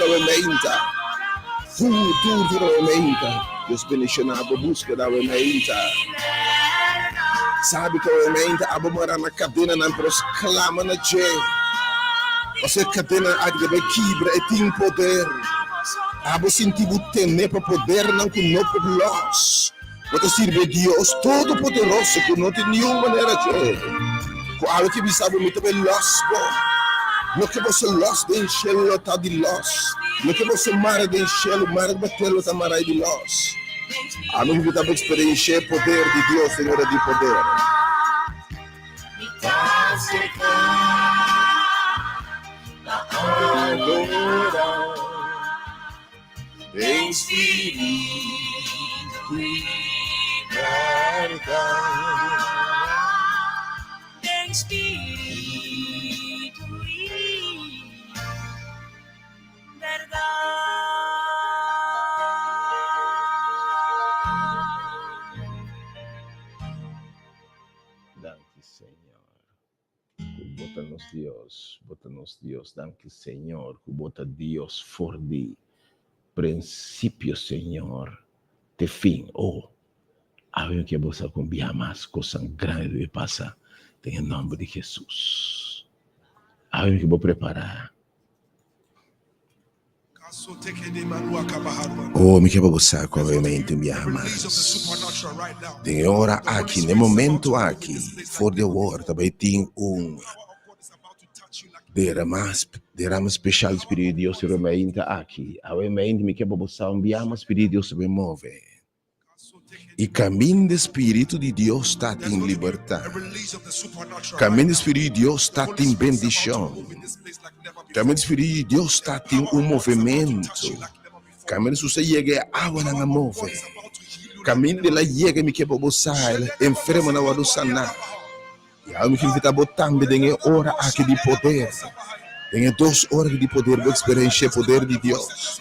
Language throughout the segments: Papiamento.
awe meinta. Tur, tur, tur awe meinta. Dios bendiciona bo búskeda awe meinta. Sabi ku awe meinta abo mara na kadenanan pero sklama na dje. Pasobra e kadenanan aki ta bai kibra, e tin poder. Abo sinti bo tene pa podernan ku no por lòs. Bo ta sirbi e Dios Todopoderoso ku no tin niun manera dje. Ku awe ke bisa bo, Mi ta bai lòs bo. Loke boso lòs den shelu lo ta di lòs. Loke boso mara den shelu, mara riba tera lo ta marai di lòs. Ami ku ta bo eksperenshia e poder di Dios den ora di poder. Den spiritu i bèrdat. Den spiritu i bèrdat. Danki Señor. Ku bo ta nos Dios, bo ta nos Dios. Danki Señor ku bo ta Dios for di prinsipio Señor te fin. Oh, awe mi ke bo sa ku un biaha mas kosnan grandi debe pasa den e nòmber di Hesus. Awe mi ke bo prepará. Oh, mi ke pa bo sa ku awe mi un biaha mas. Den e ora aki, den e momento aki, for di awor ta bai tin un derama, derama speshal di Spiritu di Dios riba mi aki. Awe mi ke pa bo sa un biaha mas Spiritu di Dios ta bai move. I kaminda Spiritu di Dios ta tin libertat. Kaminda Spiritu di Dios ta tin bendishon. Kaminda Spiritu di Dios ta tin un movementu. Kaminda su sa yega e awanan a move. Kaminda el a yega mi ke pa bo sa enfermonan a wòrdu saná. I awe mi ke invitá bo tambe den e ora aki di poder. Den e dos ora aki di poder bo eksperenshia e poder di Dios.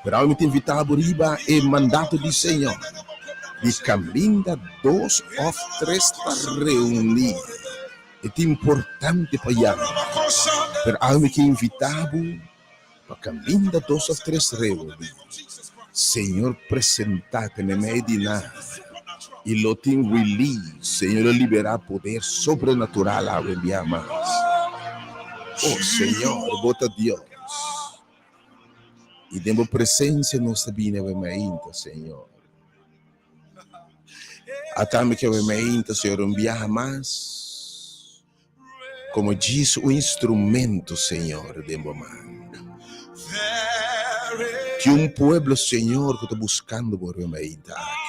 Pero awe mi ta invitá bo riba e mandato di Señor di kaminda dos òf tres ta reuní. E ta importante pa yama. Pero awe mi ke invitá bo pa kaminda dos òf tres reuní. Señor presentá te meimei di nan i lo tin release. Señor lo liberá poder sobrenatural awe bia mas. Oh Señor, bo ta Dios. I den bo presensia nos ta bini awe mainta, Señor. Atami ke awe mainta, Señor, un biaha mas. Como djis un instrumento, Señor, den bo man. Tin un pueblo, Señor, cu ta buscando bo riba mainta aki.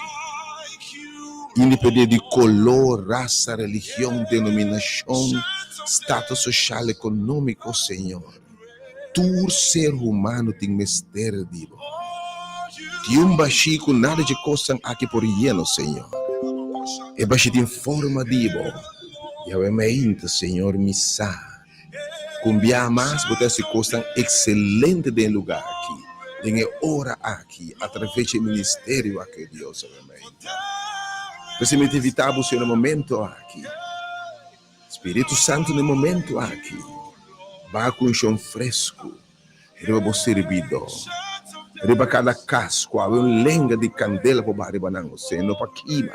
Independiente di color, rasa, religion, denominacion, status social, economico, Señor. Tur ser humano tin mester di bo. Tin un bashí ku nada dje kosnan aki por yena, Señor. E bashí tin forma di bo. Yahweh meinta, Señor, mi sa ku un biaha mas bo ta hasi kosnan ekselente den e lugá aki, den e ora aki, atraves dje ministerio aki, Dios, Yahweh meinta. P'esei mi ta invitá bo, Señor, na e momento aki. Spiritu Santu na e momentu aki baha ku unshon fresku riba bo sirbidó, riba kada kas ku awe un lenga di kandela por baha riba nan, osea no pa kima,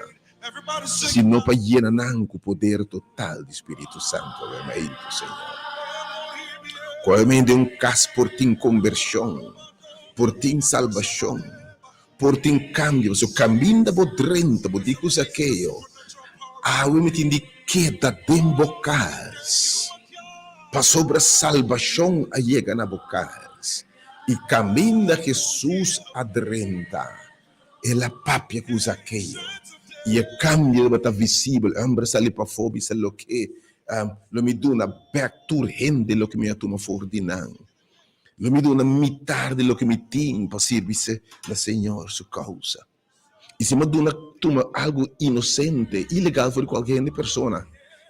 sino pa yena nan ku poder total di Spiritu Santu awe maintu, Señor. Ku awe maintu den un kas por tin kombershon, por tin salbashon, Por tin kambio, pasobra kaminda bo drenta, bo di ku Zakeo, Awe mi tin di keda den bo kas, pasobra salbashon a yega na bo kas. I kaminda Hesus a drenta, el a papia ku Zakeo, i e kambio tabata visibel. E hòmber a sali pafó bisa loke lo mi duna bèk tur hende loke mi a tuma for di nan. Lo mi duna mitar di loke mi tin pa sirbi na Señor su kousa. I si mi a duna tuma algu inosente, ilegal for di kualke hende persona,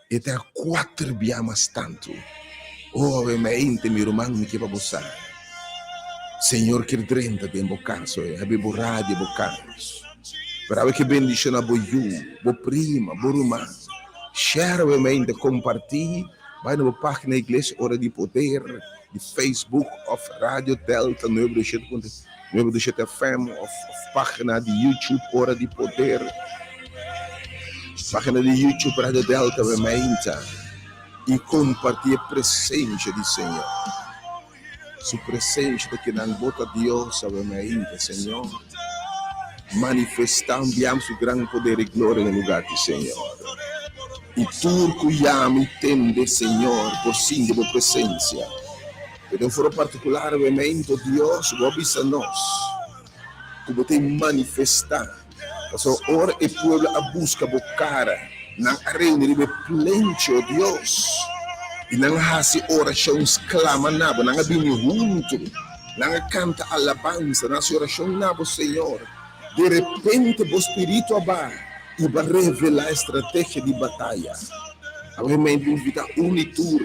e ta kuater bia mas tantu. Oh, awe mente, mi ruman, mi ke pa bo sa, Señor kier drenta den bo kas oe, habri bo radio bo kas. Pero awe ke bendishona bo yu, bo prima, bo ruman. Share awe mente, kompartí. Bai na bo página Iglesia Ora di Poder di Facebook òf Radio Delta nuebe dos shete punto nuebe dos shete FM òf página di YouTube Ora di Poder. Página di YouTube Radio Delta Wemainta i kompartí e presensia di Señor. Su presensia ta kinan bo ta Dios awe mainta, Señor. Manifestá un biaha Su gran poder i gloria na e lugar aki, Señor. I tur ku yama i tende, Señor, por sinti Bo presensia. Pero den un forma partikular awe mainta, Dios, Bo a bisa nos ku Bo ta manifestá. Pasobra ora e pueblo a buska Bo kara, nan a reuni riba e plenchi, o Dios, i nan a hasi orashon sklama na Bo. Nan a bini huntu, nan a kanta alabansa, nan a hasi orashon na Bo, Señor. Di repente Bo spiritu a baha i Bo a revelá e strategia di bataya. Awe mi invitá un i tur.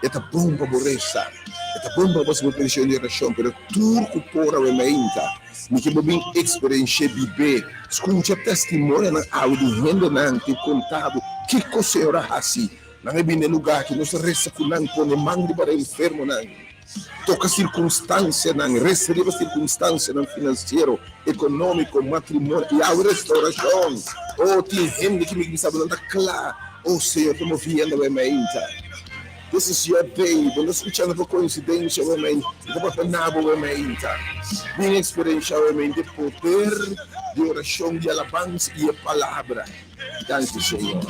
E ta bon pa bo resa, e ta bon pa bo hasi bo petishon di orashon, pero tur ku por awe mainta, mi ke bo bin eksperensh'é, bib'é, skucha testimonionan awe di hendenan ku konta bo kiko Señor a hasi. Nan a bini e lugá aki, nos a resa ku nan, pone man riba e enfermonan, toka sirkunstansianan, resa riba sirkunstansianan finansiero, ekonómiko, matrimonio, i awe restaurashon. Oh, tin hende ki mi bisa bo nan ta kla. Oh Señor ta moviendo awe mainta. This is your day. Bo no skuchando pa koinsidensia awe mainta. Mi ta papia na bo awe mainta. Bin eksperensia awe mainta e poder di orashon, di alabansa i e palabra. Danki Señor.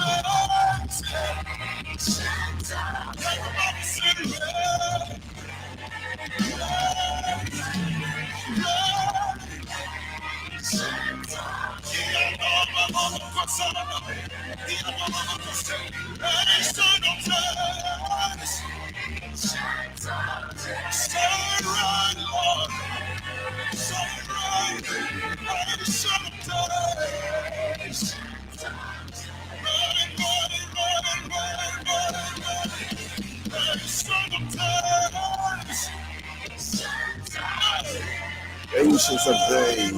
Ancients of Days,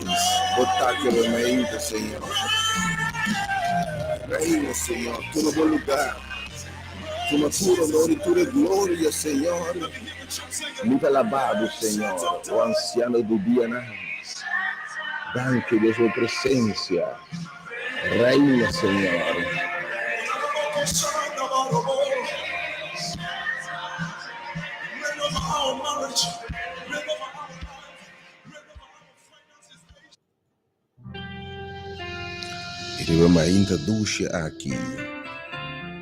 bo ta kere mainta, Señor. Reina, Señor, tuma bo lugar. Tuma tur honor i tur e gloria, Señor. Mi ta alabá bo, Señor, o Anciano di dianan. Danki, Dios, bo presencia. Reina, Señor. I riba mainta dushi aki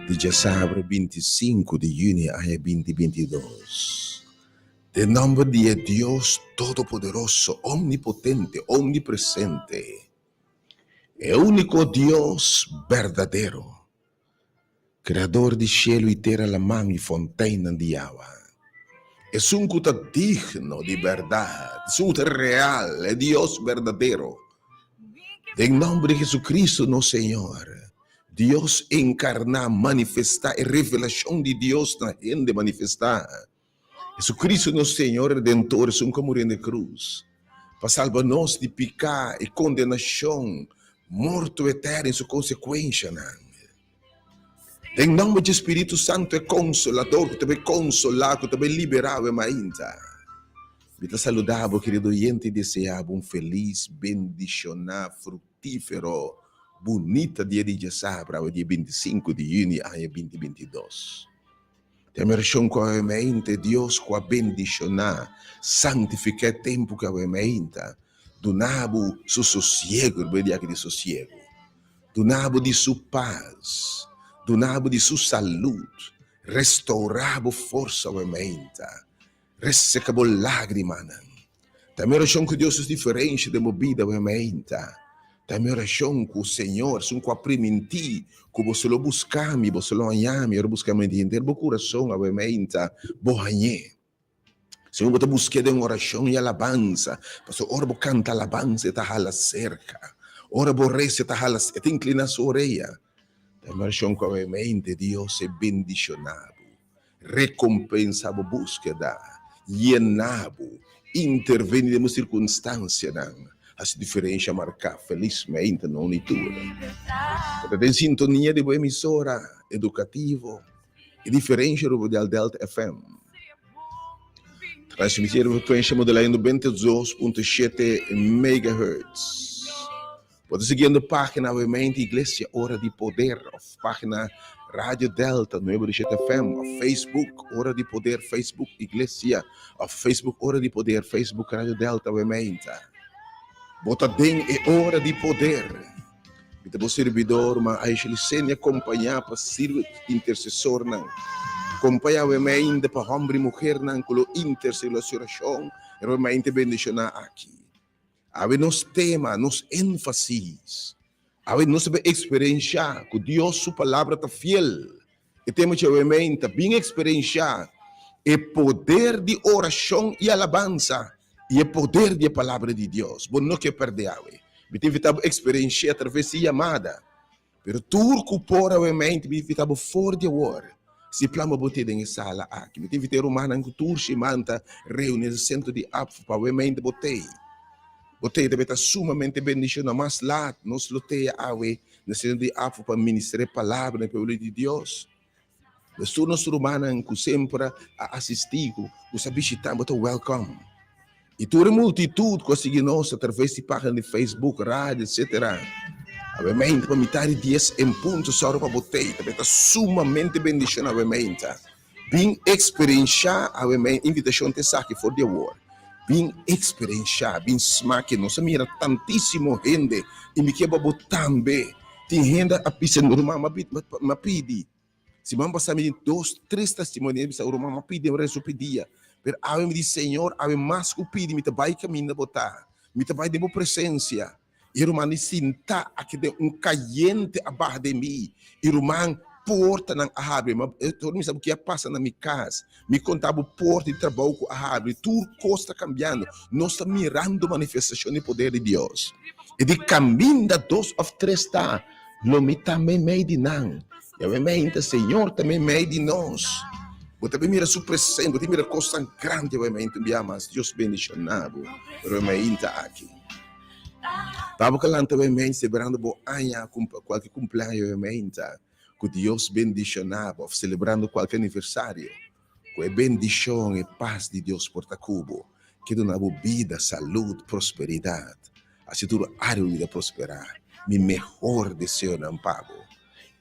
di djasabra 25 di yüni aña 2022, den nòmber di e Dios Todopoderoso, Omnipotente, Omnipresente, e úniko Dios berdadero, Kreador di shelu i tera, laman i fonteinnan di awa, esun ku ta digno di bèrdat, esun ku ta real, e Dios berdadero. Den nòmber di Jesucristo nos Señor, Dios enkarná, manifestá, e revelashon di Dios na hende manifestá. Jesucristo nos Señor Redentor, esun ku a muri na e krus pa salba nos di piká i kondenashon, morto eterno i su konsekuenshanan. Den nòmber dje Spiritu Santu, e Konsolador ku ta bai konsolá, ku ta bai liberá awe mainta, mi ta saludá bo, kerido oyente, i deseá bo un felis, bendishoná, fruktífero, bunita dia di djasabra, awe dia 25 di yüni, aña 2022. Te mershon ku awe mainta e Dios ku a bendishoná, santifiká e tempu ku awe mainta, duna bo su sosiegu, riba e dia aki di sosiegu, duna bo di su pas, duna bo di su salud, restourá bo forsa awe mainta, reseka bo lágrimanan. Ta mi orashon ku Dios hasi diferensha den bo bida awe mainta. Ta mi orashon ku Señor, esun ku a primintí ku boso lo buska mi, boso lo haña mi, ora buska mi di henter bo kurason awe mainta, bo hañ'é. Señor, bo ta busk'é den orashon i alabansa, pasobra ora bo kanta alabansa e ta hala serka, ora bo resa e ta hala, e ta inkliná su orea. Ta mi orashon ku awe mainta Dios e bendishoná bo. Rekompensa bo búskeda, yena bo, interveni den bo sirkunstansianan, hasi diferensha marká felismente na un i tur. Bo ta den sintonia di bo emisora edukativo. E diferensha riba Dial Delta FM. Transmití riba frekuensha modulá di 92.7 megahertz. Bo ta siguiendo página Awemente Iglesia Ora di Poder òf página Radio Delta 97 FM òf Facebook Ora di Poder Facebook Iglesia òf Facebook Ora di Poder Facebook Radio Delta Awemente. Bo ta den e ora di poder. Mi ta bo sirbidor, ruman Aisha Licenia, kompañá pa sirbi intersesornan. Kompañá awe ainda pa hòmber i muhernan ku lo intersedé lo hasi orashon riba mente bendishoná aki. Awe nos tema, nos énfasis, awe nos ta eksperenshá ku Dios su Palabra ta fiel. E tema dje awe ta bin eksperenshá e poder di orashon i alabansa i e poder di e Palabra di Dios. Bo no ke pèrdè awe. Mi ta invitá bo eksperensh'é atraves di yamada. Pero tur ku por awe mente mi ta invitá bo for di awor. Si plan bo bo te den e sala aki. Mi ta invitá e rumannan ku tur siman ta reuní den sentro di APFO pa awe mente bo tei. Bo tei ta ta sumamente bendishoná. Mas lat nos lo tea awe na sentro di APFO pa ministra e palabra na e pueblo di Dios. Nos tur nos rumannan ku semper a asistí, ku sa bishitá, bo ta wèlkòm. I tur e multitut ku a sigui nos atraves di página di Facebook, radio, etsetera. Awe meinta pa mitar di dies en punto sòru pa bo tei. Ta ta sumamente bendishoná awe meinta. Bin eksperenshá awe meinta. Invitashon ta esaki for di awor. Bin eksperenshá, bin smake. Nos a mira tantísimo hende i mi ke pa bo tambe. Tin hende a bisa, Ruman, m'a pidi. Siman pasá mi tin dos, tres testimonio. Mi bisa, Ruman, m'a pidi, mi resa hopi dia. Pero awe mi di, Señor, awe mas ku pidi, mi ta bai kaminda bo ta. Mi ta bai den bo presensia. I ruman di sinta aki den un kayente a baha den mi. I ruman, portanan a habri. Ma tur mi sa ki a pasa na mi kas. Mi konta bo porta di trabou ku a habri. Tur kos ta kambiando. Nos ta mirando manifestashon di poder di Dios. I di kaminda dos òf tres ta, lo mi ta meimei di nan. I awe meinta Señor ta meimei di nos. Bo ta bin mira su presensia, bo ta mira kosnan grandi awe meinta. Un bia mas, Dios bendishoná bo awe meinta aki. Pa bo ka lanta awe meinta selebrando bo aña, kualke kumpleaño awe meinta, ku Dios bendishoná bo, òf selebrando kualke aniversario, ku e bendishon, e pas di Dios por ta ku bo, ke duna bo bida, salud, prosperidat. Asi tur área bo bida prosperá. Mi mehor deseonan pa bo.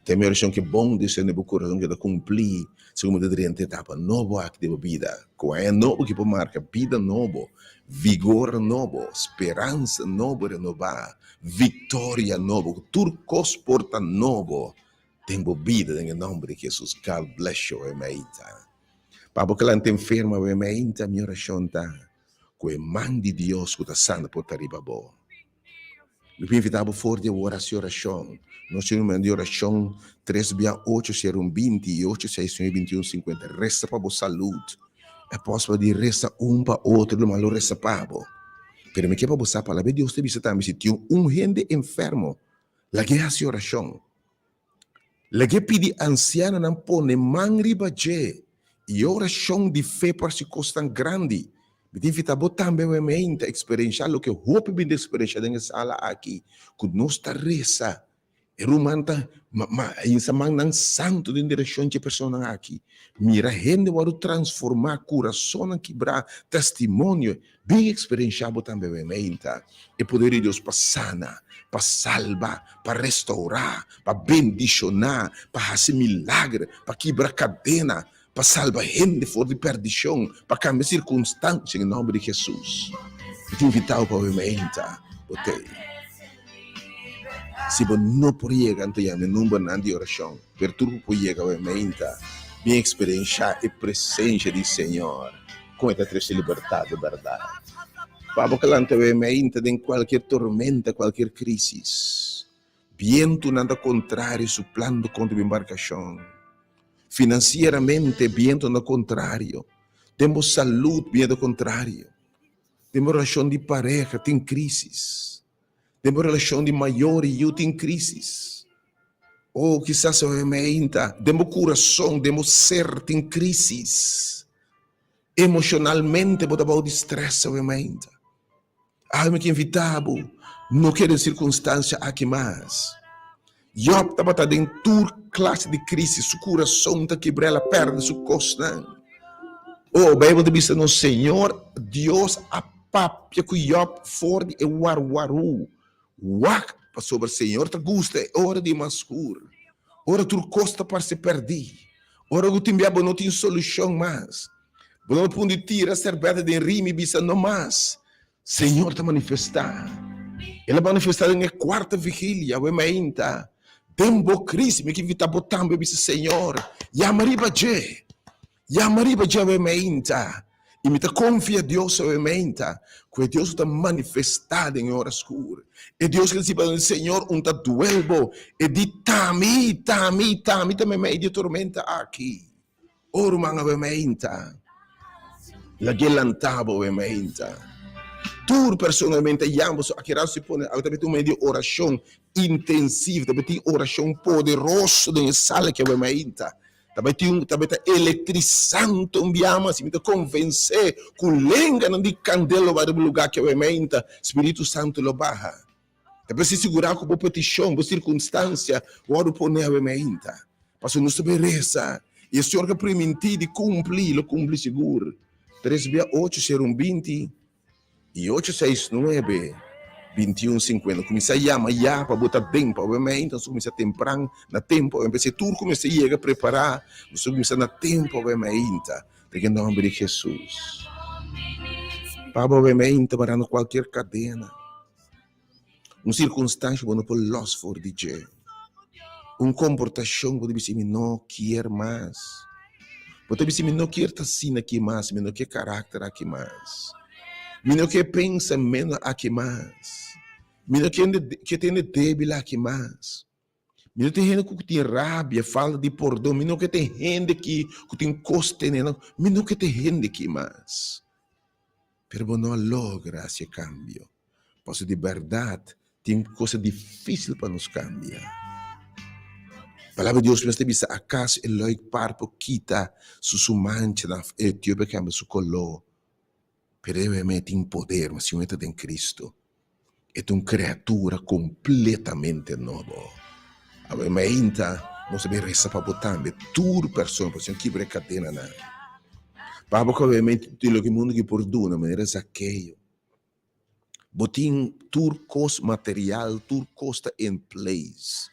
Ta mi orashon ku e bon deseo den bo kurason keda kumplí segun bo ta drenta etapa nobo aki den bo bida. Ku aña nobo ki por marka bida nobo, vigor nobo, speransa nobo renobá, viktoria nobo, ku tur kos por ta nobo den bo bida den e nòmber di Hesus. God bless you awe-mainta. Pa bo ku lanta enfermo awe-mainta mi orashon ta ku e man di Dios ku ta sana por ta riba bo. Mi por invitá bo for di awor hasi orashon. Nos tin un momento di orashon tres bia ocho sero un 20 i ocho seis nuebe 21 50. Resa pa bo salud. E apòstel di resa un pa otro lo mas lo resa pa bo. Pero mi ke pa bo sa palabra di Dios ta bisa tambe si tin un hende enfermo lag'é hasi orashon. Lag'é pidi ansianonan pone man riba dje i e orashon di fe por hasi kosnan grandi. Mi ta invitá bo tambe awe ta eksperenshá loke hopi bin ta eksperenshá den e sala aki, ku nos ta resa, e ruman ta hinsa mannan santu den direkshon dje personanan aki. Mira hende wòrdu transformá, kurasonnan kibrá, testimonio. Bin eksperenshá bo tambe awe ta e poder di Dios pa sana, pa salba, pa restourá, pa bendishoná, pa hasi milager, pa kibra kadena, pa salba hende for di perdishon, pa kambia sirkunstansia den nòmber di Hesus. Mi ta invitá bo pa awe ta bo tei. Si bo no por yega, anto yama e numbernan di orashon. Pero tur ku por yega awe ta bin eksperenshá e presensia di Señor. Kon e ta trese libertat di bèrdat? Pa bo kalanta wei meinta den kualkier tormenta, kualkier krísis. Bientunan ta kontrario suplando kontra bo embarkashon. Finansieramente bientunan ta kontrario. Den bo salud bientu ta kontrario. Den bo relashon di pareha tin krísis. Den bo relashon di mayor i yu tin krísis. O kisas awe meinta den bo kurason, den bo ser tin krísis. Emoshonalmente bo ta bou di strès awe mainta. Awe mi ke invitá bo, no keda den sirkunstansia aki mas. Job tabata den tur klase di krisis, su kurason ta kibrá, el a pèrdè su kosnan. Oh, Beibel ta bisa nos, Señor Dios a papia ku Job for di e warwarú. Wak, pasobra Señor ta gusta e ora di mas skur, ora tur kos ta parse pèrdí, ora ku tin bia bo no tin solushon mas. Bo no pun di tira serbèta den rimi bisa no mas. Señor ta manifestá. El a manifestá den e kuarta vigilia, awe mainta. Den bo kris, mi ke invitá bo tambe bisa, Señor, yama riba dje. Yama riba dje awe mainta. I mi ta konfia Dios awe mainta, ku e Dios ku ta manifestá den e ora skur. E Dios ku ta disi, Señor, un ta duel bo. E di, T'ami, t'ami, t'ami ta meimei di e tormenta aki. O ruman awe mainta, lag'é lantá bo awe mainta. Tur persona awe mainta yama boso aki rato si pone awe ta tin un medio di orashon intensivo, ta tin orashon poderoso den e sala aki awe mainta. Ta bai tin ta bai ta elektrisante un biaha mas, mi ta konvensé ku lenganan di kandel lo bai riba lugá aki awe mainta, Spiritu Santu lo baha. Ta presis sigurá ku bo petishon, bo sirkunstansia wòrdu poné awe mainta. Pasobra nos ta bai resa, i e Señor ku a primintí di kumpli, lo kumpli sigur. Tres bia ocho sero un 20 i ocho seis nuebe 21 sinkuenta. Kuminsá yama ya pa bo ta den pa awe mainta. Nos ta kuminsá tempran na tempu awe. P'esei tur ku mester yega prepará, nos ta kuminsá na tempu awe mainta. Den e nòmber di Hesus. Pa bo awe mainta marando kualkier kadena. Un sirkunstansha bo no por lòs for di dje. Un komportashon bo ta bisa mi no kier mas. Bo ta bisa mi no kier ta asina aki mas, mi no kier karakter aki mas. Mi no kier pensamentu aki mas. Mi no kier tende debil aki mas. Mi no tin hende ku tin rabia, falta di pordon. Mi no ke tin hende ki ku tin kos tene nan. Mi no ke tin hende ki mas. Pero bo no a logra hasi e kambio. Pasobra di bèrdat tin cosa difísil pa nos kambia. Palabra di Dios mes ta bisa, Akaso e lòik par por kita su su manchanan òf e etiopia kambia su koló? Pero e mei tin poder, ma si un e ta den Cristo, e ta un creatura completamente nobo. Awe mainta nos ta bin resa pa bo tambe, tur persona, pasobra Señor kibra e cadenanan. Pa bo ku awe mainta tin loke mundu ki por duna, manera Zakeo. Bo tin tur kos material, tur kos ta in place.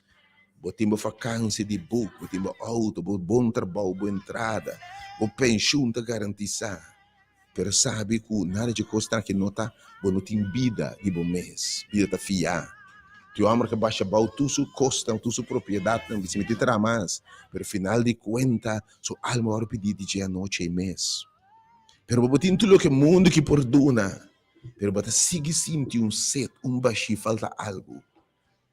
Bo tin bo vakansi di buk, bo tin bo outo, bo bon trabou, bo entrada, bo penshun ta garantisá. Pero sabi ku nada dje kosnan aki no ta, bo no tin bida di bo mes, bida ta fiá. Tin un hòmber ku a basha abou tur su kosnan, tur su propiedatnan, bisa mi tin traha mas, pero final di kuenta su alma wòrdu pidí di dje anochi ei mes. Pero bo bo tin tur loke mundu ki por duna, pero bo ta sigui sinti un set, un bashí, falta algu.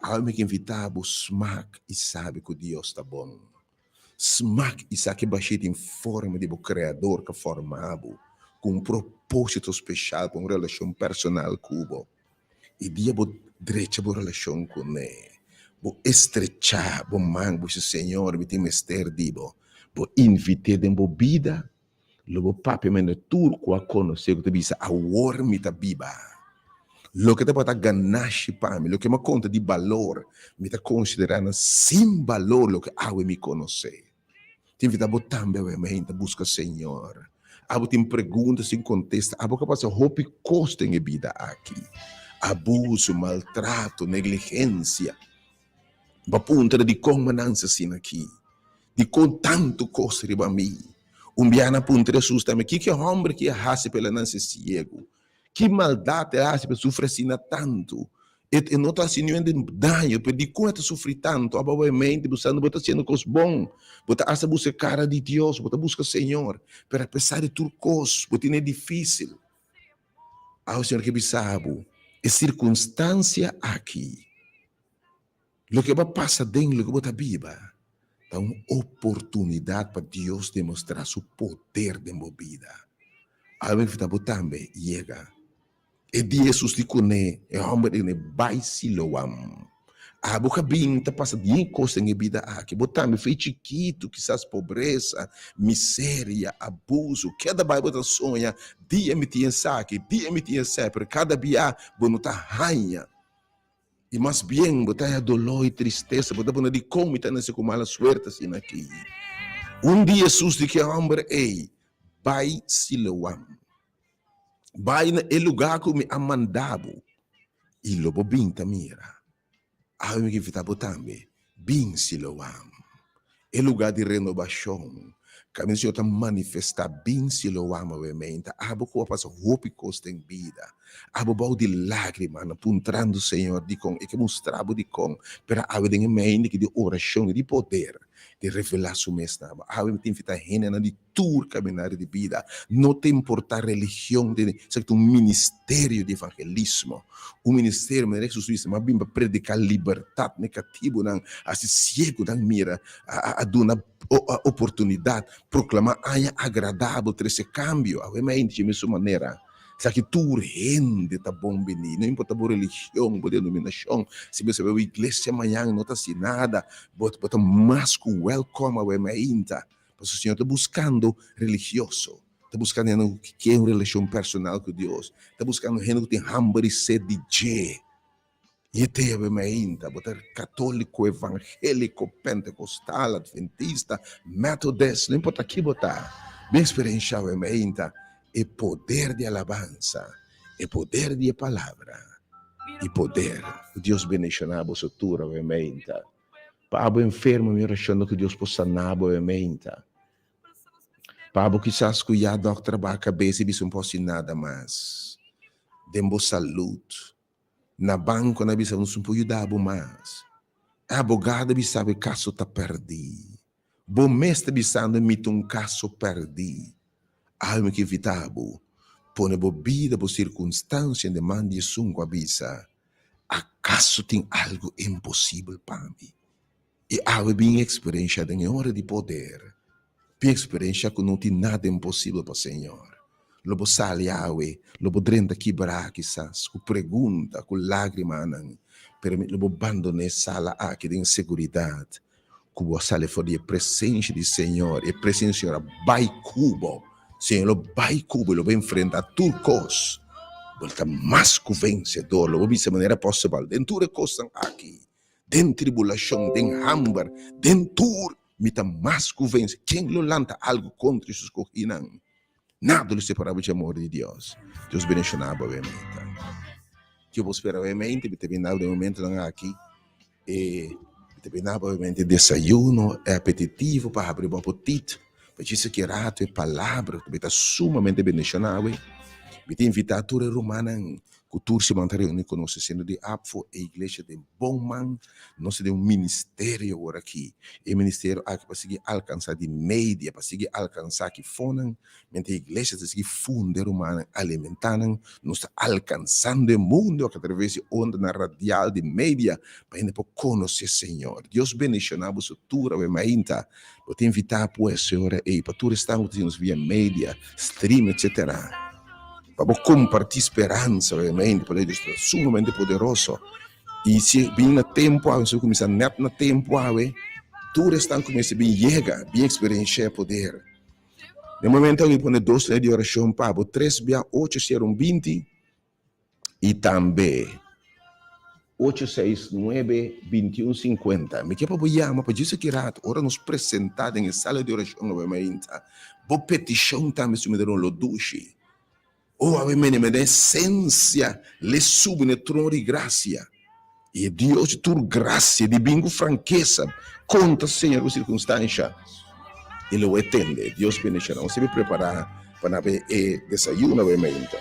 Awe mi ke invitá bo smak i sabi ku Dios ta bon. Smak i sa ke bashí tin forma di bo Kreador ku a forma bo ku un propósito speshal pa un relashon personal ku bo. I dia bo drecha bo relashon kuné, bo estrechá bo man, bo bisa, Señor, mi tin mester di bo. Bo invit'é den bo bida. Lo bo papia mende tur ku a konosé ku ta bisa, Awor mi ta biba. Loke tabata ganashi pa mi, loke mi a konta di balor, mi ta konsiderá nan sin balor loke awe mi konosé. Ta invitá bo tambe awe mainta buska Señor. Abo tin pregunta sin kontesta, abo ka pasa hopi kos den e bida aki, abuso, maltrato, negligensia. Bo a puntra dikon mi nanse asina aki? Dikon tantu kos riba mi? Un biaha nan puntra Hesus tambe, Kiko e hòmber ki a hasi pa el a nanse siegu? Ki maldat el a hasi pa el sufri asina tantu? E no ta hasi niun hende daño, pero dikon e ta sufri tantu? Aba bo e mente busando, bo ta hasiendo kos bon, bo ta asta buska e kara di Dios, bo ta buska Señor, pero apesar di tur kos, bo tene difísil. Awe Señor ke bisa bo, e sirkunstansia aki, Loke bo a pasa den loke bo ta biba ta un oportunidat pa Dios demostrá su poder den bo bida. Awe mi invitá bo tambe yega e dia Hesus di kuné e hòmber di kuné bai Siloam. Abo ku a bin ta pasa bien kos den e bida aki, bo tambe fe chikitu, kisas pobresa, miseria, abuso, keda bai bo ta soña, dia mi tin esaki, dia mi tin esei, pero kada bia bo no ta haña. I mas bien bo ta haña doló i tristesa, bo ta pone dikon mi ta nase ku mala suerte asina aki. Un dia Hesus di ki e hòmber ei, Bai Siloam. Bai na e lugá ku mi a manda bo, i lo bo bin ta mira. Awe mi ke invitá bo tambe, bin Siloam, e lugá di renobashon. Kaminda Señor ta manifestá, bin Siloam awe meinta. Abo ku a pasa hopi kos den bida, abo bou di lágrimanan puntrando Señor dikon, e ke mustra bo dikon, pero awe den e meinta ki di orashon i di poder di revelá su mes na bo. Awe mi ta invitá hendenan di tur kaminario di bida, no ta importá religion, esaki ta un ministerio di evangelismo, un ministerio manera Hesus bisa, mi a bin pa prediká libertat na e katibunan, hasi siegunan mira, a duna oportunidat, proklamá aña agradabel, trese kambio. Awe mi a hende dje mesun manera. Esaki tur hende ta bon bini, no importa bo religion, bo denominashon, si bo sabe bo iglesia mañan no ta hasi nada, bo ta mas ku wèlkòm awe mi ainda. Pasobra Señor ta buskando religioso, ta buskando hende ku ke un relashon personal ku Dios, ta buskando hende ku tin hamber i sed di dje. I e te yabe mainta, bo ta katoliko, evangeliko, pentekostal, adventista, metodist, no importa ki bo ta, bin eksperensha awe mainta e poder di alabansa, e poder di e palabra, i poder. Ku Dios bendishona boso tur awe mainta. Pa abo enfermo mi orashon ta ku Dios por sana bo e meinta. Pa abo kisas ku ya dòkter a baha kabes i bisa un por hasi nada mas den bo salud. Na banko nan a bisa nos no por yuda bo mas. E abogado a bisa bo e kaso ta pèrdí. Bo mes ta bisando mi ta un kaso pèrdí. Awe mi ke invitá bo pone bo bida, bo sirkunstansia den man di esun ku a bisa, Akaso tin algu imposibel pa mi? I awe bin eksperensha den e ora di poder, bin eksperensha ku no tin nada imposibel pa Señor. Lo bo sali awe, lo bo drenta kibrá kisas, ku pregunta, ku lágrimanan, pero lo bo bandoná e sala aki den seguridat ku bo a sali for di e presensia di Señor, e presensia di Señor a bai ku bo, Señor lo bai ku bo, lo bo enfrenta tur kos, bo ta mas ku vensedor, lo bo bisa manera apòstel Pablo, den tur e kosnan aki, den tribulashon, den hamber, den tur, mi ta mas ku vense. Ken lo lanta algu kontra e su skohinan? Nada lo separa bo dje amor di Dios. Dios bendiciona bo awe-mente. Ke bo spera awe-mente, mi ta bini den momentonan aki. E ta bini obviamente desayuno e apetitivo pa habri bo apetit. Pa djis aki rato e palabra ku ta sumamente bendiciona awe. Mi ta invita tur e rumannan ku tur siman ta reuni ku nos siendo di APFO e iglesia den bon man. Nos ta den un ministerio awor aki. E ministerio aki pa sigui alkansa di media, pa sigui alkansa aki fonan. Mientras e iglesia ta sigui funda e rumannan, alimenta nan, nos ta alkansando e mundo aki atraves di ondanan radial di media pa hende por konosé Señor. Dios bendiciona boso tur awe mainta. Bo ta invita pues e ora ei pa tur esnan ku ta sigui nos via media, stream etc. Pa bo komparti speransa awe mainta pasobra Dios ta sumamente poderoso. I si bin na tempu awe, si bo kuminsá nèt na tempu awe, tur esnan ku mester bin yega, bin eksperenshá e poder. Den momento aki pone dos ley di oracion pa bo, tres bia ocho sera un 20 y tambe ocho seis nuebe 21 50. Mi ke pa bo yama pa djis aki rato ora nos presenta den e sala di oracion awe mainta, bo peticion tambe su mi lo dushi. O awe mene mene esencia le subi n'e trono di gracia. I e Dios di tur gracia di bin cu frankesa conta Señor cu circunstancia i lo e tende. Dios bendiciona. Nos debe prepara pa na be e desayuno awe mainta.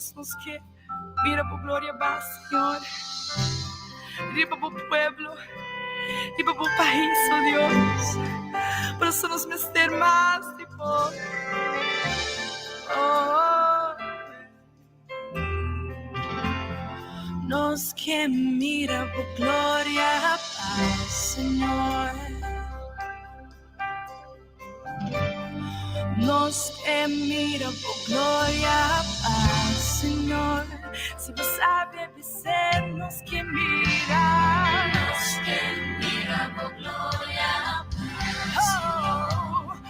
Dios, nos ke mira bo gloria bas, Señor, riba bo pueblo, riba bo pais, oh Dios. Por eso nos mester mas di bo. Oh. Nos ke mira bo gloria bas, Señor. Nos ke mira bo gloria bas, Señor. Si bo sabe bis'é, nos ke mira. Nos ke mira bo gloria bas, Señor.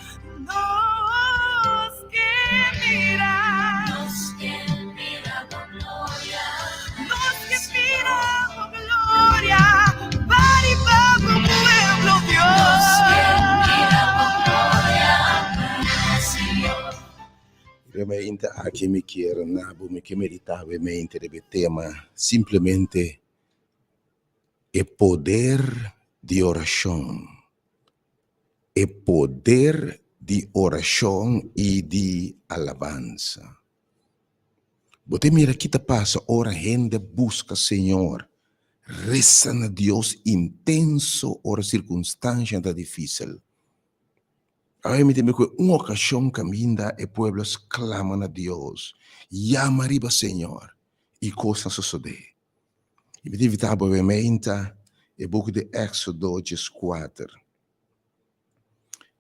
Nos ke mira. Nos ke mira bo gloria. Nos ke mira bo gloria. Pariba bo pueblo, Dios. Nos ke mira bo gloria, Señor. Realmente aki mi kier na bo, mi ke medita realmente riba e tema simplemente e poder di orashon. E poder di orashon i di alabansa. Bo ta mira ki ta pasa ora hende buska Señor, resa na Dios intenso ora sirkunstanshanan ta difísil. Awe mi ta mira ku un okashon kaminda e pueblo sklama na Dios, yama riba Señor, i kos a sosodé. I mi ta invitá bo awe meinta e buki di Éksodo dieskuater.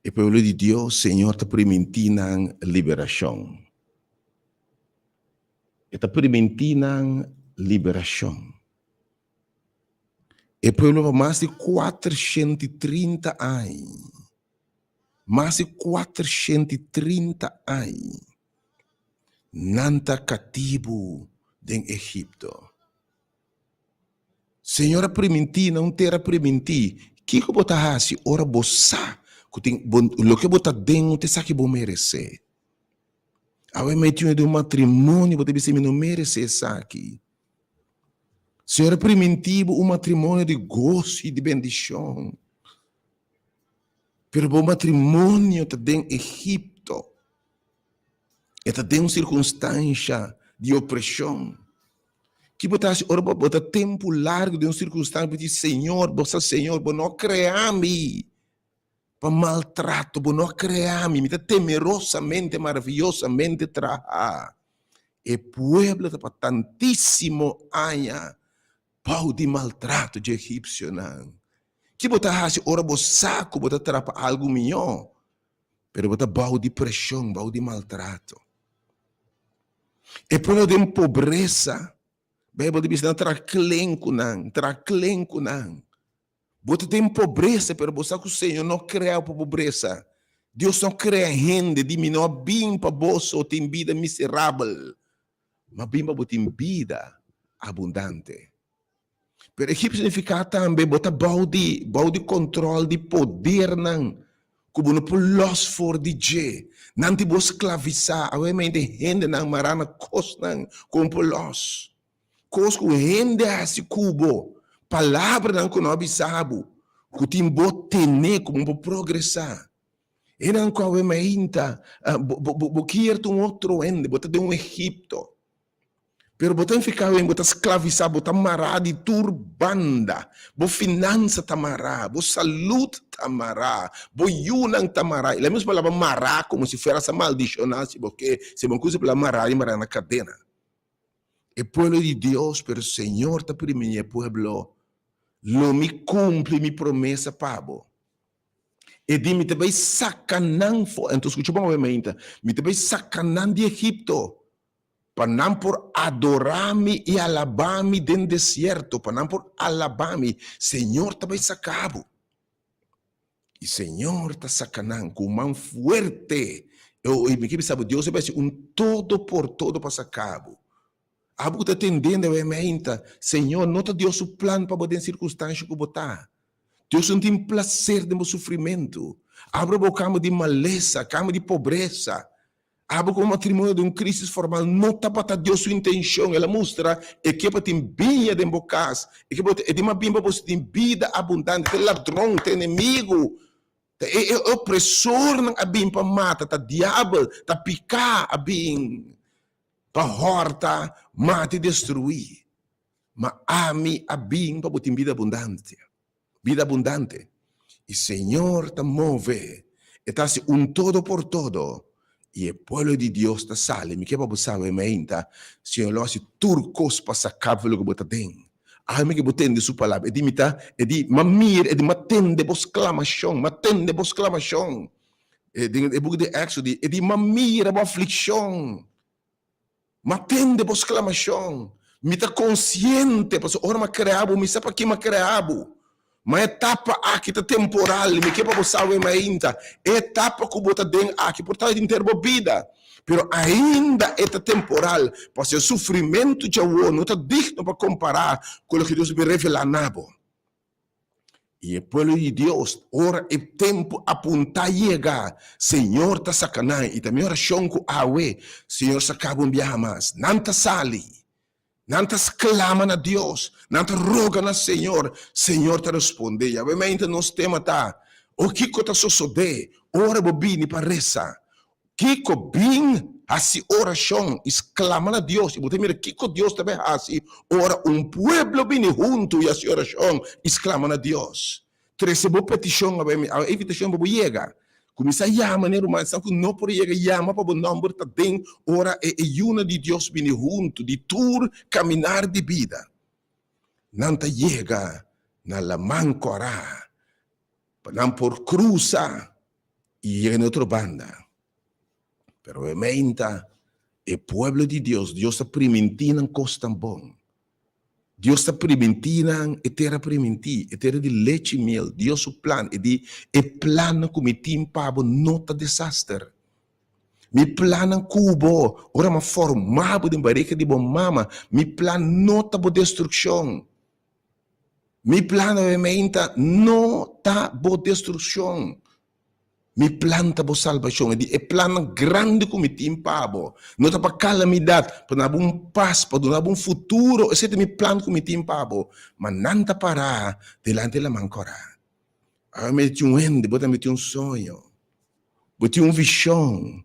E pueblo di Dios, Señor ta primintí nan liberashon. E ta primintí nan liberashon. E pueblo pa mas di 430 aña, mas di 430 aña, nan ta katibu den Egipto. Señor a primintí na un tera primintí. Kiko bo ta hasi ora bo sa ku tin bo loke bo ta den no ta esaki bo meresé? Awe mei tin den un matrimonio bo ta bisa mi no meresé esaki. Señor a primintí bo un matrimonio di goso i di bendishon. Pero bo matrimonio ta den Egipto. E ta den un sirkunstansha di opreshon. Ki bo ta hasi ora bo ta tempu largu den un sirkunstansha bo di Señor, bo sa Señor, bo no a krea mi pa maltrato, bo no a krea mi, mi ta temerosamente, maraviyosamente traha. E pueblo ta pa tantísimo aña bou di maltrato dje egipsionan. Ki bo ta hasi ora bo sa ku bo ta traha pa algu mihó? Pero bo ta bou di preshon, bou di maltrato. E pueblo den pobresa, Bijbel ta bisa nan traha klen ku nan, traha klen ku nan. Bo ta den pobresa, pero bo sa ku Señor no krea bo pa pobresa. Dios no krea hende di mi no a bin pa boso tin bida miserabel, ma bin pa bo tin bida abundante. Pero Egipto significa tambe bo ta bou di bou di control di podernan cu bo no por los for di dje. Nan tin bo sclavisa. Awe mente hendenan mara na cosnan cu bo no por los. Cos cu hende a haci cu bo, palabranan cu nan a bisa bo, cu tin bo tene cu bo no por progresa. Hendenan cu awe mainta bo bo bo kier ta un otro hende, bo ta den un Egipto. Pero bo ta enfiká wen bo ta sklavisá, bo ta mará di tur banda. Bo finansa ta mará, bo salud ta mará, bo yunan ta mará. I la mes palabra mará komo si fuera sa maldishoná, si bo ke, si bo kusa palabra mará di mará na kadena. E pueblo di Dios, pero Señor ta primí e pueblo, Lo mi kumpli mi promesa pa bo. E di, Mi ta bai saka nan for, anto skucha bon awe mainta, mi ta bai saka nan di Egipto. Pa nan por adorá mi i alabá mi den desierto, pa nan por alabá mi. Señor ta bai saká bo. I Señor ta saka nan ku un man fuerte. I mi ke bisa bo, Dios a bai hasi un todo por todo pa saka bo. Abo ku ta tendendo awe meinta, Señor, no ta Dios su plan pa bo den sirkunstansha ku bo ta. Dios no tin plaser den bo sufrimentu. Abra bo kama di malesa, kama di pobresa. Abo ku matrimonio den un krisis formal no tabata Dios su intencion. El a mustra e ke pa tin biña den bo kas, e ke pa e tin mas bien pa boso tin bida abundante. Ta e ladron, ta e enemigu, ta e e opresornan a bin pa mata, ta diabel, ta piká a bin. pa hòrta, mata i destruí. Ma ami a bin pa bo tin bida abundante, bida abundante. I Señor ta move, e ta hasi un todo por todo, i e pueblo di Dios ta sali. Mi ke pa bo sabe meinta, Señor lo hasi tur kos pa saka bo loke bo ta den. Ami ke bo tende su palabra, e di mi ta, e di, m'a mira, e di m'a tende bo sklamashon, m'a tende bo sklamashon. Den e buki di Éxodo, e di, m'a mira bo aflikshon. M'a tende bo sklamashon. Mi ta konsiente, pasobra ora m'a krea bo, mi sa pa ke m'a krea bo. Ma e etapa aki ta temporal, mi ke pa bo sa awe mainta. E etapa ku bo ta den aki por ta henter bo bida, pero ainda e ta temporal, pasobra e sufrimentu djawo no ta digno pa kompará ku loke Dios a bin revelá na bo. I e pueblo di Dios, ora e tempu apuntá yega, Señor ta saka nan. I ta mi orashon ku awe Señor saka bo un biaha mas. Nan ta sali, nan ta sklama na Dios, nan ta roga na Señor, Señor ta respondé. Yabemeinta nos tema ta, O kiko ta sosodé ora bo bini pa resa? Kiko bin hasi orashon i sklama na Dios, i bo ta mira kiko Dios ta bai hasi ora un pueblo bini huntu i hasi orashon i sklama na Dios. Trese bo petishon awe mi, awe invitashon pa bo yega. Kuminsá yama ne ruman esnan ku no por yega, yama pa bo nòmber ta den ora e e yunan di Dios bini huntu di tur kaminar di bida. Nan ta yega na Laman Kòrá pa nan por krusa i yega na otro banda. Pero e meinta, e pueblo di Dios, Dios ta primintí nan kosnan bon. Dios ta primintí nan e tera primintí, e tera di lechi i miel. Dios su plan, e di, E plannan ku mi tin pa bo no ta desaster. Mi plannan ku bo, ora mi a forma bo den barika di bo mama, mi plan no ta bo destrukshon. Mi plan obviamente no ta bo destrukshon. Mi plan ta bo salbashon. E di e plannan grandi ku mi tin pa bo no ta pa kalamidat, pa duna bo un pas, pa duna bo un futuro. Esei ta mi plan ku mi tin pa bo. Ma nan ta pará dilanti laman kòrá. Awe mi tin un hende, bo tambe tin un soño. Bo tin un vishon.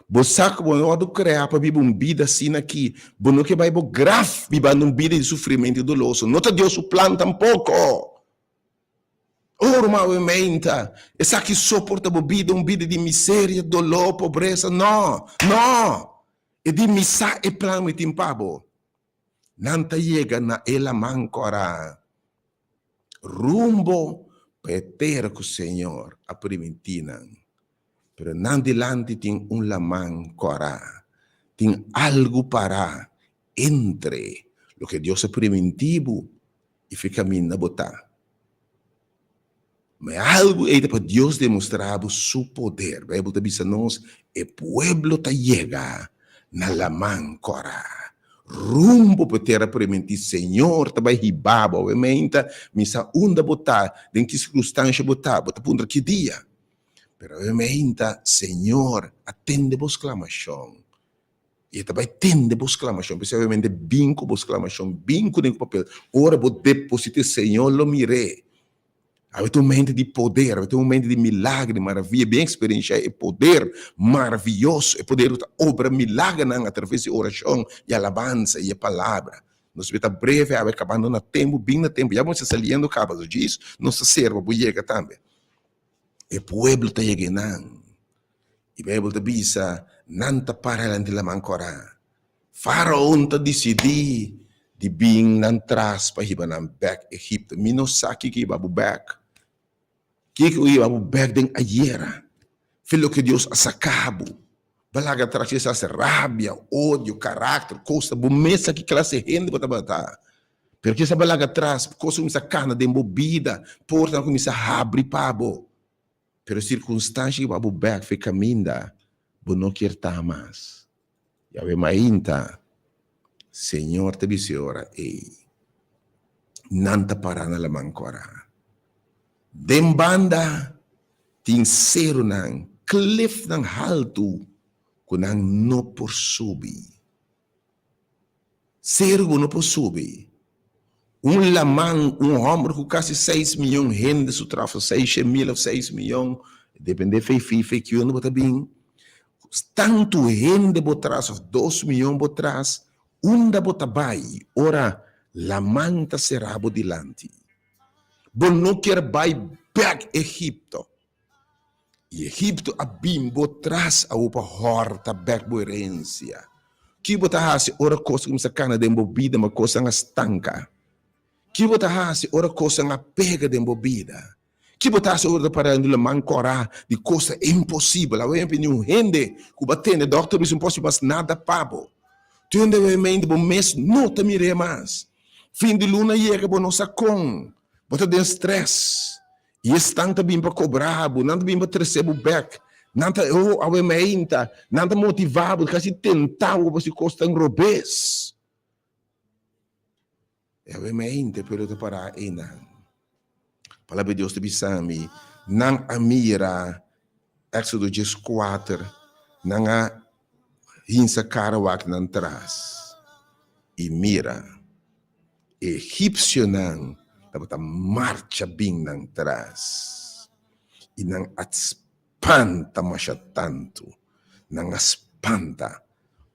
Bo sa ku bo no wòrdu kreá pa biba un bida asina aki. Bo no ke bai bo graf bibando un bida di sufrimentu i doloso. No ta Dios su plan tampoko. Oh, ruman, awe meinta, esaki so por ta bo bida, un bida di miseria, doló, pobresa. No! No! E di mi sa e plan mi tin pa bo. Nan ta yega na e laman kòrá. Rumbo pa e tera ku Señor a primintí nan. Pero nan dilanti tin un laman kòrá. Tin algu pará entre loke Dios a primintí bo i fi kaminda bo ta. Ma e algu ei ta pa Dios demostrá bo su poder. Beibel ta bisa nos, E pueblo ta yega na laman kòrá, rumbo pa e tera primintí. Señor ta bai hiba bo. Awe meinta mi sa unda bo ta, den ki sirkunstansha bo ta. Bo ta puntra ki dia. Pero awe meinta Señor a tende bo sklamashon. I e ta bai tende bo sklamashon. P'esei obviamente bin ku bo sklamashon, bin ku den ku papel. Ora bo deposit'é, Señor lo mir'é. Awe ta un momento di poder, awe ta un momento di milagro, di maravia. Bin eksperenshá e poder maravioso, e poder ku ta obra milagernan atraves di orashon i alabansa i e palabra. Nos mester ta breve awe, kabando na tempu, bin na tempu. Ya bo mester saliendo kaba, so djis nos ta serba bo yega tambe. E pueblo ta yega einan. I Beibel ta bisa, Nan ta para dilanti Laman Kòrá. Fáraon ta disidí di bin nan tras pa hiba nan bèk Egipto. Mi no sa kiko hiba bo bèk. Kiko hiba bo bèk den ayera? Fe loke Dios a saka bo. Bo a laga tras kisas rabia, odio, karakter, kos ta bo mes sa ki klase hende bo tabata. Pero kisas bo a laga tras kos a kuminsá kana den bo bida, portanan a kuminsá habri pa bo. Pero sirkunstansha ki bo abo bek fe kaminda bo no kier ta mas. Yahweh mainta, Señor ta bisa e ora ei, nan ta para na laman kòrá. Den banda tin serunan, klifnan haltu ku nan no por subi. Seru bo no por subi. Un laman, un hòmber ku kasi seis miyon hende su trafo, seis shen mil òf seis miyon, depende fei fi, fei kiu bo ta bin. Tantu hende bo tras òf dos mion bo tras, unda bo ta bai ora laman ta será bo dilanti? Bo no kier bai bèk Egipto. I Egipto a bin bo tras awo pa hòrta bèk bo herensia. Ki bo ta hasi ora kos kuminsá kana den bo bida ma kosnan a stanka? Ki bo ta hasi ora kosnan a pega den bo bida? Ki bo ta hasi ora ta para den laman kòrá di kos ta imposibel? Awe mi pidi un hende ku bo a tende dòkter bisa un por hasi mas nada pa bo. Tur hende awe mente bo mes no ta mir'é mas. Fin di luna yega bo no sa kon. Bo ta den strès. I esnan ta bin pa kobra bo, nan ta bin pa trese bo bèk. Nan ta, oh, awe meinta, nan ta motivá bo, kasi tentá bo pa hasi kosnan robes. E awe meinta e pueblo ta pará einan. Palabra di Dios ta bisa mi, nan a mira, Éxodo 14, nan a hinsa kara wak nan tras, i mira, E egipsionan tabata marcha bin nan tras, i nan a spanta masha tantu. Nan a spanta.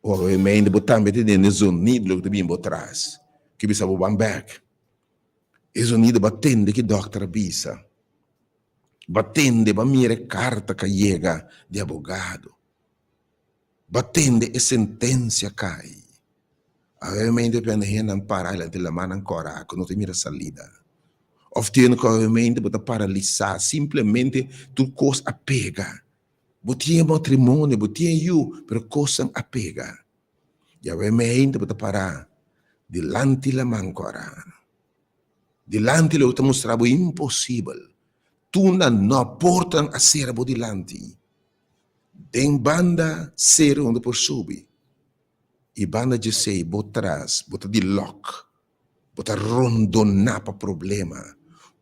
Ora e mente bo tambe ta tende zonido loke ta bin bo tras, ke bisa bo ban bek. E zonido bo a tende ke dòkter a bisa, bo a tende, bo a mira e karta ku a yega di abogado. Bo a tende e sentensia kai. Awemente pende hendenan para dilanti lamannan kòrá ku no ta mira salida. Òf tin ku awemente bo ta paralisá, simplemente tur kos a pega. Bo tin e matrimonio, bo tin e yu, pero kosnan a pega. I awemente bo ta pará dilanti laman kòrá, dilanti loke ta mustra bo imposibel. Tur nan no portanan a sera bo dilanti. Den banda seru unda por subi i banda djesei bo tras bo ta di lòk, bo ta rondoná pa problema.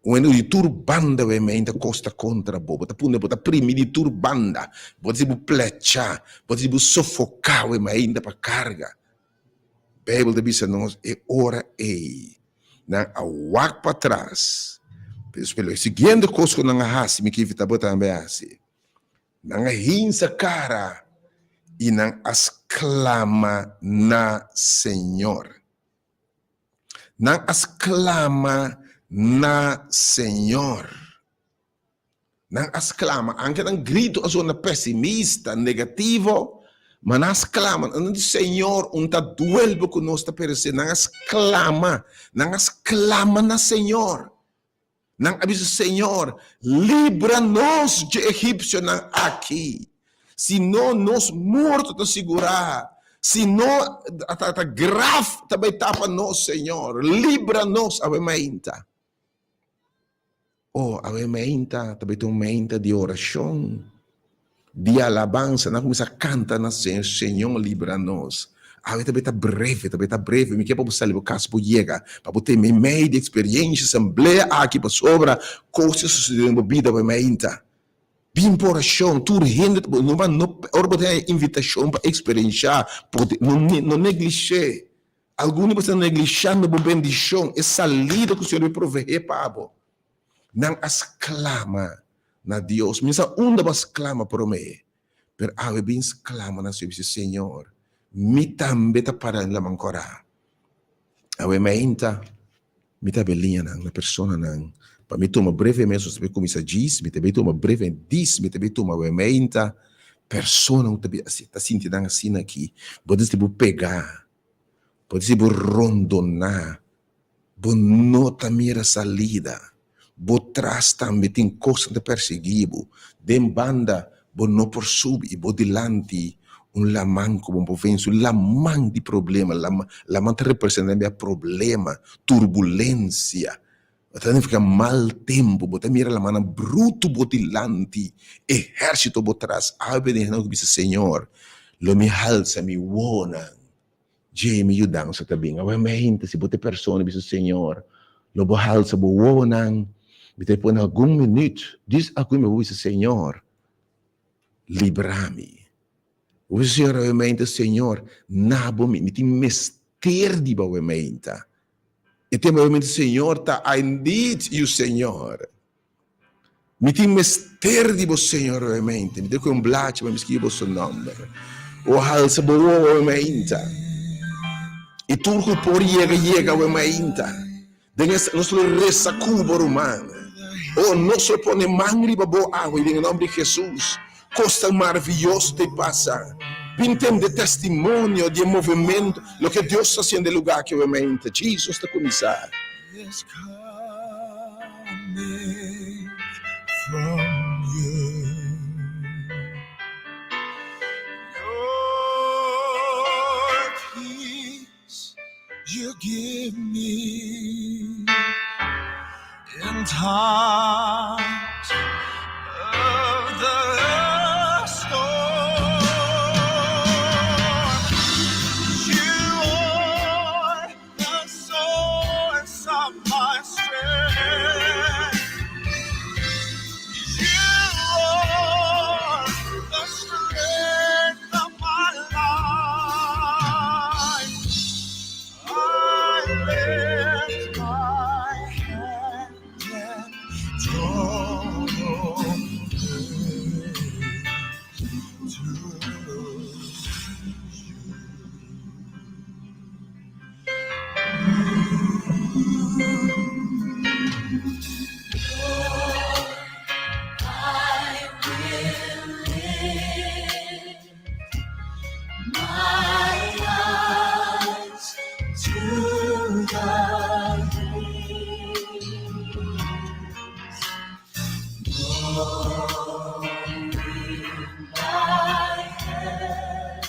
Un hende di tur banda wei mei ta kosta kontra bo, bo ta pone bo ta primi di tur banda, bo ta si bo plechá, bo ta si bo sofoká wei mei ainda pa karga. Beibel ta bisa nos e ora ei nan a wak patras, pero e siguiente kos ku nan a hasi mi ke invitá bo tambe hasi. Nan a hinsa kara i nan a sklama na Señor. Nan a sklama na Señor. Nan a sklama, anke nan gritu a sona pesimista, negativo, ma nan a sklama, nan di, Señor, un ta duel bo ku nos ta peresé. Nan a sklama, nan a sklama na Señor. Nan a bisa, Señor, libra nos dje egipsionan aki, si no nos morto ta sigurá, si no ta graf ta bai tapa nos, Señor, libra nos awe mainta. Oh, awe mainta ta bai ta un mainta di orashon. Di alabansa, nan kuminsá kanta na Señor, Señor libra nos. Awe ta beta breve, ta beta breve, mi ke pa bo sali bo kas bo yega, pa bo tene mei di eksperiencia asamblea aki pasobra kos ta sucede den bo bida bo mainta. Bin pa orashon, tur hende ta no ba no ora bo ta haña invitashon pa eksperenshá, pode no no neglish'é. Algun di bo sta neglishando bo bendishon, e salida ku Señor a proveé pa bo. Nan a sklama na Dios. Mi sa unda bo a sklama promé, pero awe bin sklama na Señor, bisa, Señor, mi tambe ta para den laman kòrá. Awe mainta mi ta be liñanan na personanan pa mi tuma brevemente, nos ta be kuminsá djis, mi ta be tuma breve dis, mi ta be tuma awe mainta persona ku ta be ta sinti nan asina aki, bo ta sinti bo pegá, bo ta sinti bo rondoná. Bo no ta mira salida. Bo tras tambe tin kosnan ta persiguí bo. Den banda bo no por subi i bo dilanti un laman ku bo por vense, un laman di problema. Laman ta representá bia problema, turbulensia. Ta nifiká mal tempu. Bo ta mira lamannan brutu bo dilanti, ehérsito bo tras. Awe bini hende ku bisa, Señor, lo mi halsa mi wowonan. Dje mi yudansa ta bin. Awe mente si bo ta e persona bisa Señor, lo bo halsa bo wowonan, mi ta pone algun minuut, djis algun minuut bo bisa Señor, libra mi. Bo bisa Señor awe mente, Señor, na bo mi, mi tin mester di bo awe mente. E tempo awe mente Señor ta I need you Señor. Mi tin mester di bo Señor awe mainta. Mi ta ku un blachi pa mi skibi bo su nomber. O halsa bo wowo awe mainta. I tur ku por yega, yega awe mainta. Den es nos lo resa ku bo ruman. O nos lo pone man riba bo awe den e nomber di Jesus. Kosnan maravioso ta pasa. Bin tende testimonio di e movimento, loke Dios ta hasiendo e lugar aki awe mainta. Jesus ta kuminsá. Is coming from you. Your peace you give me in times of the storm. You are the source of my strength. You are the strength of my life. I lift my hands in total praise to you. I will lift my eyes to the hills, knowing my help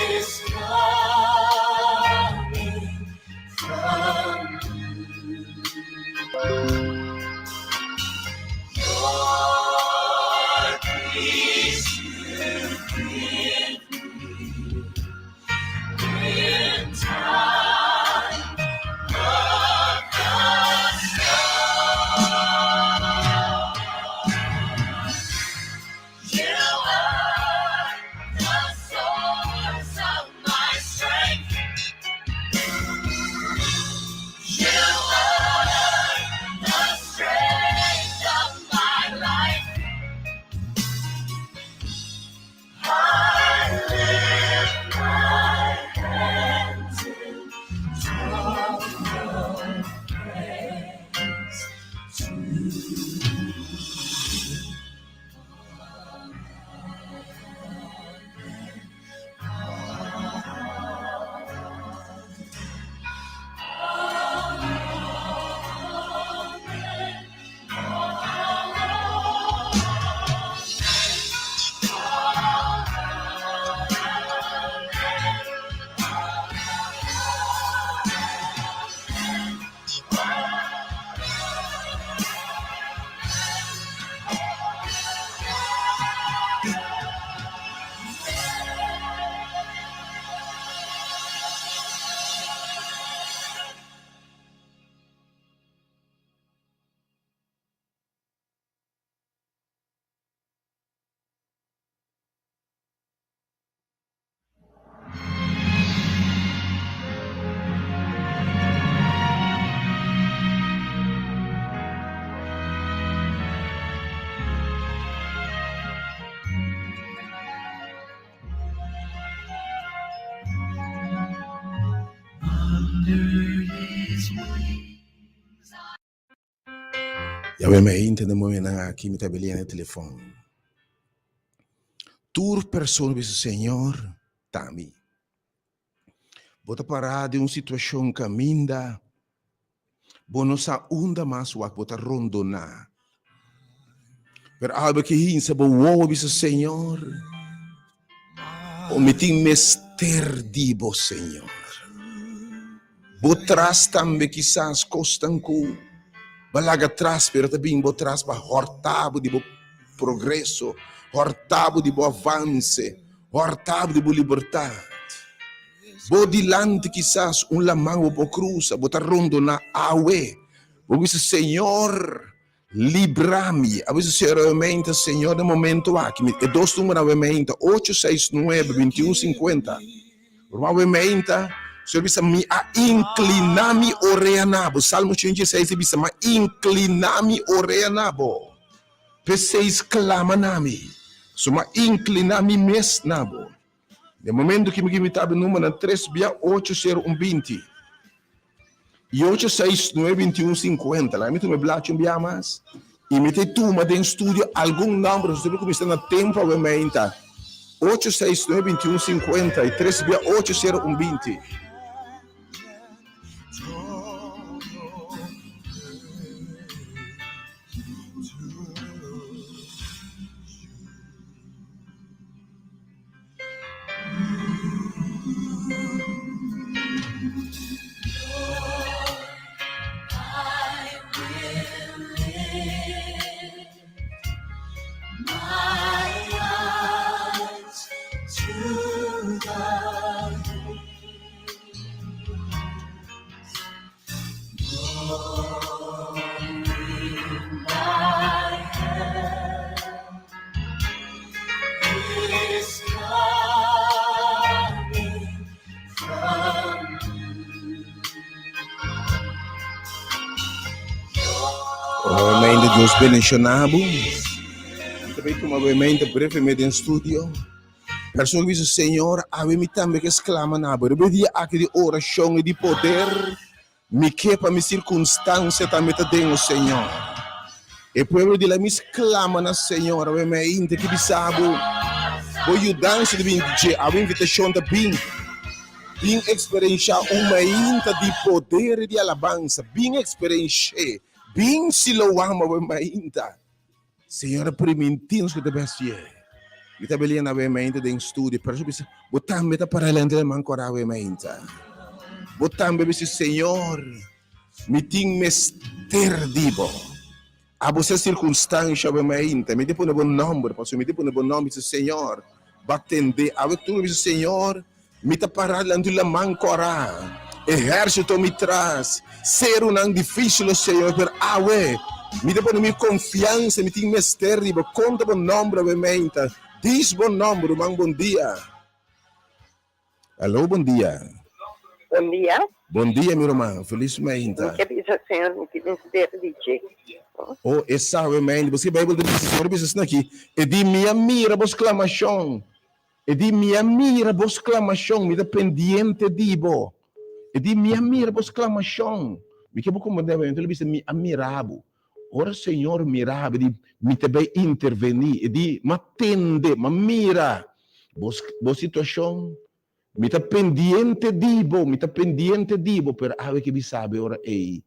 is coming from you. Your peace you give me in time of the storm. You are the source of my strength. You are the strength of my life. I lift my hands in total praise to you. Under his wings. Awe mainta na momentonan aki mi ta belian e telefon. Tur persona bisa Señor ta mi. Bo ta pará den un situashon kaminda bo no sa unda mas wak bo ta rondoná. Pero awe ke hinsa bo wowo bisa Señor, o mi tin mester di bo Señor. Bo tras tambe kisas kosnan ku bo a laga tras pero ta bin bo tras pa hòrta bo di bo progreso, hòrta bo di bo avanse, hòrta bo di bo libertat. Bo dilanti kisas un laman bo por krusa, bo ta rondoná awe. Bo bisa, Señor, libra mi. A bisa seriamente, Señor, den momento aki, mi, e dos numero awe meinta, ocho seis nuebe, binti un sinkuenta. Ruman awe meinta, Señor bisa, Mi a inkliná mi orea na bo. Salmo 116 ta bisa, Mi a inkliná mi orea na bo. P'esei sklama na mi. So mi a inkliná mi mes na bo. Den momento ki mi ki mi tabe numbernan tres bia ocho sero un binti i ocho seis nuebe binti un sinkuenta. Laga mi tuma e blachi un bia mas i mi ta tuma den studio algun number so ku mi sta na tempu awe meinta ocho seis nuebe binti un sinkuenta i tres bia ocho sero un binti. Obviamente Dios bendiciona bo. Mi ta bay tuma obviamente brevemente den studio. Persona bisa, Señor, awe mi tambe ke sclama na bo. Riba e dia aki di oracion y di poder. Mi ke pa mi sirkunstansia tambe ta den o Señor. E pueblo di la mi sklama na Señor awe mainta ki bisa bo, bo yudansa ta bin di dje, awe invitashon ta bin. Bin eksperensha un mainta di poder i di alabansa, bin eksperensh'é, bin Siloam awe mainta. Señor a primintí nos ku ta bai hasié. Mi ta belian awe mainta den studio, pero su bisa, bo tambe ta para lente den man kora awe mainta. Bo tambe bisa, Señor, mi tin mester di bo. Abo sa sirkunstansha awe mainta, mi ta pone bo nòmber, pasobra mi ta pone bo nòmber, bisa, Señor, bo a tende. Awe tur mi bisa, Señor, Mi ta pará dilanti di laman kòrá, ehérsito mi tras, serunan difísil, o Señor, pero awe mi ta pone mi konfiansa, mi tin mester di bo. Konta bo nòmber awe meinta, dis bo nòmber, ruman, bon dia. Aló, bon dia. Bon dia. Bon dia, mi ruman, felis meinta. Mi ke bisa Señor mi tin mester di dje. O, e sa awe meinta, paske Beibel ta bisa, Señor a bisa asina aki, E di mi a mira bo sklamashon. E di, Mi a mira bo sklamashon, mi ta pendiente di bo. E di, Mi a mira bo sklamashon. Mi ke bo komprendé bo, enton el a bisa, Mi a mira bo. Ora Señor mira bo, e di, Mi ta bai intervení. E di, M'a tende, m'a mira bo, bo situashon. Mi ta pendiente di bo, mi ta pendiente di bo. Pero awe ke bisa bo e ora ei,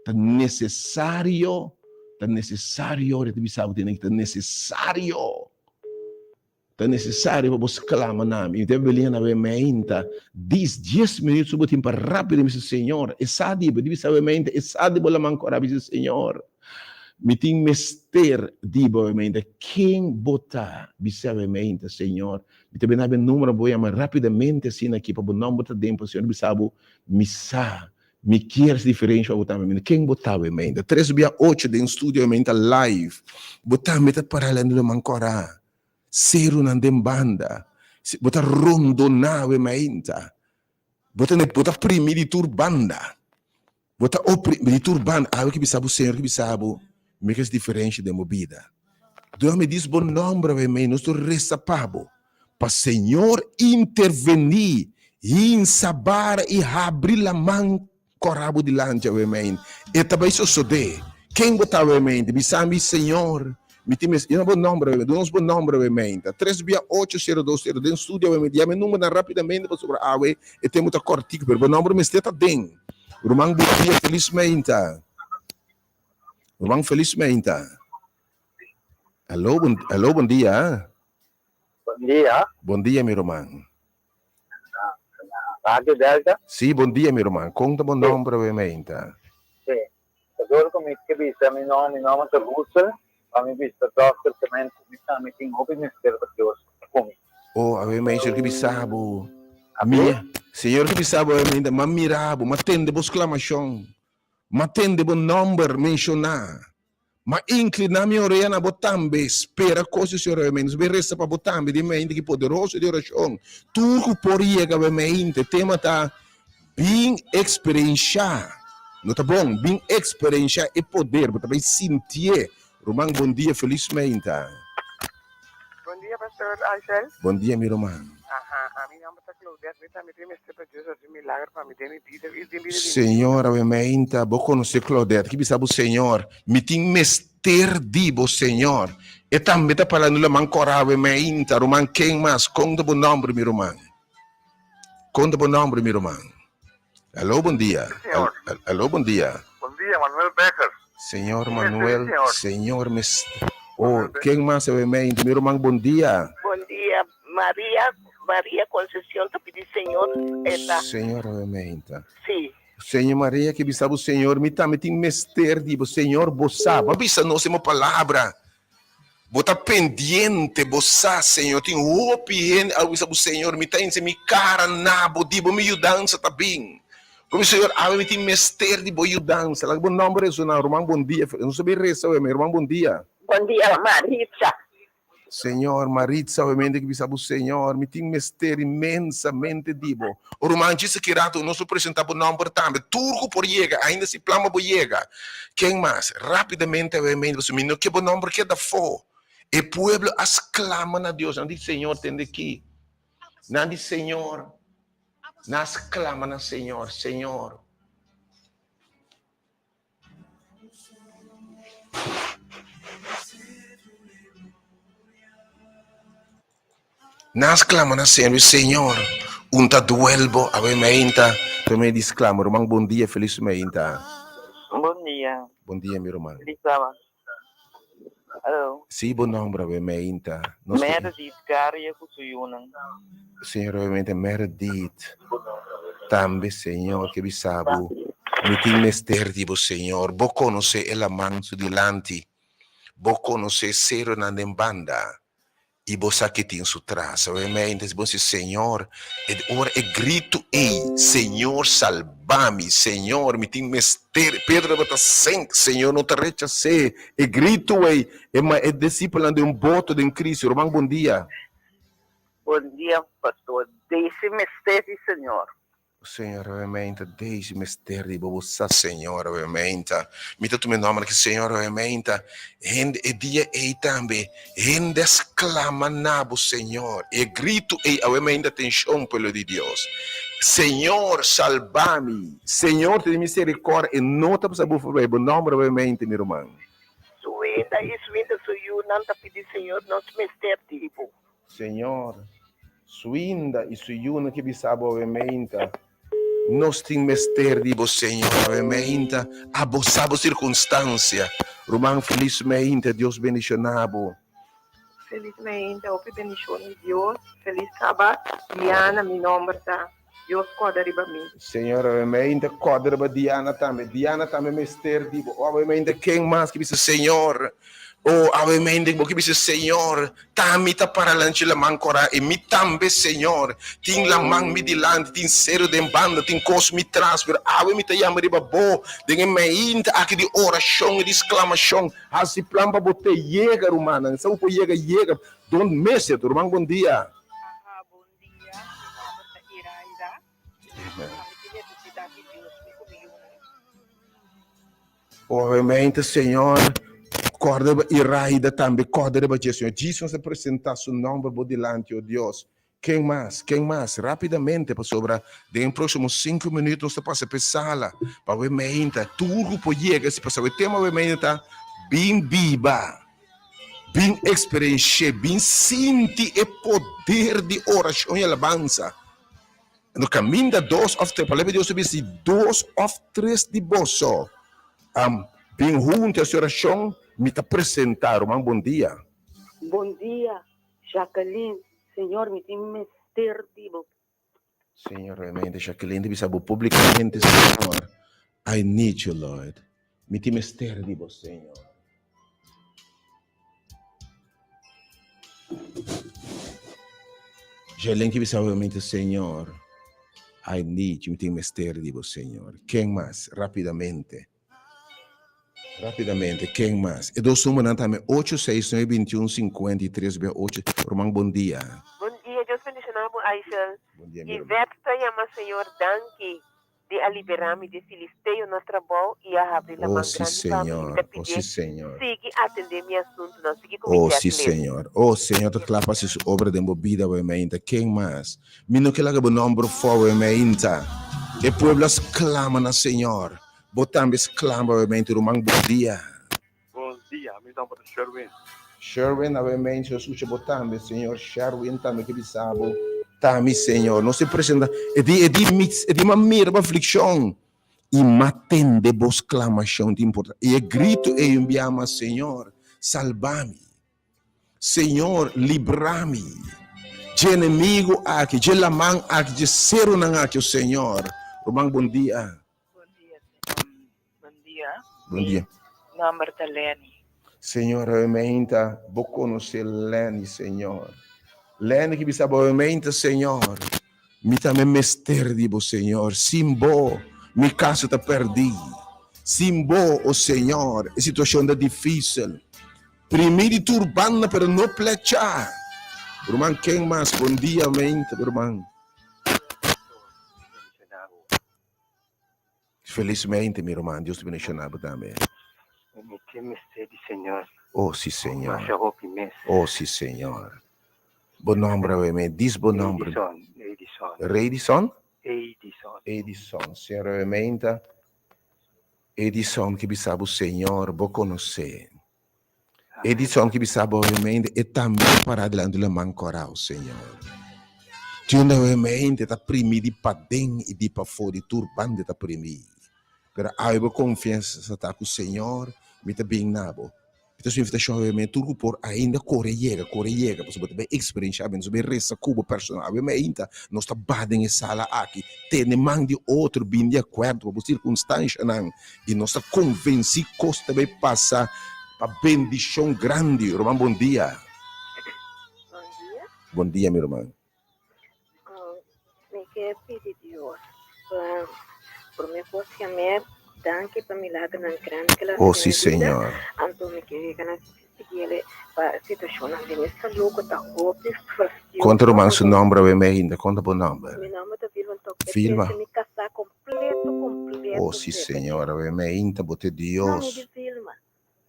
ta nesesario, ta nesesario, ora e ta bisa bo, ta nesesario. Ta necesario pa bo sclama na mi. Mi ta beliña na we meinta dis dies minuut so bo tin pa rapido mi bisa Señor e sa di bo di bisa we meinta e sa di bo laman cora bisa Señor mi tin mester di bo we meinta ken bo ta bisa we meinta Señor mi ta bina be numero bo yama rapidamente asina aki pa bo nomber ta den pa Señor bisa bo mi sa mi kier si diferencia pa bo tambe mi ken bo ta we meinta tres bia ocho den studio we meinta live bo tambe ta para lendo laman cora. Serunan den banda. Bo ta rondoná we mainta. Bo ta bo ta primi di tur banda. Bo ta opri di tur banda. Awe ki bisa bo Señor ki bisa bo mi kes diferensha den bo bida. Dor mi dis bo nomber awe mei nos tur resa pa bo. Pa Señor intervení hinsa bara i habri laman Kòrá bo dilanti awe mei. E ta bai sosodé. Ken bo ta awe mei? Bisa mi, Señor, mi tin mes. Yama bo nòmber awe mei. Duna nos bo nòmber awe mei. Ta tres bia ocho sero dos sero den studio awe mei. Yama e numbernan rápidamente pasobra awe e tempu ta kòrtiku, pero bo nòmber mester ta den. Ruman bon dia, felis meinta. Ruman felis meinta. Aló, bon, aló, bon dia. Bon dia. Bon dia, mi ruman. Radio Delta. Sí, bon dia, mi ruman. Kon ta bo nomber awe meinta? Sí. Ta dor ku mi ke bisa mi nom, mi nomber ta Russell, pa mi bisa dokter Clement ku mi sa mi tin hopi mester pa Dios ku mi. Oh, awe mei Señor ke bisa bo. Mi, Señor ke bisa bo awe meinta, m'a mira bo, m'a tende bo sklamashon, m'a tende bo nomber menshoná. Ma inclina mi orea na bo tambe, spera cos di Señor awe mente. Nos bay reza pa bo tambe den mente ki poderoso di oracion. Tur cu por yega awe mente. Tema ta. Bin eksperenshá. No ta bon? Bin eksperenshá e poder. Bo ta bai sintié. Ruman, bon dia. Felis meinta. Bon dia, Pastor Angel. Bon dia, mi ruman. Aha, ami nomber ta Claudette. Mi tambe tin mester pa Dios haci milagro pa mi den mi bida y den bida di mi Señor, awe meinta, bo conoce Claudette. Ki bisa bo, Señor, mi tin mester di bo, Señor. E tambe ta parla no laman cora awe meinta. Ruman, ken mas? Con ta bo nomber, mi ruman? Con ta bo nomber, mi ruman? Aló, bon dia. Señor. Aló, bon dia. Bon dia, Manuel Becker. Señor Manuel, Señor mes. Oh, ken mas awe meinta? Mi ruman, bon dia. Bon dia, Maria, Maria Concepcion ta pidi Señor eta. Señor awe meinta. Sí. Señor Maria ke bisa bo, Señor, mi tambe tin mester di bo. Señor, bo sa. Bo a bisa nos den bo palabra. Bo ta pendiente, bo sa, Señor. Tin hopi hende a bisa bo, Señor, mi ta inse mi cara na bo, di bo mi yudansa ta bin. Komo, Señor, awe mi tin mester di bo yudansa. Laga bo nomber resona. Ruman, bon dia. Nos ta bin resa awe, mi ruman, bon dia. Bon dia, Maritza. Señor, Maritza obviamente ki bisa bo, Señor, mi tin mester inmensamente di bo. O ruman, djis aki rato nos lo presenta bo nomber tambe. Tur ku por yega, ainda si plan pa bo yega. Ken mas? Rapidamente obviamente, pasobra mi no ke bo nomber keda afó. E pueblo a sklama na Dios. Nan di, Señor, tende aki. Nan di, Señor. Nan a sklama na Señor, Señor. Nan sklama na Señor, Señor, un ta duel bo awe meinta. Ta me di sklama, ruman, bon dia, felis meinta. Bon dia. Bon dia, mi ruman. Feliz sábado. Aló. Sí, bo nomber awe meinta. Meredith Garia ku su yunan. Señor, awe meinta, Meredith. Tambe, Señor, ke bisa bo, mi tin mester di bo, Señor. Bo konosé e laman su dilanti, bo konosé seronan den banda, i bo sa ke tin su tras. Obviamente, si bo si, Señor, e ora e gritu ei, Señor, salba mi, Señor, mi tin mester. Pedro tabata senk, Señor no ta rechas'é. E gritu ei, e ma e disipelnan den un boto den krisi. Ruman, bon dia. Bon dia pastor Daisy mester di Señor. Señor obviamente Daisy mester di bo bo sa Señor obviamente mi ta tuma e nomber aki Señor obviamente hende e dia ey tambe hende a sclama na bo Señor e grito ey obviamente atencion pueblo di Dios Señor salba mi Señor tene misericordia e no ta pasa bo forbij bo nomber obviamente mi ruman. Suwinda y suwinda su yunan ta pidi Señor nos mester di bo. Señor, Suinda i su yunan ke bisa bo awe meinta, Nos tin mester di bo, Señor, awe meinta, abo sa bo sirkunstansia. Ruman, felis meinta, Dios bendishoná bo. Felis meinta, hopi bendishon di Dios. Felis sabat, Diana mi nomber ta. Dios kòrda riba mi. Señor, awe meinta, kòrda riba Diana tambe. Diana tambe mester di bo. Awe meinta, ken mas ke bisa, Señor, oh, awe meinta bo ke bisa, Señor, ta mi ta para lanchi laman kòrá, i mi tambe, Señor, tin laman mi dilanti, tin seru den banda, tin kos mi tras, pero awe mi ta yama riba bo den e meinta aki di orashon i di sklamashon. Hasi plan pa bo te yega, rumannan. Sa bo por yega, yega. Don't miss it. Ruman, bon dia. Aha, bon dia, mi nomber ta Iraida. Ami tin nesesidat di Dios, mi ku mi yunan. Obviamente, Señor, kòrda riba Iraida tambe, kòrda riba dje, Señor. Jesus a presentá su nòmber bo dilanti, o Dios. Ken mas? Ken mas? Rápidamente, pasobra den e próksimo sinku minüt nos ta pasa pa e sala pa we meinta. Tur ku por yega, si pasobra e tema we meinta ta Bin biba. Bin eksperensh'é, bin sinti e poder di orashon i alabansa. No kaminda dos òf tres, Palabra di Dios ta bisa si dos òf tres di boso bin huntu hasi orashon, mi ta presentá. Ruman, bon dia. Bon dia, Jacqueline. Señor, mi tin mester di bo. Señor, realmente, Jacqueline ta bisa bo públicamente, Señor, I need you, Lord. Mi tin mester di bo, Señor. Jacqueline ki bisa obviamente, Señor, I need you, mi tin mester di bo, Señor. Ken mas? Rápidamente. Rápidamente, ken mas? E dos numbernan ta mi ocho seis nuebe bintiun sinkuenta i tres bia ocho. Ruman, bon dia. Bon dia, Dios bendiciona bo Aishel. Bon dia, mi ruman. Yvette ta yama Señor danki. Di a liberá mi di e filisteo na trabou i a habri Oh, laman sí, grandi pa mi, i mi Señor. ta Oh, sí, pidié, Señor. Sigui atendé mi asuntunan, sigui ku mi Oh, sí, checklist. Señor. Oh, Señor ta kla pa hasi su obra den bo bida awe mainta. Ken mas? Mi no ke laga bo nomber for awe mainta. E pueblo a sklama na Señor. Bo tambe sklama awe mainta, ruman. Bon dia. Bon dia, mi nomber ta Sherwin. Sherwin, awe mainta nos skucha bo tambe, Señor. Sherwin tambe ke bisa bo. Ta mi, Señor. Nos te presenta. E di, e di, e di m'a mira bo aflikshon. I m'a tende bo sklamashon. Ta importa. I e gritu ei un bia mas, Señor, salba mi. Señor, libra mi dje enemigu aki, dje laman aki, dje serunan aki, o Señor. Ruman, bon dia. Bon dia, bon dia. Bon dia. Mi nomber ta Lenny. Señor, awe bo conoce Lenny, Señor. Lenny ki bisa bo awe Señor. Mi tambe mester di bo, Señor. Sin bo, mi caso ta perdi. Sin bo, o Señor, e situacion ta dificil. Primi di tur banda, pero no plecha. Ruman, ken mas? Bon dia, mente, ruman. Felizmente, mi ruman. Dios ta bendiciona bo tambe. Mi tin mester di Señor. Oh, si, Señor. Masha hopi mes. Oh, si, Señor. Bo nomber awe me. Dis bo nomber. Edison, Edison. Redison? Edison. Edison. Señor awe meinta. Edison ki bisa bo Señor, bo conoce. Edison ki bisa bo awe meinta, e tambe ta para dilanti di laman corao, Señor. Tienda awe meinta ta primi di paden y di pafó, di tur banda ta primi. Pero awe bo confiansa ta cu Señor, mi ta bin na bo. Mi ta haci un invitacion awe meinta, tur cu por ainda core yega, core yega, pasobra bo ta bay experiencia, nos ta bay reza cu bo personal. Awe meinta nos ta baha den e sala aki, tene man di otro, bin di acuerdo pa bo circunstancianan, y nos ta convenci cos ta bay pasa pa bendicion grandi. Ruman, bon dia. Bon dia. Bon dia, mi ruman. Mi ke pidi Dios pa prome kos yam'é danki pa milagernan grandi ke el a Oh, hasi sí, den mi bida. Señor. Anto mi ke yega na pidiel pa situashonnan di mi salú ku ta hopi fastioso. Konta ruman su nomber awe mi ainda. Konta bo nomber. Mi nomber ta Vilma anto e Vilma. trese mi kasá kompleto kompleto. Oh, sí, Señor. Awe mi ainda bo te No, mi Dios. di Vilma.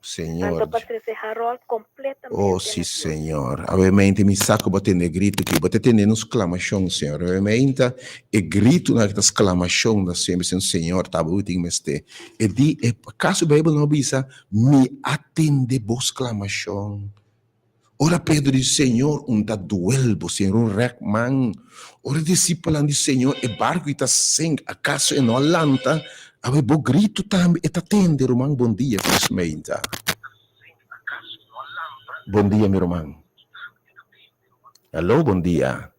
Señor. Anto pa trece Harold completamente Oh, na sí, Dios. Señor. Awemente mi sa cu bo tende e grito aki. Bo ta tende nos sclamacion, Señor. Awemente e gritonan aki ta sclamacion na Señor. Bisando, Señor, ta bo tin mester. E di, e acaso Bijbel no bisa, Mi a tende bo sclamacion. Ora Pedro di, Señor, un ta duel bo, Señor, un rek man. Ora e discipelnan di, Señor, e barco i ta sink, acaso e no a lanta? Awe bo grito tambe e ta tende, ruman. Bon dia, Feliz Meinta. Bon dia, mi ruman. Hallo, bon dia.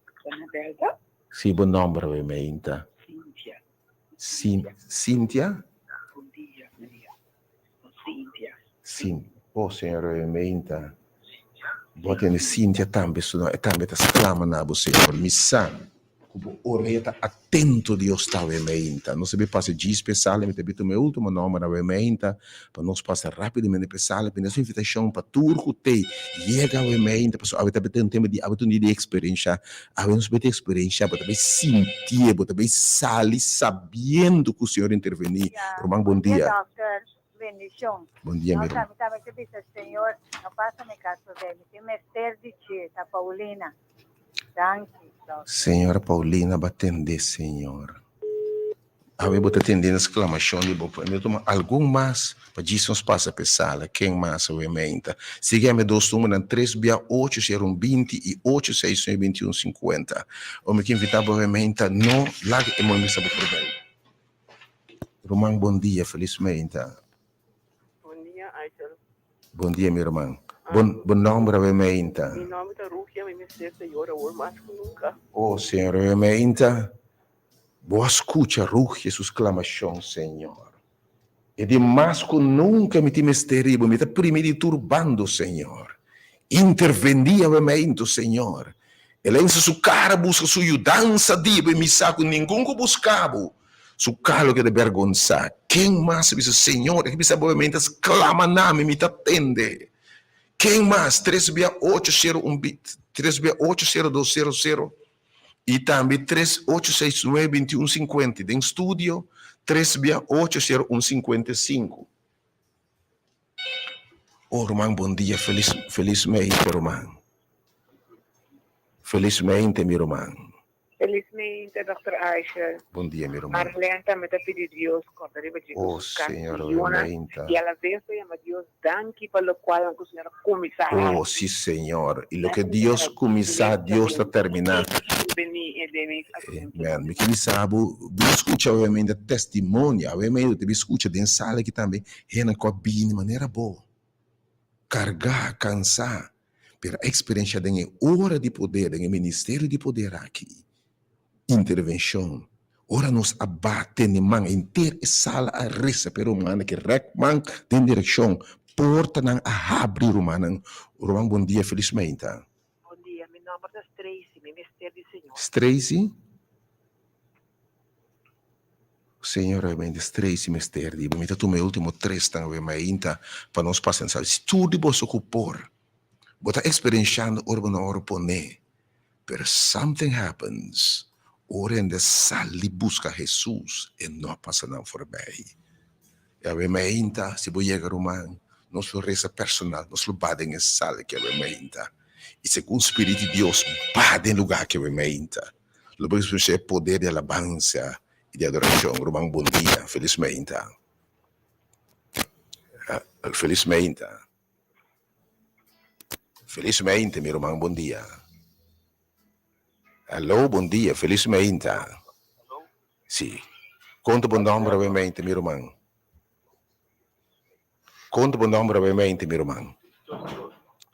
Si, bo nomber awe, Meinta? Cynthia. Cynthia? Bon dia, Maria. Cynthia. Cyn, oh Señor Meinta. Bo tende Cynthia tambe su no, e tambe ta sclama na bo Señor. Mi sa cu bo orea ta atento Dios ta awe meinta. Nos ta bin pasa djis p'e sala, mi ta bin tuma e ultimo nomber awe meinta pa nos pasa rapidamente p'e sala. Bini su invitacion pa tur cu t'ey yega awe meinta pasobra awe ta bin un tema di awe ta un dia di experiencia. Awe nos bay ta experiencia, bo ta bay sintié, bo ta bay sali sabiendo cu Señor a interveni. Ruman, bon dia. Bendicion. Bon dia, mi No, ruman. mi tambe ta bisa Señor, no pasa mi caso de mi tin mester di dje, ta Paulina. Danki, doctor. Señora Paulina ba tende, Señor. Awe bo ta tende na exclamacion di bo pueblo. Mi ta tuma algun mas pa djis nos pasa p'e sala. Ken mas awe meinta? Sigui ami dos numbernan, tres bia ocho sero un binti i ocho seis nuebe binti un sinkuenta. O mi ke invita bo awe meinta, no laga e moe misa bo por bai. Ruman bon dia, felis meinta. Bon dia, Aysel. Bon dia, mi ruman. Bon, bo nomber awe meinta? Mi nomber ta Rugia, mi mester Señor awor mas ku nunka. Oh, Señor, awe meinta. Bo a skucha Rugia su sklamashon, Señor. E di mas ku nunka mi tin mester riba, mi ta primi di tur bando, Señor. Intervení awe meinto, Señor. El a hinsa su kara buska su yudansa di bo i mi sa ku ningun ku buska bo, su kara lo keda bergonsá. Ken mas a bisa, Señor, e ke bisa bo awe meinto a sklama na mi, mi ta tende. Ken mas? Tres bia ocho sero un bi, tres bia ocho sero dos sero sero. I tambe tres ocho seis nuebe binti un sinkuenta i den studio tres bia ocho sero un sinkuenta i sinku. Oh ruman bon dia felis felis meinte ruman felis meinte mi ruman. Felismente Dòkter Aisha. Bon dia mi ruman. Marlene tambe ta pidi Dios corda riba dje Oh cu su cas Señor cu yunan obementa. y a la vez ta yama Dios danki pa locual nan cu Señor a cuminsa Oh haci. si Señor y loke Dios cuminsa Dios ta termina. Amen. Mi ke bisa bo, bo scucha obviamente testimonio, obviamente bo ta bin scucha den sala aki tambe hende cu a bini manera bo, carga, cansa, Pero a experiencia den e ora di poder, den e ministerio di poder aki, intervencion, ora nos a bate ne man, henter e sala a reza pa e rumannan ki rek man den direccion, portanan a habri rumannan. Ruman bon dia, felis meinta. Bon dia, mi nomber ta Stracy, mi mester di Señor. Stracy? Señor obviamente Stracy mester di bo. Mi ta tuma e ultimo tresnan awe mainta pa nos pasa en sal. Si tur di boso ku por, bo ta eksperenshando ora bo no ora pone, pero something happens ora hende sali buska Hesus e no a pasa nan forbij. E awe mainta si bo yega ruman nos lo resa personal, nos lo ba den e sal ki awe mainta i segun Spirit di Dios ba den lugar ki awe mainta. Lo bo experiencia e poder di alabansa y di adoracion. Ruman bon dia, felis meinta. Felis meinta. Felis meinta mi ruman bon dia. Hallo bon dia, felis meinta. Si. Konta bo nomber awe meinta mi ruman. Konta bo nomber awe mente, mi ruman.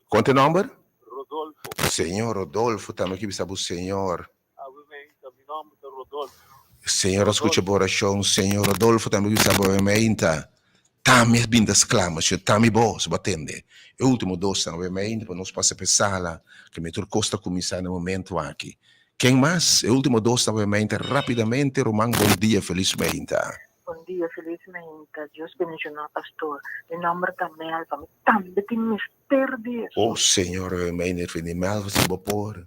Konta e nomber? Rodolfo. Señor Rodolfo, tambe ki bisa bo Señor. Awe meinta, mi nomber ta Rodolfo. Señor a skucha bo orashon. Señor Rodolfo, tambe ki bisa bo awe meinta. Tambe a bin ta sklama, Señor, ta mi bos, bo a tende. E ultimo dosnan awe meinta pa nos pasa pa e sala, ke mi tur kos ta kuminsá na e momento aki. Ken mas? E ultimo dosnan awe meinta, rapidamente, ruman, bon dia, felis meinta. Bon dia feliz meinta Dios bendiciona pastor mi nomber ta Melva mi tambe tin mester di Jesus. Oh Señor meneer Fini Melva si bo por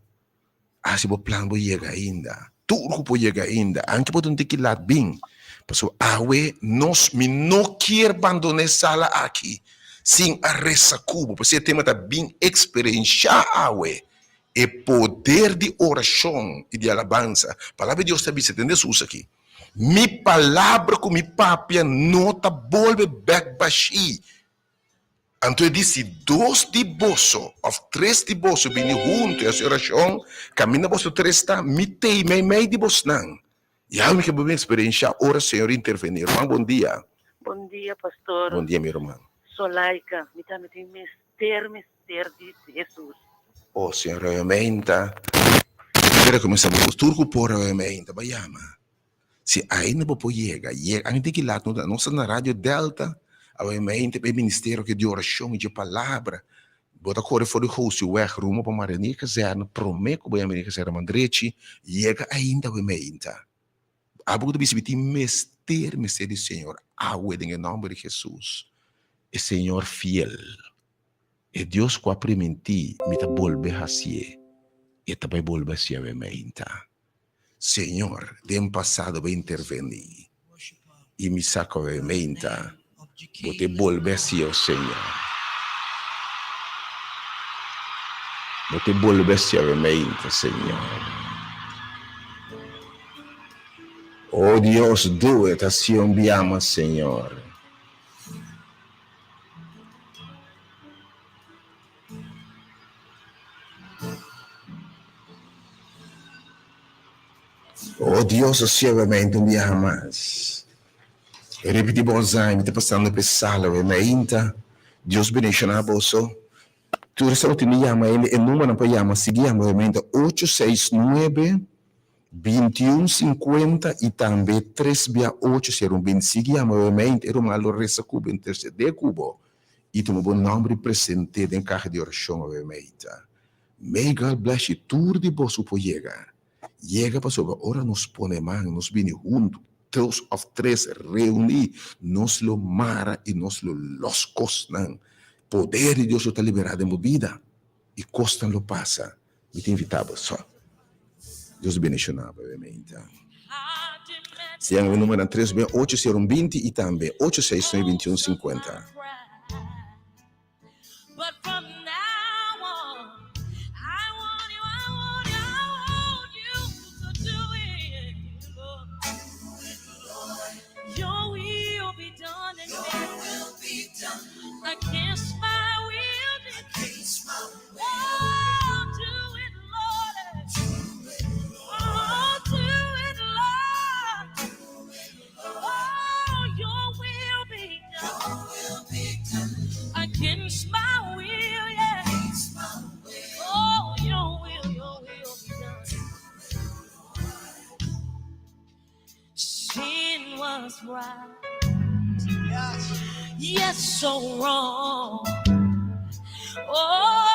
haci bo plan bo yega ainda tur cu por yega ainda anke bo ta un tiki lat bin pasobra awe nos mi no kier bandona e sala aki sin a resa cu bo pasobra e tema ta bin experiencia awe e poder di oracion y di alabansa palabra di Dios ta bisa tende sus aki. Mi palabra ku mi papia no ta bolbe bèk bashí. Anto e di, Si dos di boso òf tres di boso bini huntu i hasi orashon, kaminda boso tres ta, mi t'ei meimei di bosnan. Ya mi ke bo bin eksperenshá ora Señor intervení. Ruman, bon dia. Bon dia, pastor. Bon dia, mi ruman. Solaika, mi tambe tin mester, mester di Hesus. Oh, Señor Reumeinta, mi recompensa bo cu tur cu por Reumeinta, bo yama. Si ainda bo por yega, yega. Ami tin ki laat no ta, nos ta na Radio Delta, Reumeinta, e ministerio aki di oracion y dje palabra. Bo ta core for di Gooseweg rumbo pa Marinier Kazerne, prome cu bo yama Marinier Kazerne man drechi, yega ainda Reumeinta. Abo cu ta bisa mi tin mester, mester di Señor, awe den e nomber di Jesus, e Señor fiel. E Dios ku a primintí mi ta bolbe hasié, e ta bai bolbe hasié awe meinta. Señor, den pasado bo a intervení i mi sa ku awe meinta bo ta bolbe hasié, o Señor. Bo ta bolbe hasié awe meinta, Señor. O Dios, do it, hasié un biama, Señor. Oh Dios, osiebamente un biaha mas. E ripiti bo zai, mi ta pasando p'e sala we mainta. Dios bendiciona boso. Tur esnan ku tin di yama hende, e numbernan pa yama, sigui yama we mainta, ocho seis nuebe, Bintiun sinkuenta i tambe tres bia ocho si e run bin sigui yama bo mente, e ruman lo resa ku bo, intersedé ku bo i tuma bo nòmber i present'é den kaha di orashon awe meita. May God bless you tur di boso por yega. Yega pasobra ora nos pone man, nos bini huntu, dos òf tres reuní, nos lo mara i nos lo lòs kosnan. Poder di Dios lo ta liberá den bo bida i kosnan lo pasa. Mi ta invitá bo so. Dios bendiciona bo obviamente. Sian e numeronan 3 B 8 0 20 y tambe 8 6 9 21 50. Yes, so wrong. Oh,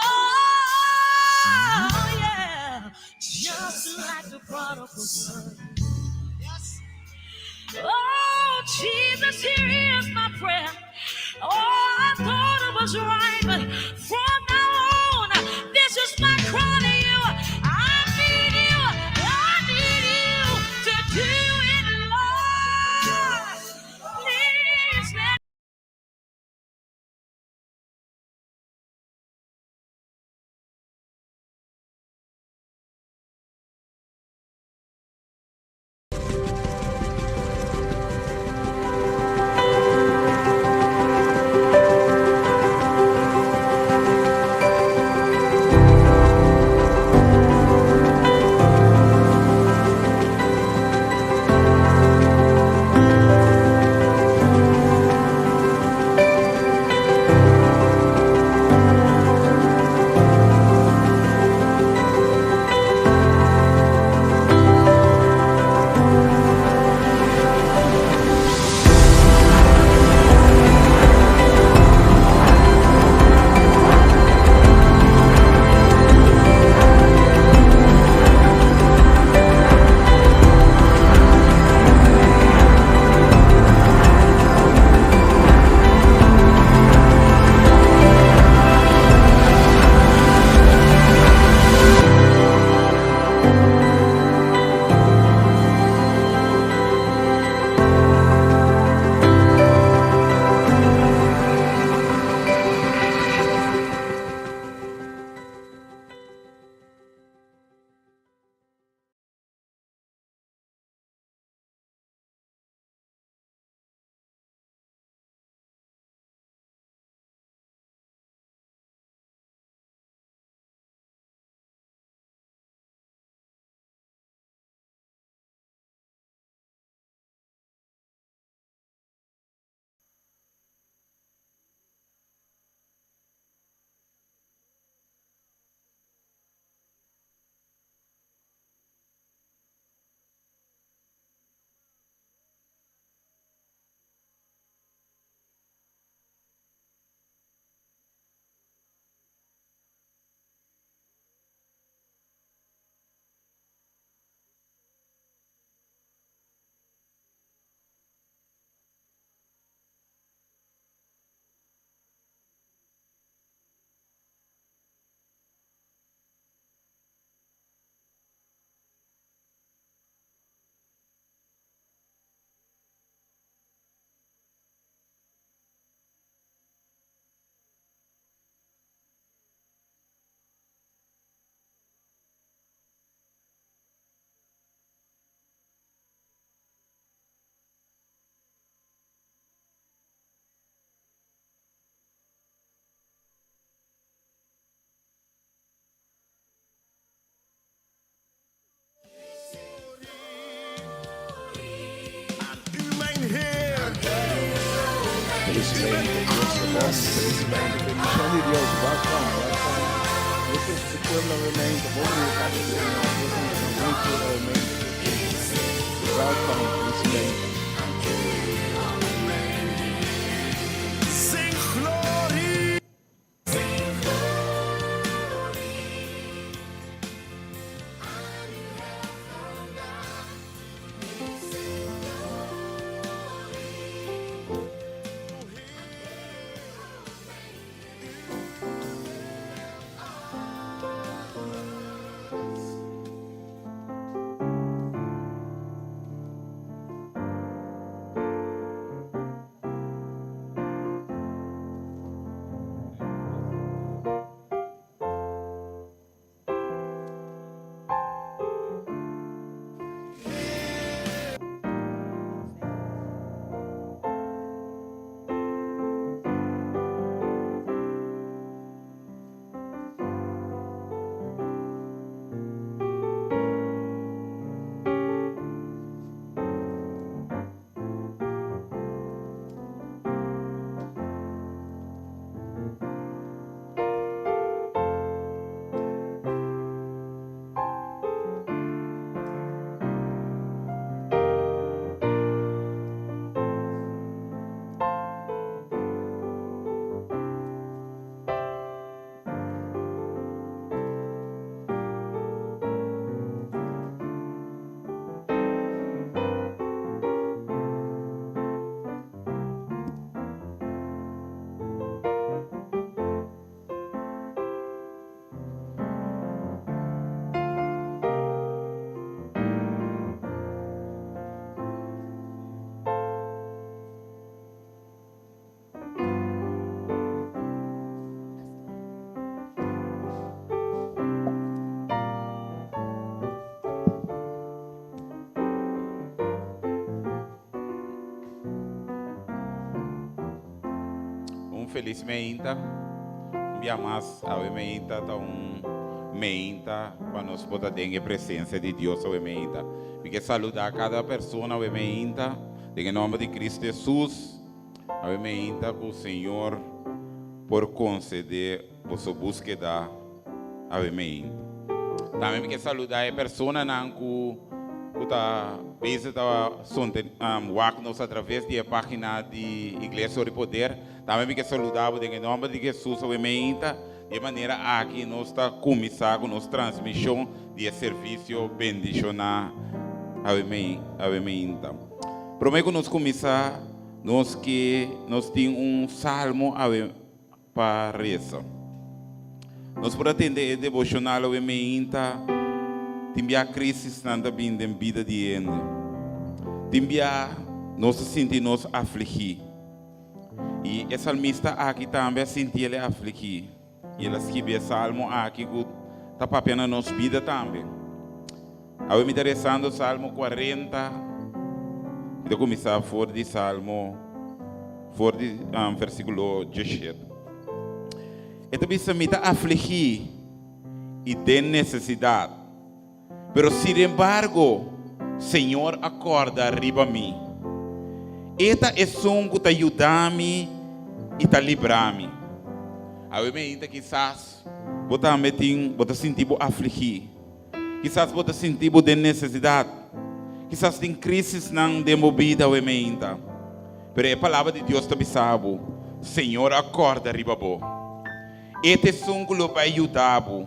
yeah. Just like the prodigal son. Oh, Jesus, here is my prayer. Oh, I thought it was right, but from now on, this is my cry to you. I need you. I need you to do it, Lord. Please let Felizmente, Dios ta bon. Felizmente, bendicion di Dios. Welcome, welcome. Dios ta su pueblo nuevamente. Bon dia, casa di Señor. Dios ta bendicion mucho nuevamente. Welcome, felizmente. Sing glory. Un felis meinta. Un bia mas awe meinta ta un meinta pa nos por ta den e presencia di Dios awe meinta. Mi ke saluda cada persona awe meinta den e nomber di Cristo Jesus. Awe meinta cu Señor por concede boso buskeda awe meinta. Tambe mi ke saluda e personanan cu cu ta bezig ta sonte wak nos atraves di e pagina di Iglesia Sor di Poder. Tambe mi ke saluda bo den e nomber di Jesus awe meinta. Di e manera aki nos ta cuminsa cu nos transmision di e servicio bendiciona awe awe meinta. Prome cu nos cuminsa nos ke nos tin un salmo awe pa resa. Nos por a tende e devocional awe meinta, tin bia crisisnan ta bin den bida di hende. Tin bia nos ta sinti nos afligi. I e salmista aki tambe a sinti el e afligi. I el a skibi e salmo aki ku ta papia na nos bida tambe. Awe mi ta rezando Salmo 40. Mi ta kuminsá for di Salmo, for di um, versíkulo 17. E ta bisa, mi ta afligí i den nesesidat, pero sin embargo, Señor a kòrda riba mi. E ta esun ku ta yuda mi i ta libra mi. Awe mi ainda kisas bo tambe tin, bo ta sinti bo afligí. Kisas bo ta sinti bo den nesesidat. Kisas tin krisisnan den bo bida awe meinta. Pero e Palabra di Dios ta bisa bo, Señor a kòrda riba bo. E ta esun ku lo bai yuda bo.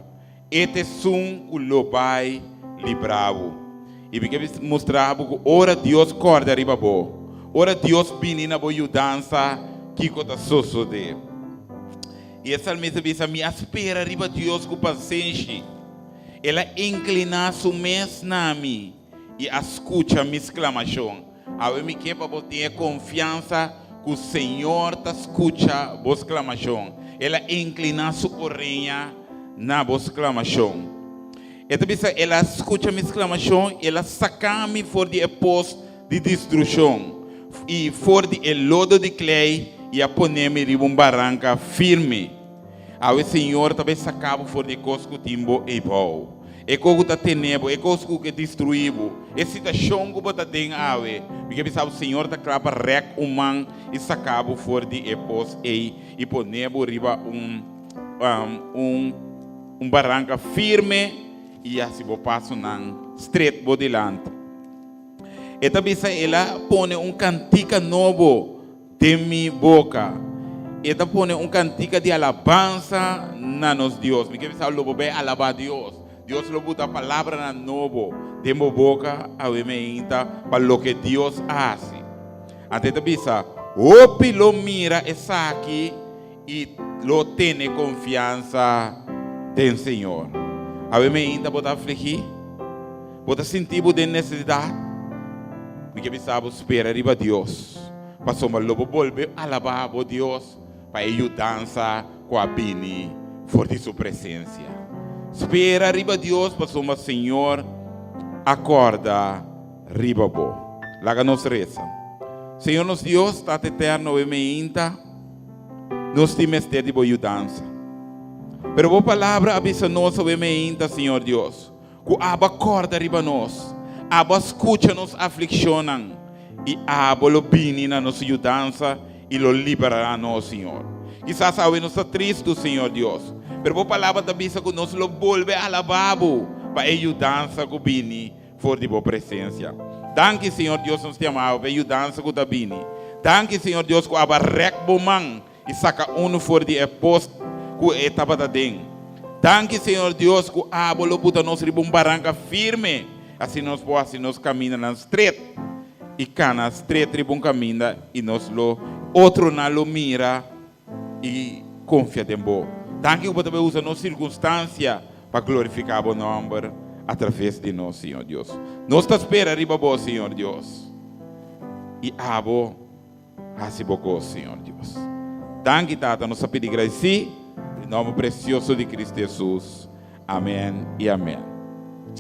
E ta esun ku lo bai libra bo. I mi ke mustra bo ku ora Dios kòrda riba bo, ora Dios bini na bo yudansa, kiko ta sosodé. I e salmista bisa, Mi a spera riba Dios ku pasenshi. El a inkliná su mes na mi i a skucha mi sklamashon. Awe mi ke pa bo tin e konfiansa ku Señor ta skucha bo sklamashon. El a inkliná su oreña na bo sklamashon. E ta bisa, El a skucha mi sklamashon i el a saka mi for di e pos di destrukshon i for di e lodo di klei i a pone mi riba un baranka firme. Awe Señor ta bai saka bo for di e kos ku tin bo eibou, e kos ku ta tene bo, e kos ku ke destruí bo, e situashon ku bo ta den awe. Mi ke bisa bo, Señor ta kla pa rèk un man i saka bo for di e pos ei i pone bo riba un un un baranka firme i hasi bo pasonan stret bo dilanti. E ta bisa, El a pone un kantika nobo den mi boka. E ta pone un kantika di alabansa na nos Dios. Mi ke bisa lo bo bai alabá Dios. Dios lo buta palabranan nobo den bo boka awe meinta pa loke Dios a hasi. Anto e ta bisa, Hopi lo mira esaki i lo tene konfiansa den Señor. Awe meinta bo ta afligí? Bo ta sinti bo den nesesidat? Mi ke bisa bo spera riba Dios, pasobra lo bo bolbe alabá bo Dios pa e yudansa ku a bini for di su presensia. Spera riba Dios, pasobra Señor a kòrda riba bo. Laga nos resa. Señor nos Dios, Tata Eterno, awe meinta nos tin mester di bo yudansa. Pero bo palabra a bisa nos awe meinta, Señor Dios, Ku abo a kòrda riba nos, abo a skucha nos aflikshonnan, i abo lo bini na nos yudansa i lo liberá nos, Señor. Kisas awe nos ta tristu, Señor Dios, pero bo Palabra ta bisa ku nos lo bolbe alabá bo pa e yudansa ku bini for di bo presensia. Danki, Señor Dios nos te amabo, pa e yudansa ku ta bini. Danki, Señor Dios, ku abo a rèk bo man I saka unu for di e pos ku e tabata den. Danki, Señor Dios, ku abo lo buta nos riba un baranka firme, asina nos por hasi nos kamindanan stret i kana stret riba un kaminda i nos lo otronan lo mira i konfia den bo. Danki ku bo ta bai usa nos sirkunstansia pa glorifiká bo nòmber atraves di nos, Señor Dios. Nos ta spera riba bo, Señor Dios, i abo. Hasi bo kos, Señor Dios. Danki, Tata, nos a pidi gradisí den nomber precioso di Cristo Jesus. Amen i amen.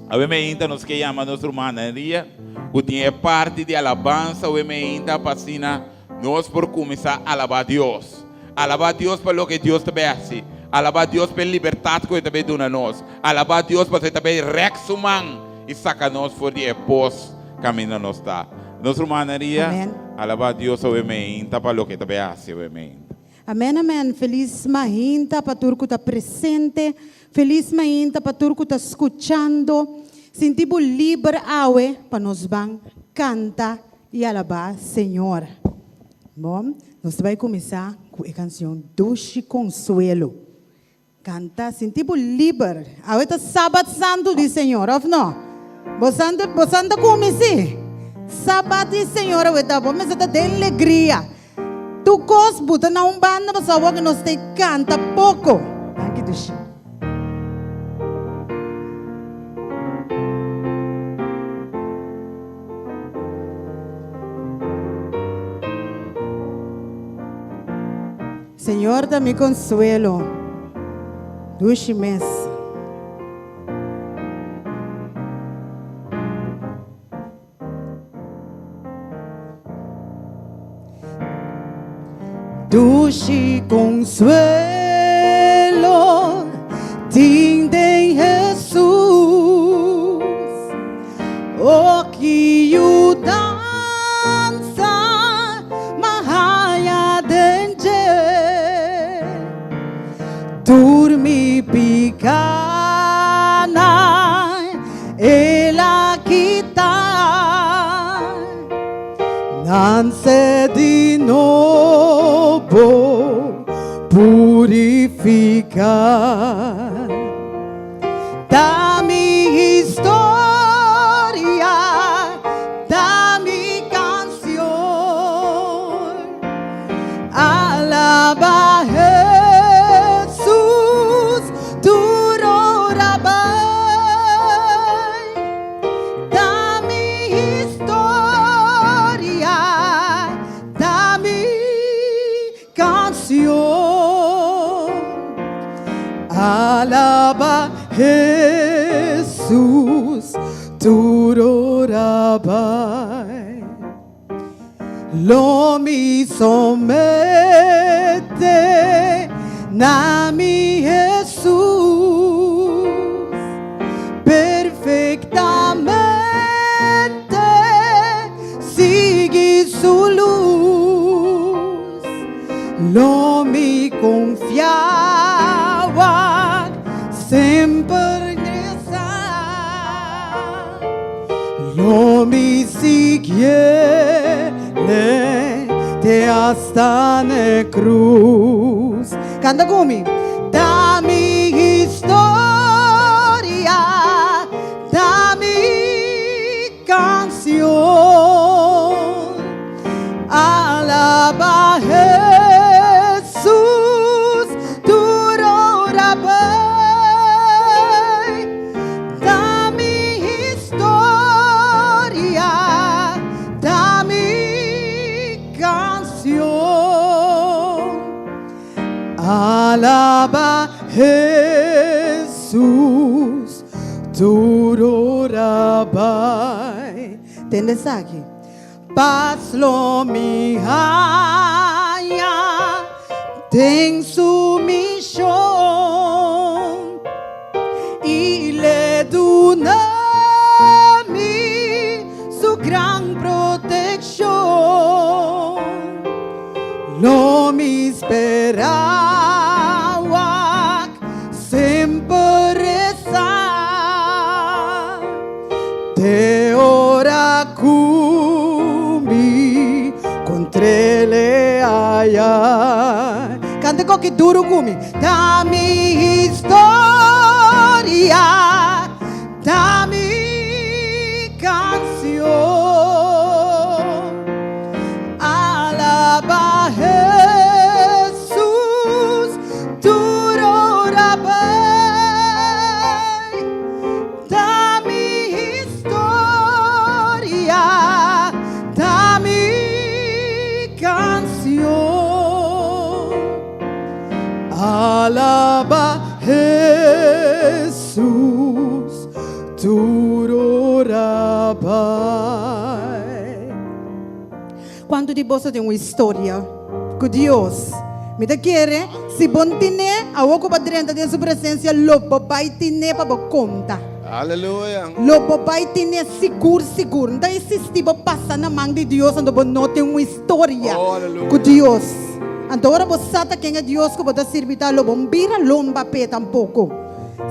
Awe meinta nos ke yama nos ruman Maria ku tin e parti di alabansa awe meinta pa asina nos por kuminsá alabá Dios. Alabá Dios pa loke Dios ta bay hasi. Alabá Dios pa e libertat ku e ta bay duna nos. Alabá Dios pasobra e ta bay rèk su man i saka nos for di e pos kaminda nos ta. Nos ruman Maria, Amén. alabá Dios awe meinta pa loke e ta bay hasi awe meinta. Amén amén felis mainta pa tur ku ta presente felis mainta pa tur ku ta skuchando sinti bo liber awe pa nos ban kanta i alabá Señor bon nos ta bai kuminsá ku e kansion Dushi Konsuelo kanta sinti bo liber awe ta sabat santu di Señor òf no bo santa bo santa kumi si sabat di Señor awe ta bo mester ta den legria. Tur kos buta na un banda pasobra awor ku nos ta kanta poko. Danki Dushi. Señor ta mi konsuelo. Dushi mes. Dushi consuelo tin den Jesus, oh ki yudansa m'a haya den dje. Tur mi picanan El a kita, nan ser di nobo purifica. Ta mi historia, ta mi cancion. Alaba Hesus tur ora bai. Ta mi historia, ta mi canción. Alaba Hesus tur ora bai. Lo mi somete na mi Hesus perfectamente sigui su luz. Lo mi confia wak semper reza. Lo mi siguiele te hasta n'e cruz. Canta cu mi. Ta mi historia, ta mi canción. Alaba Jesús, tur ora bay. Ta mi historia, ta mi canción. Alaba Jesús, tur ora bai. Tende esaki. Paz lo mi haña den su mishon i le duna mi su gran protekshon. Lo mi spera wak semper resa. Te ora ku mi kontrele aya. Kanta koki duru ku mi. Ta mi historia, ta mi kansion. Alaba Hesus tur ora bai. Ta mi historia, ta mi canción. Alaba Jesús, tur ora bai. Cuanto di boso tin un historia cu Dios? Mi ta kere, si bo no tine, awor ku bo drenta den su presensia, lo bo bai tine pa bo konta. Aleluya. Lo bo bai tine sigur sigur. No ta existi bo pasa na man di Dios anto bo no tin un historia Oh, aleluya. ku Dios. Anto ora bo sa ta ken e Dios ku bo ta sirbi ta, lo bo no bira lomba p'e tampoko.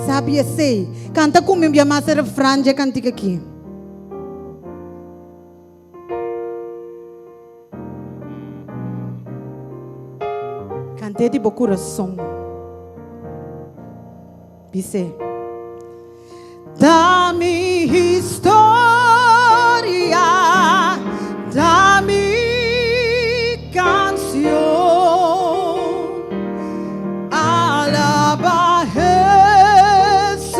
Sabi esei. Kanta ku mi un bia mas e refran dje kantika aki. Kant'é di bo kurason. Bis'é. Ta mi historia, ta mi kansion. Alaba Hesus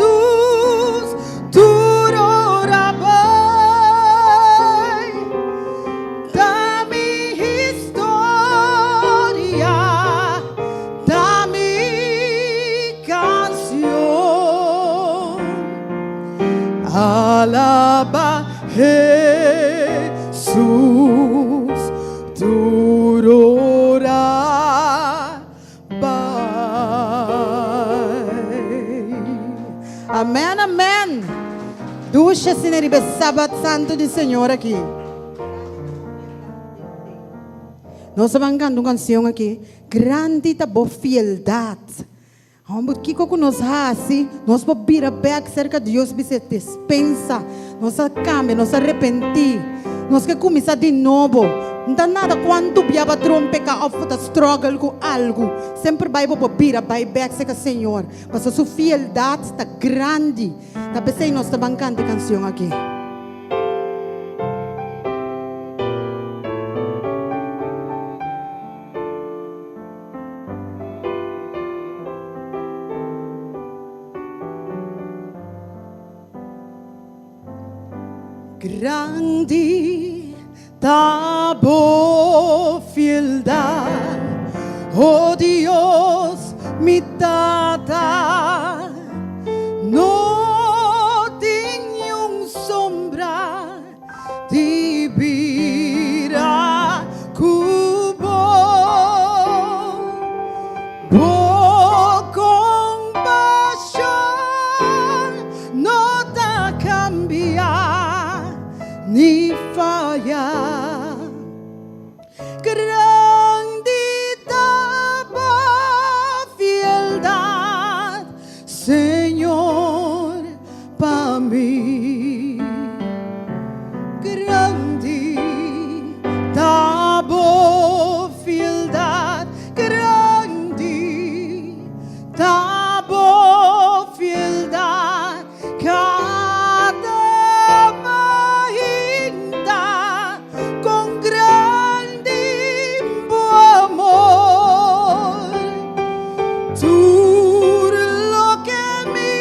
tur ora bai. Ta mi historia, ta mi canción. Alaba Hesus tur ora bai. Amen amen. Dushi asina riba e Sabat Santu di Señor aki. Nos a ban canta un cancion aki. Grandi ta bo fieldad. Homber, kiko ku nos hasi? Nos por bira bek serka Dios bisa e despensa. Nos a kambia, nos a repentí. Nos ke kuminsá di nobo. No ta nada kuantu bia bo a trompeká òf bo ta struggle ku algu. Semper bai bo por bira bai bek serka Señor, pasobra su fieldat ta grandi. Ta p'esei nos ta ban kanta e kansion aki. Grandi ta bo fieldad, oh Dios mi Tata, no tin niun sombra Di bira ku bo. Bo kompashon no ta kambia ni faya. Grandi ta bo fieldat, Señor, pa mi. Grandi ta bo fieldad, grandi ta bo fieldad, cada mainta con grandi bo amor. Tur loke mi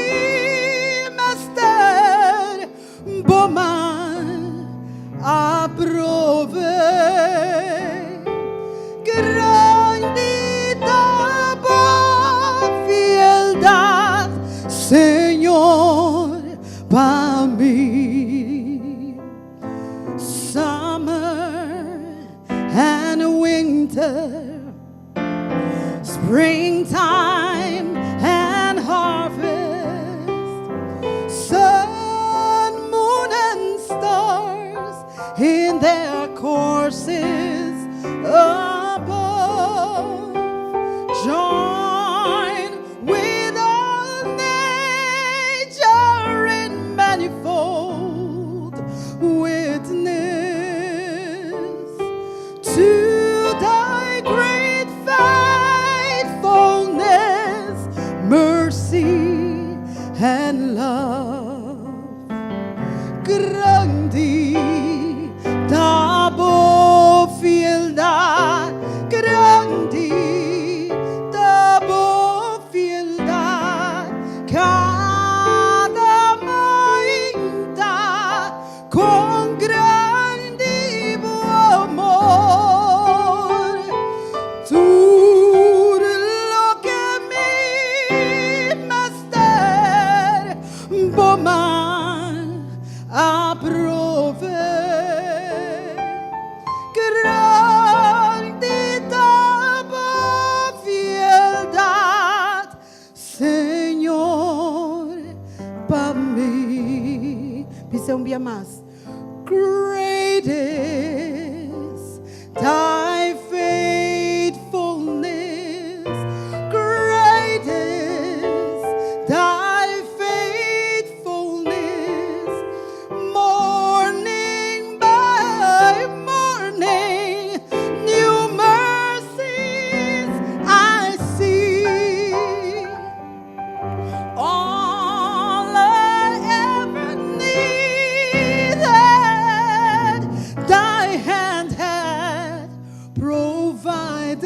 mester bo man a prove. Grandi ta bo fieldad, Señor, pa mi. Summer and winter. Springtime and harvest, sun, moon, and stars in their courses above. Join with all nature in manifold witness to thy great faithfulness. bia mas. Great is thy faithfulness. Great is thy faithfulness. Morning by morning, new mercies I see. All I ever needed, thy hand hath provided.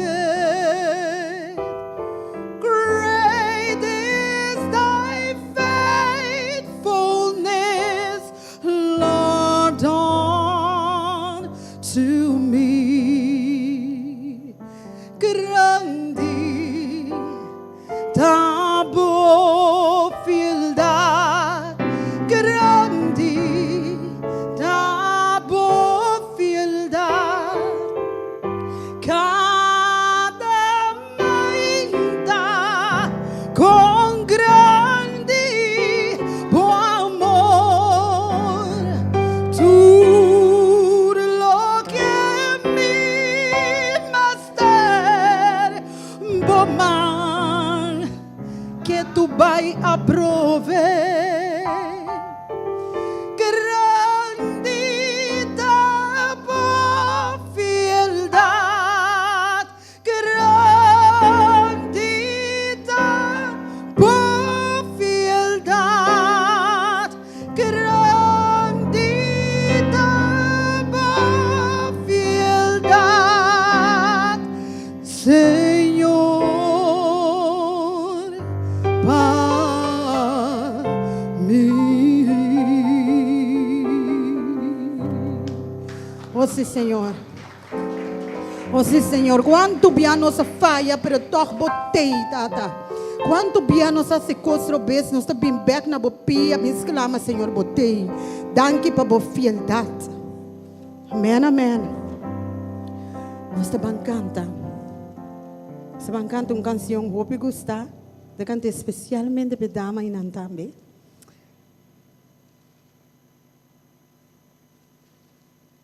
Great is thy faithfulness, Lord, unto me. Grandi ta bo fieldat, grandi ta bo fieldat. Kada mainta kon grandi bo amor, tur loke mi mester, bo man ketu bai a provee. Grandi ta bo fieldat, grandi ta bo fieldat, grandi ta bo fieldat, Señor, pa mi. Oh, sí, Señor. Oh, sí, Señor. Kuantu bia nos a faya, pero tòg bo tei, Tata. Kuantu bia nos a hasi kos robes, nos ta bin bèk na bo pia, bin sklama, Señor, bo tei. Danki pa bo fieldat. Amèn, amèn. Nos ta ban kanta. Nos ta ban kanta un kansion hopi gustá. Ta kant'é spesialmente p'e dama einan tambe.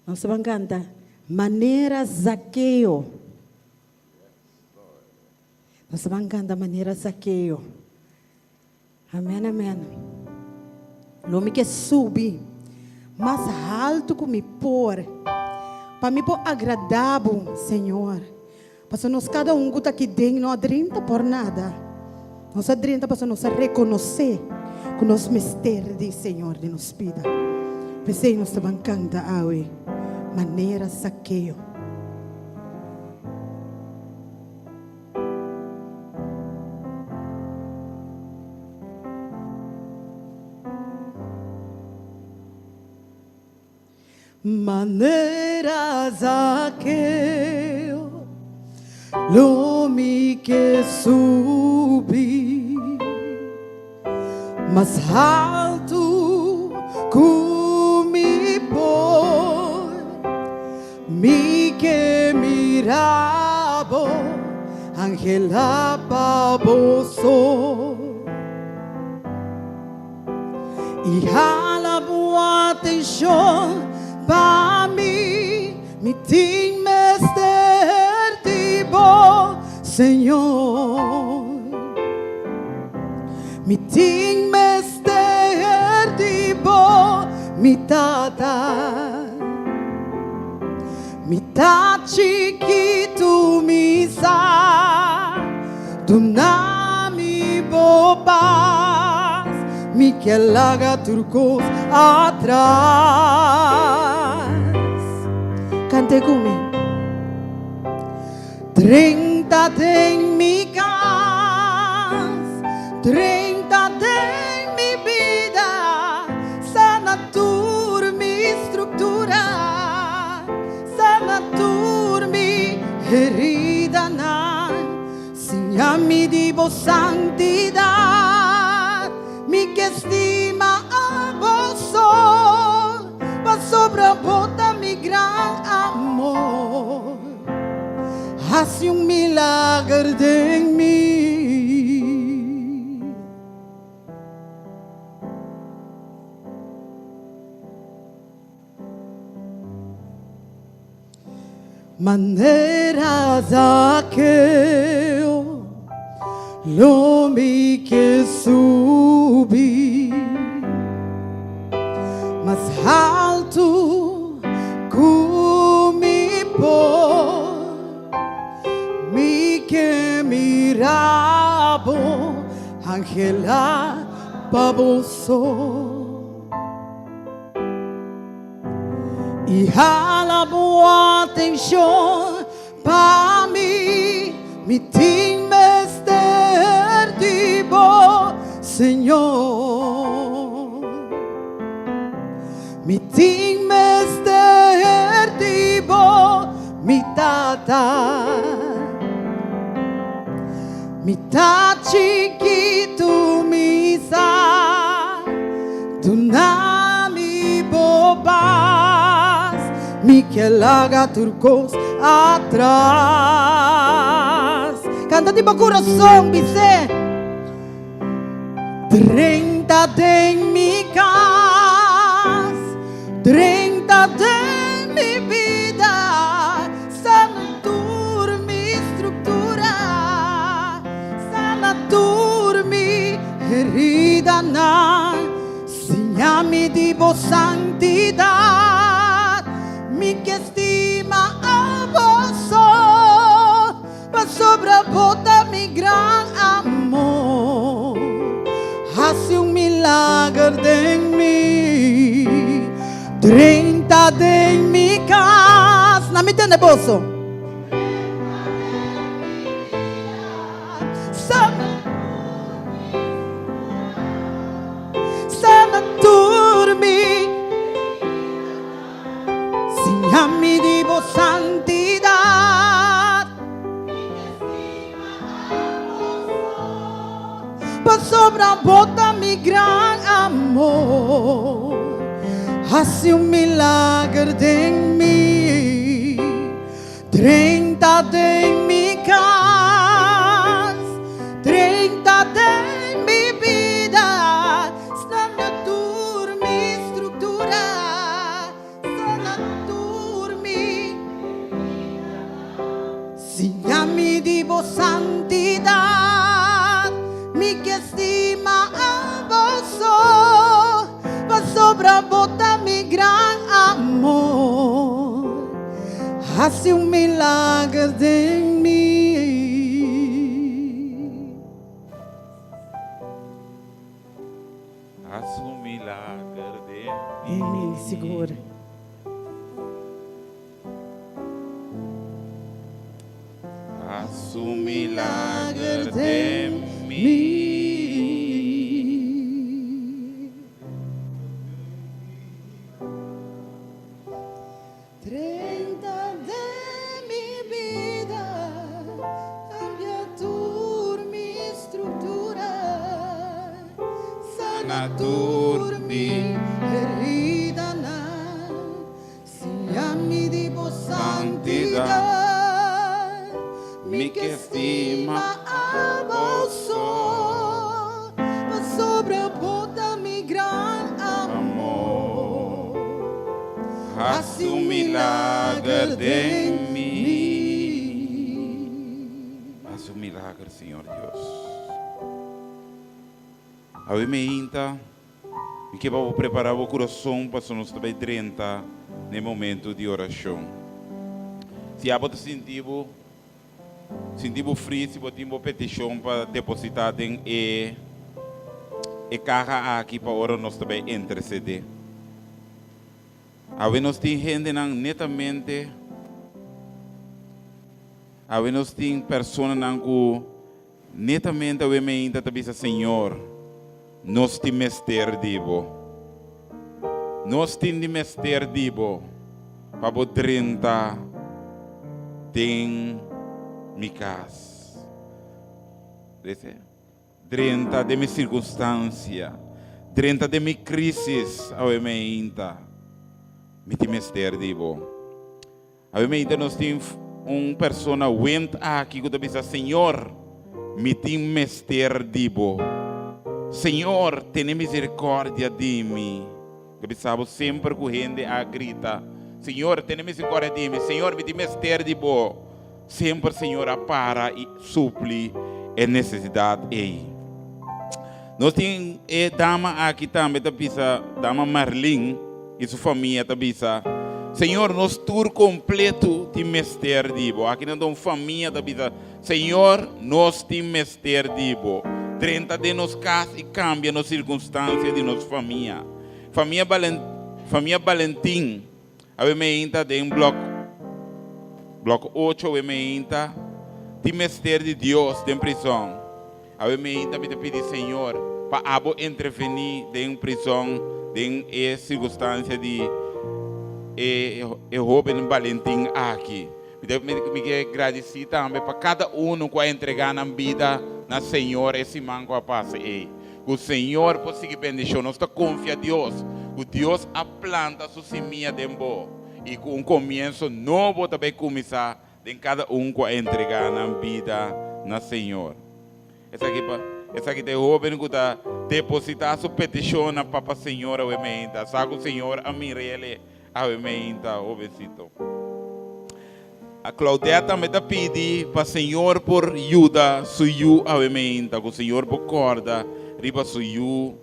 Nos ta ban kanta Manera Zakeo. Nos ta ban kanta Manera Zakeo. Amèn, amèn. Lo mi ke subi mas haltu ku mi por, pa mi por agradá bo, Señor. Pasobra nos kada un ku ta aki den no a drenta por nada. Nos a drenta pasobra nos a rekonosé ku nos mester di Señor den nos bida. P'esei nos ta ban kanta awe manera Zakeo. Manera Zakeo lo mi ke subi mas haltu ku mi por. Mi ke mira bo, anhela pa bo so. I hala bo atenshon pa mi, mi tin mester di bo, Señor. Mi tin mester di bo, mi Tata. Mi ta chikitu, mi sa. Duna mi bo pas, mi ke laga tur kos atras. Kante ku mi. Drenta den mi kas, drenta den mi bida, sana tur mi struktura, sana tur mi heridanan, siña mi di bo santidat, mi ke stima abo so, pasobra bo ta mi gran amor. Hasi un milager den mi. Manera Zakeo lo mi ke subi mas haltu ku mi por. Mi ke mira bo anhela pa bo so. I hala bo atenshon pa mi, mi tin mester di bo, Señor. Mi tin mester di bo, mi Tata. Mi ta chikitu mi sa duna mi bo pas mi ke laga tur kos atras. Kanta di bo kurason bis'é. Drenta den mi kas, drenta den mi bida. Sana tur mi struktura, sana tur mi heridanan, siña mi di bo santidat, mi ke stima abo so, pasobra bo ta mi gran amor. Hasi un milager den mi, drenta den mi kas. Na mi tende boso. Sana, sana tur mi. Siña mi di bo santidat. Pasobra bo ta mi gran amor. Hasi un milager den mi. Drenta den mi kas. Drenta den mi bida. Sana tur mi struktura. Sana tur mi. Siña mi di bo santidat, mi ke stima abo so, pasobra bo ta mi gran amor. Hasi un milager den mi. Hasi un milager den mi. Sigur. Hasi un milager den mi. Drenta den mi bida, kambia tur mi struktura, sana tur mi heridanan. Siña mi di bo santidat, mi ke stima abo so, pasobra bo ta mi gran amor. Hasi un milager den mi. Hasi un milager, Señor Dios. Awe meinta. Mi ke pa bo prepará bo kurason pasobra nos ta bai drenta na e momentu di orashon. Si abo ta sinti bo sinti bo fri si bo tin bo petishon pa depositá den e e kaha aki pa ora nos ta bai intersedé. Awe nos tin hendenan netamente awe nos tin personanan ku Netamente awe meinta ta bisa, Señor, nos tin mester di Bo. Nos tin di mester di Bo pa Bo drenta den mi kas. Lese? Drenta den mi sirkunstansia. Drenta den mi krisis awe meinta. Mi tin mester di Bo. Awe meinta nos tin un persona went aki ku ta bisa, Señor, mi tin mester di bo. Señor, tene misericordia di mi. Ta bisa bo semper ku hende a grita, Señor, tene misericordia di mi. Señor, mi tin mester di bo. Semper Señor a para i supli e nesesidat ei. Nos tin e dama aki tambe ta bisa, dama Marlin i su famia ta bisa, Señor, nos tur kompletu tin mester di bo. Aki nan ta un famia ta bisa, Señor, nos tin mester di bo. Drenta den nos kas i kambia nos sirkunstansia di nos famia. Famia Famia Balentin awe meinta den blok blok ocho awe meinta tin mester di Dios den prison. Awe meinta mi ta pidi Señor pa abo entrevení den prison den e sirkunstansia di e e hoben Balentin aki. Mi ta mi ke gradisí tambe pa kada unu ku a entregá nan bida na Señor e siman ku a pasa ei. Ku Señor por sigui bendishon. Nos ta konfia Dios ku Dios a planta su simia den bo i ku un komienso nobo ta bai kuminsá den kada un ku a entregá nan bida na Señor. Esaki pa esaki ta e hóben ku ta depositá su petishon na Papa Señor awe meinta. Sa ku Señor a mira i el awe meinta, hóbensito. A Claudette tambe ta pidi pa Señor por yuda su yu awe meinta, ku Señor por kòrda riba su yu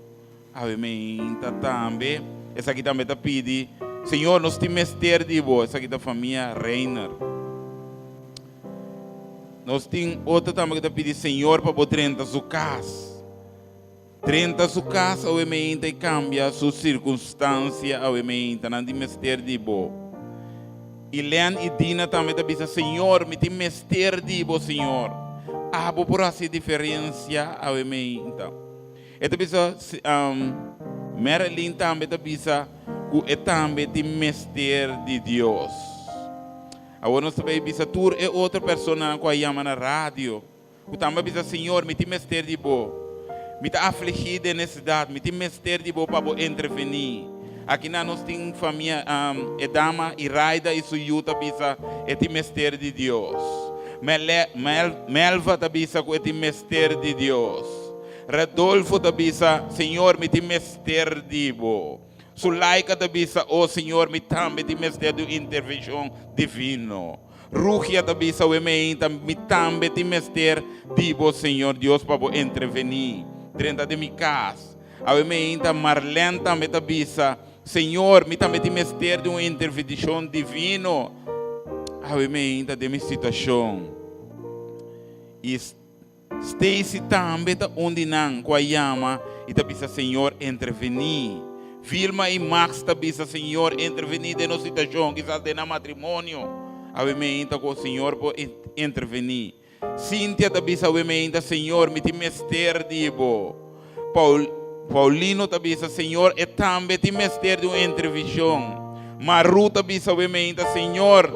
awe meinta tambe. Esaki tambe ta pidi, Señor, nos tin mester di bo. Esaki ta famia Reiner. Nos tin otro tambe ku ta pidi Señor pa bo drenta su kas. Drenta su kas awe meinta i kambia su sirkunstansia awe meinta. Nan tin mester di bo. I Len i Dina tambe ta bisa, Señor, mi tin mester di bo, Señor. Abo por hasi e diferensia awe meinta. E ta bisa, Marilyn tambe ta bisa ku e tambe tin mester di Dios. Awor nos ta bai bisa tur e otro personanan ku a yama na radio. Ku tambe a bisa, Señor, mi tin mester di Bo. Mi ta afligí den nesesidat. Mi tin mester di Bo pa Bo intervení. Akinan nos tin famia, e dama Iraida i su yu ta bisa e tin mester di Dios. Melva ta bisa ku e tin mester di Dios. Radolfo ta bisa, Señor, mi tin mester di Bo. Sulaika ta bisa, O Señor, mi tambe tin mester di un intervenshon divino. Rugia ta bisa we meinta, Mi tambe tin mester di bo, Señor Dios, pa bo entrevení. Drenta den mi kas. Awe meinta, Marlene tambe ta bisa, Señor, mi tambe tin mester di un intervenshon divino. Awe meinta den mi situashon. I Stacy tambe ta un di nan ku a yama i ta bisa Señor intervení. Vilma i Max ta bisa Señor intervení den nos situashon, kisas den nan matrimonio. Awe meinta ku Señor por intervení. Cynthia ta bisa awe meinta Señor mi tin mester di bo. Paul, Paulino ta bisa Señor e tambe tin mester di un intervenshon. Maru ta bisa awe meinta Señor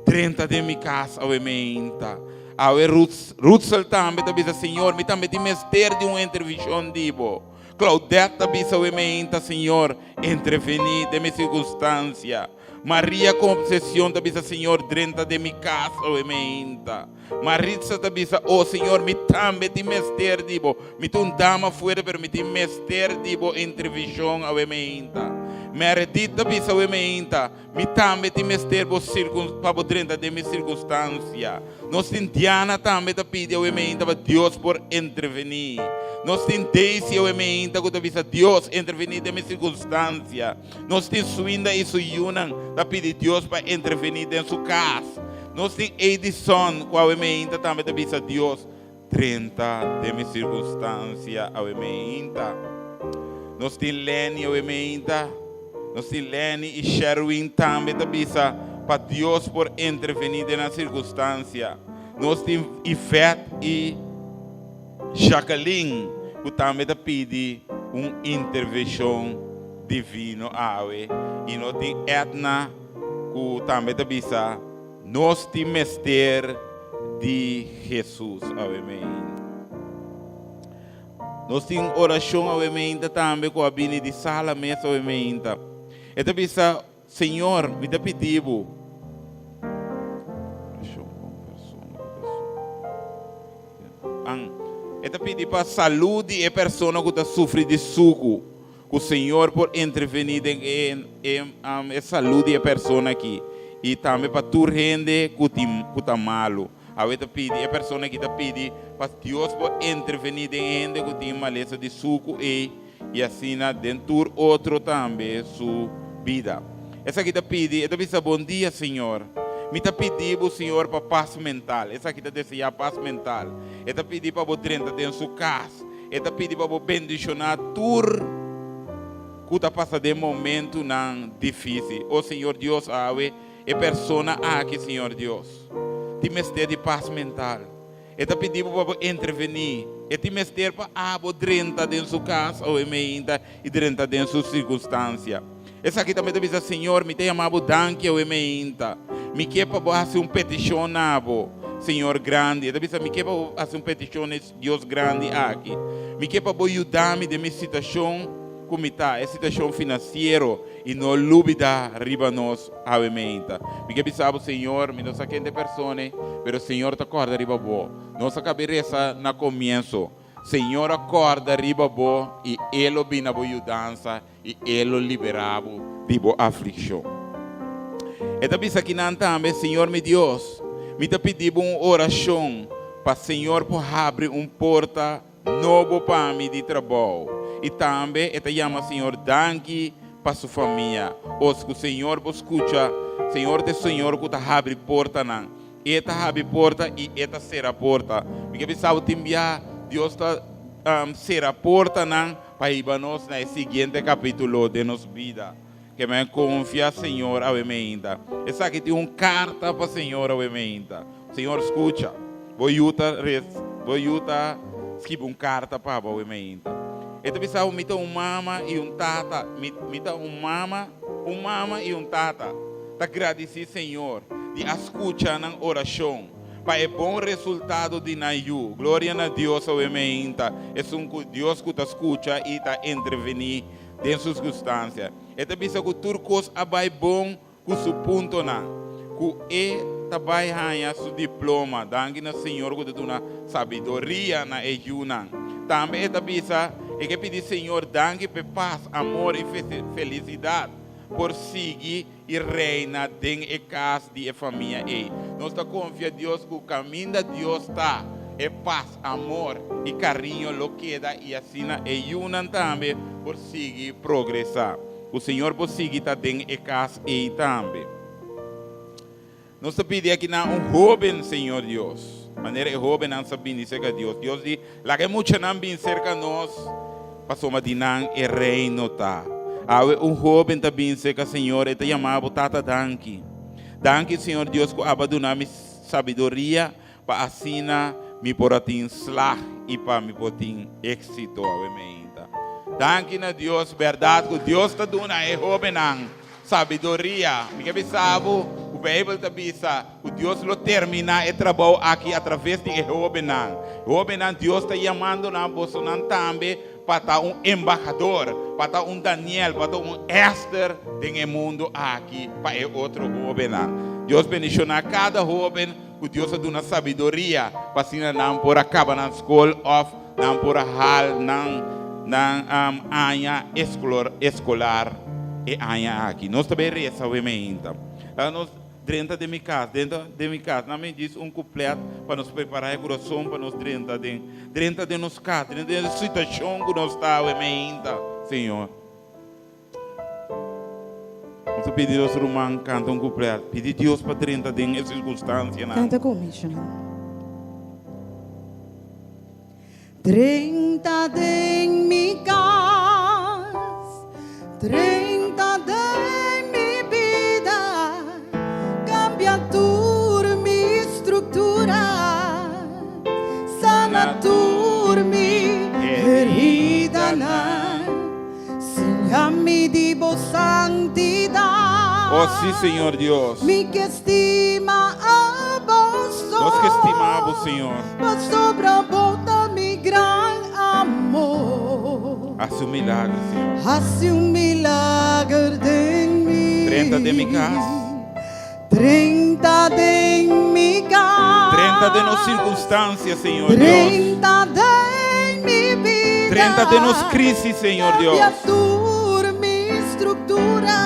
drenta den mi kas awe meinta. Awe Rutsel tambe ta bisa, Señor, mi tambe tin mester di un intervenshon di bo. Claudette ta bisa awe meinta, Señor, entrevení den mi sirkunstansia. Maria Concepcion ta bisa, Señor, drenta den mi kas awe meinta. Maritza ta bisa, Oh, Señor, mi tambe tin mester di bo. Mi ta un dama fuerte, pero mi tin mester di bo intervenshon awe meinta. Meredith ta bisa awe meinta, Mi tambe tin mester bo sirkun pa bo drenta den mi sirkunstansia. Nos tin Diana tambe ta pidi awe meinta pa Dios por entrevení. Nos tin Daisy awe meinta ku ta bisa Dios entrevení den mi sirkunstansia. Nos tin Swinda i su yunan ta pidi Dios pa entrevení den su kas. Nos tin Edison ku awe meinta tambe ta bisa Dios drenta den mi sirkunstansia awe meinta. Nos tin Lenny awe meinta. Nos tin Lenny i Sherwin tambe ta bisa pa Dios por intervení den nan sirkunstansia. Nos tin Yvette i Jacqueline ku tambe ta pidi un intervenshon divino awe. I nos tin Edna ku tambe ta bisa Nos tin mester di Hesus awe meinta. Nos tin orashon awe meinta tambe ku a bini di sala mes awe meinta. E ta bisa, Señor, mi ta pidi bo. Orashon pa un persona ku ta sufri. E ta pidi pa salú di e persona ku ta sufri di suku. Ku Señor por intervení den e e e salud di e persona aki i tambe pa tur hende ku tin ku ta malu. Awe ta pidi e persona aki ta pidi pa Dios por intervení den e hende ku tin malesa di suku ei i asina den tur otro tambe su bida. Esaki ta pidi, e ta bisa, Bon dia, Señor. Mi ta pidi bo, Señor, pa pas mental. Esaki ta deseá pas mental. E ta pidi pa bo drenta den su kas. E ta pidi pa bo bendishoná tur ku ta pasa den momentunan difísil. O Señor Dios, awe e persona aki, Señor Dios, tin mester di pas mental. E ta pidi bo pa bo intervení. E tin mester pa abo drenta den su kas awe meinta i drenta den su sirkunstansia. Esaki tambe ta bisa, Señor, mi ta yama bo danki awe meinta. Mi ke pa bo hasi un petishon na bo, Señor grandi. E ta bisa, Mi ke pa bo hasi un petishon na e Dios grandi aki. Mi ke pa bo yuda mi den mi situashon ku mi ta, e situashon finansiero, i no lubida riba nos awe meinta. Mi ke bisa bo, Señor, mi no sa ken ta e persona ei, pero Señor ta kòrda riba bo. Nos a kabi resa na komienso. Señor a kòrda riba bo i E lo bini na bo yudansa i E lo liberá bo di bo aflikshon. E ta bisa kinan tambe, Señor mi Dios, mi ta pidi bo un orashon pa Señor por habri un porta nobo pa mi di trabou. I tambe e ta yama Señor danki pa su famia. Os ku Señor por skucha, Señor ta e Señor ku ta habri portanan. E ta habri porta i e ta sera porta. Mi ke bisa bo tin bia Dios ta sera portanan pa hiba nos na e siguiente kapítulo den nos bida. Ke men konfia Señor awe meinta. Esaki tin un karta pa Señor awe meinta. Señor skucha, bo yu ta res, bo yu ta skibi un karta pa bo awe meinta. E ta bisa bo mi ta un mama i un tata, mi mi ta un mama, un mama i un tata ta gradisí Señor di a skucha nan orashon pa e bon resultado di nan yu. Gloria na Dios awe meinta, esun ku Dios ku ta skucha i ta entrevení den su sirkunstansia. E ta bisa ku tur kos a bai bon ku su puntonan, ku e ta bai haña su diploma. Danki na Señor ku ta duna sabiduria na e yunan. Tambe e ta bisa e ke pidi Señor danki p'e pas, amor i felisidat por sigui i reina den e kas di e famia ei. Nos ta konfia Dios ku kaminda Dios ta, e pas, amor i kariño lo keda i asina e yunan tambe por sigui progresá. Ku Señor por sigui ta den e kas ei tambe. Nos ta pidi akinan un hóben, Señor Dios, manera e hóbennan sa bini serka Dios. Dios di, Laga e muchanan bin serka nos, pasobra di nan e reino ta. Awe un hóben ta bin serka Señor, e ta yama bo, Tata, danki. Danki, Señor Dios, ku aba duna mi sabiduria pa asina mi por a tin slag i pa mi por tin éksito awe meinta. Danki na Dios, bèrdat ku Dios ta duna e hóbennan sabiduria. Mi ke bisa bo ku Beibel ta bisa ku Dios lo terminá e trabou aki atraves di e hóbennan. Hóbennan, Dios ta yamando nan bosonan tambe pa ta un embahador, pa ta un Daniel, pa ta un Esther den e mundu aki pa e otro hóbennan. Dios bendishoná kada hóben ku Dios a duna sabiduria pa asina nan por a kaba nan skol òf nan por a hal nan nan aña eskolar e aña aki. Nos ta bay resa awe meinta. Laga nos drenta den mi kas, drenta den mi kas. Nan mi djis un kuplet pa nos prepará e kurason pa nos drenta den drenta den nos kas, drenta den e situashon ku nos ta awe meinta, Señor. Nos ta pidi nos ruman kanta un kuplet. Pidi Dios pa drenta den e sirkunstansianan. Kanta ku mi, Shannon. Drenta den mi kas, drenta den mi bida, kambia tur mi struktura, sana tur mi heridanan. Siña mi di bo santidat. Oh sí, Señor Dios. Mi ke stima abo so. Nos ke stima abo, Señor. Pasobra bo ta mi gran amor. Hasi un milager, Señor. Hasi un milager den mi. Drenta den mi kas. Drenta den mi kas. Drenta den nos circunstancia, Señor Dios. Drenta den mi bida. Drenta den nos crisis, Señor Dios. Cambia tur. struktura.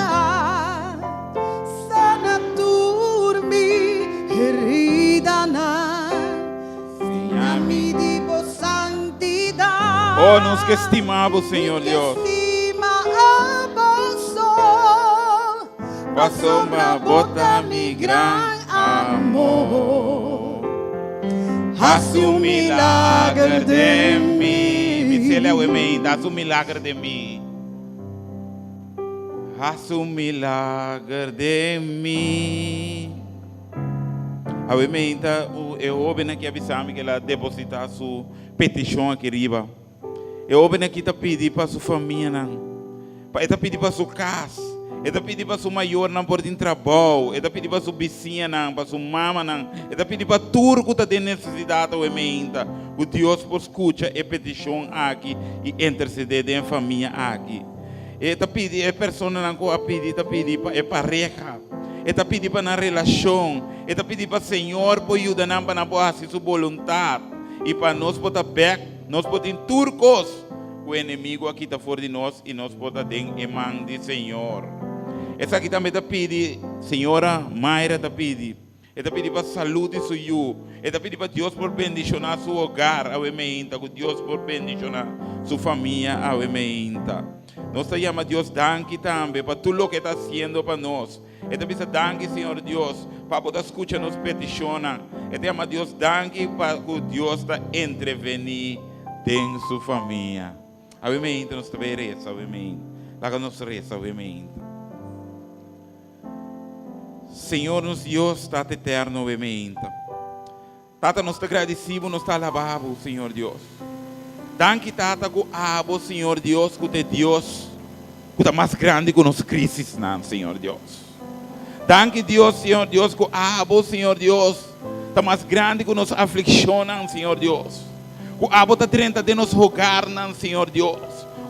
Sana tur mi heridanan. Siña mi di bo santidat. Oh, nos ke stima bo, Señor Dios. Stima abo so. Pasobra bo ta mi gran amor. Hasi un milager den mi. Bisele awe mei, hasi un milager den mi. Hasi un milager den mi. Awe mei ta e hoben aki a bisa mi ku el a depositá su petishon aki riba. E hoben aki ta pidi pa su famianan, pa e ta pidi pa su kas, e ta pidi pa su mayornan por tin trabou, e ta pidi pa su bisiñanan, pa su mamanan, e ta pidi pa tur ku ta den nesesidat awe meinta, ku Dios por skucha e petishon aki i intersedé den e famia aki. E ta pidi e personanan ku a pidi ta pidi pa e pareha, e ta pidi pa nan relashon, e ta pidi pa Señor por yuda nan pa nan por hasi su boluntat i pa nos por ta bèk. Nos por tin tur kos ku enemigu a kita for di nos i nos por ta den e man di Señor. Esaki tambe ta pidi, señora Mayra ta pidi. E ta pidi pa salud di su yu. E ta pidi pa Dios por bendishoná su hogar awe meinta, ku Dios por bendishoná su famia awe meinta. Nos ta yama Dios danki tambe pa tur loke e ta hasiendo pa nos. E ta bisa, Danki, Señor Dios, pa bo ta skucha nos petishonnan. E ta yama Dios danki pa ku Dios ta entrevení den su famia. Awe meinta nos ta bai resa, awe meinta. Laga nos resa awe meinta. Señor nos Dios, Tata Eterno, awe meinta. Tata, nos ta gradisí bo, nos ta alabá bo, Señor Dios. Danki, Tata, ku abo, Señor Dios, ku ta e Dios ku ta mas grandi ku nos krisisnan, Señor Dios. Danki, Dios, Señor Dios, ku abo, Señor Dios, ta mas grandi ku nos aflikshonnan, Señor Dios. Ku abo ta drenta den nos hogarnan, Señor Dios.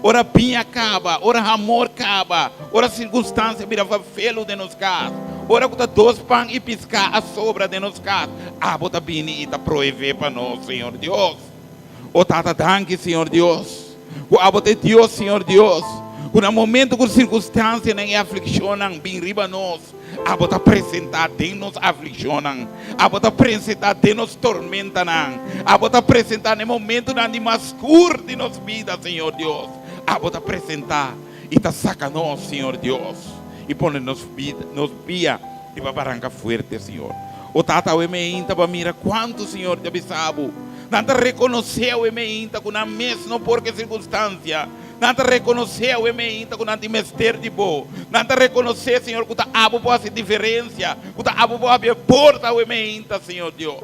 Ora biña kaba, ora hamor kaba, ora sirkunstansia bira fafelu den nos kas, ora ku ta dos pan i piská a sobra den nos kas, abo ta bini i ta proev'é pa nos, Señor Dios. O Tata, danki, Señor Dios, ku abo ta e Dios, Señor Dios, ku na momento ku sirkunstansianan i aflikshonnan bin riba nos, Abo ta presentá den nos aflikshonnan. Abo ta presentá den nos tormentanan. Abo ta presentá na e momentunan di mas skur di nos bida, Señor Dios. Abo ta presentá i ta saka nos, Señor Dios, i pone nos bida, nos pia riba baranka fuerte, Señor. O Tata, awe meinta bo a mira kuantu, Señor, ta bisa bo. Nan ta rekonosé awe meinta ku nan mes no por ke sirkunstansia. Nan ta rekonosé awe meinta ku nan tin mester di bo. Nan ta rekonosé, Señor, ku ta abo por hasi diferensia, ku ta abo por habri e porta awe meinta, Señor Dios.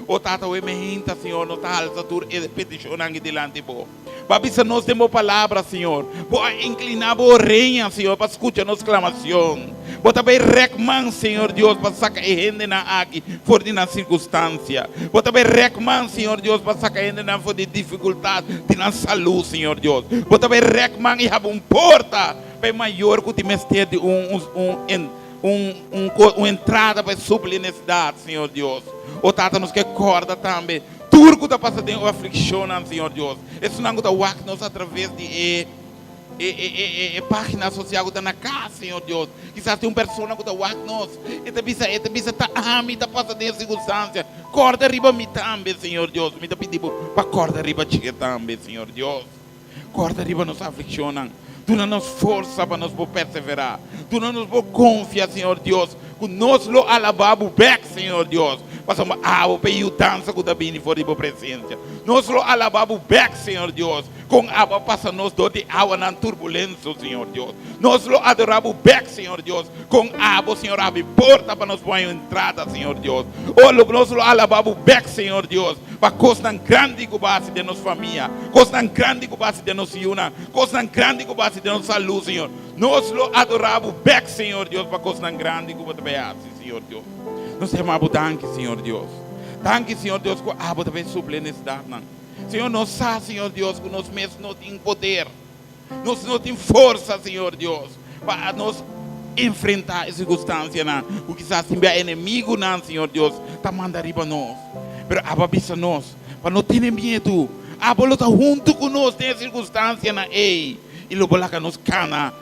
O Tata, awe meinta, Señor, nos ta halsa tur e petishonnan aki dilanti bo. Bo a bisa nos den bo palabra, Señor. Bo a inkliná bo oreña, Señor, pa skucha nos klamacion. Bo ta bai rèk man, Señor Dios, pa saka e hendenan aki for di nan sirkunstansia. Bo ta bai rèk man, Señor Dios, pa saka e hendenan for di difikultat di nan salú, Señor Dios. Bo ta bai rèk man i habri un porta pa e mayor ku tin mester di un un un un un entrada pa e supli nesesidat, Señor Dios. O Tata, nos ke kòrda tambe tur ku ta pasa den aflikshonnan, Señor Dios. Esunnan ku ta wak nos atraves di e. E, e, e, e, e página sosial ku ta na kas, Señor Dios. Kisas tin un persona ku ta wak nos. E ta bisa, e ta bisa, ta ami ta pasa den e sirkunstansia. Kòrda riba mi tambe, Señor Dios. Mi ta pidi Bo pa kòrda riba dje tambe, Señor Dios. Kòrda riba nos aflikshonnan. Duna nos forsa pa nos por perseverá. Duna nos por konfia, Señor Dios, ku nos lo alabá Bo bèk, Señor Dios, pasobra abo pa e yudansa ku ta bini for di Bo presensia. Nos lo alabá Bo bèk, Señor Dios. Kon abo a pasa nos dor di awanan turbulenso, Señor Dios. Nos lo adorá Bo bèk, Señor Dios. Kon abo, Señor, a habri porta pa nos pon entrada, Señor Dios. O lo nos lo alabá Bo bèk, Señor Dios, pa kosnan grandi ku Bo a hasi den nos famia, kosnan grandi ku Bo a hasi den nos yunan, kosnan grandi ku Bo a hasi den nos salú, Señor. Nos lo adorá Bo bèk, Señor Dios, pa kosnan grandi ku Bo ta bai hasi, Señor Dios. Nos ta yama Bo danki, Señor Dios. Danki, Señor Dios, ku abo ta bai supli e nesesidatnan. Señor, nos sa, Señor Dios, ku nos mes no tin poder, nos no tin forsa, Señor Dios, pa nos enfrentá e sirkunstansianan ku kisas tin bia enemigunan, Señor Dios, ta manda riba nos. Pero abo a bisa nos pa no tene miedu. Abo lo ta huntu ku nos den e sirkunstansianan ei i lo bo laga nos kana.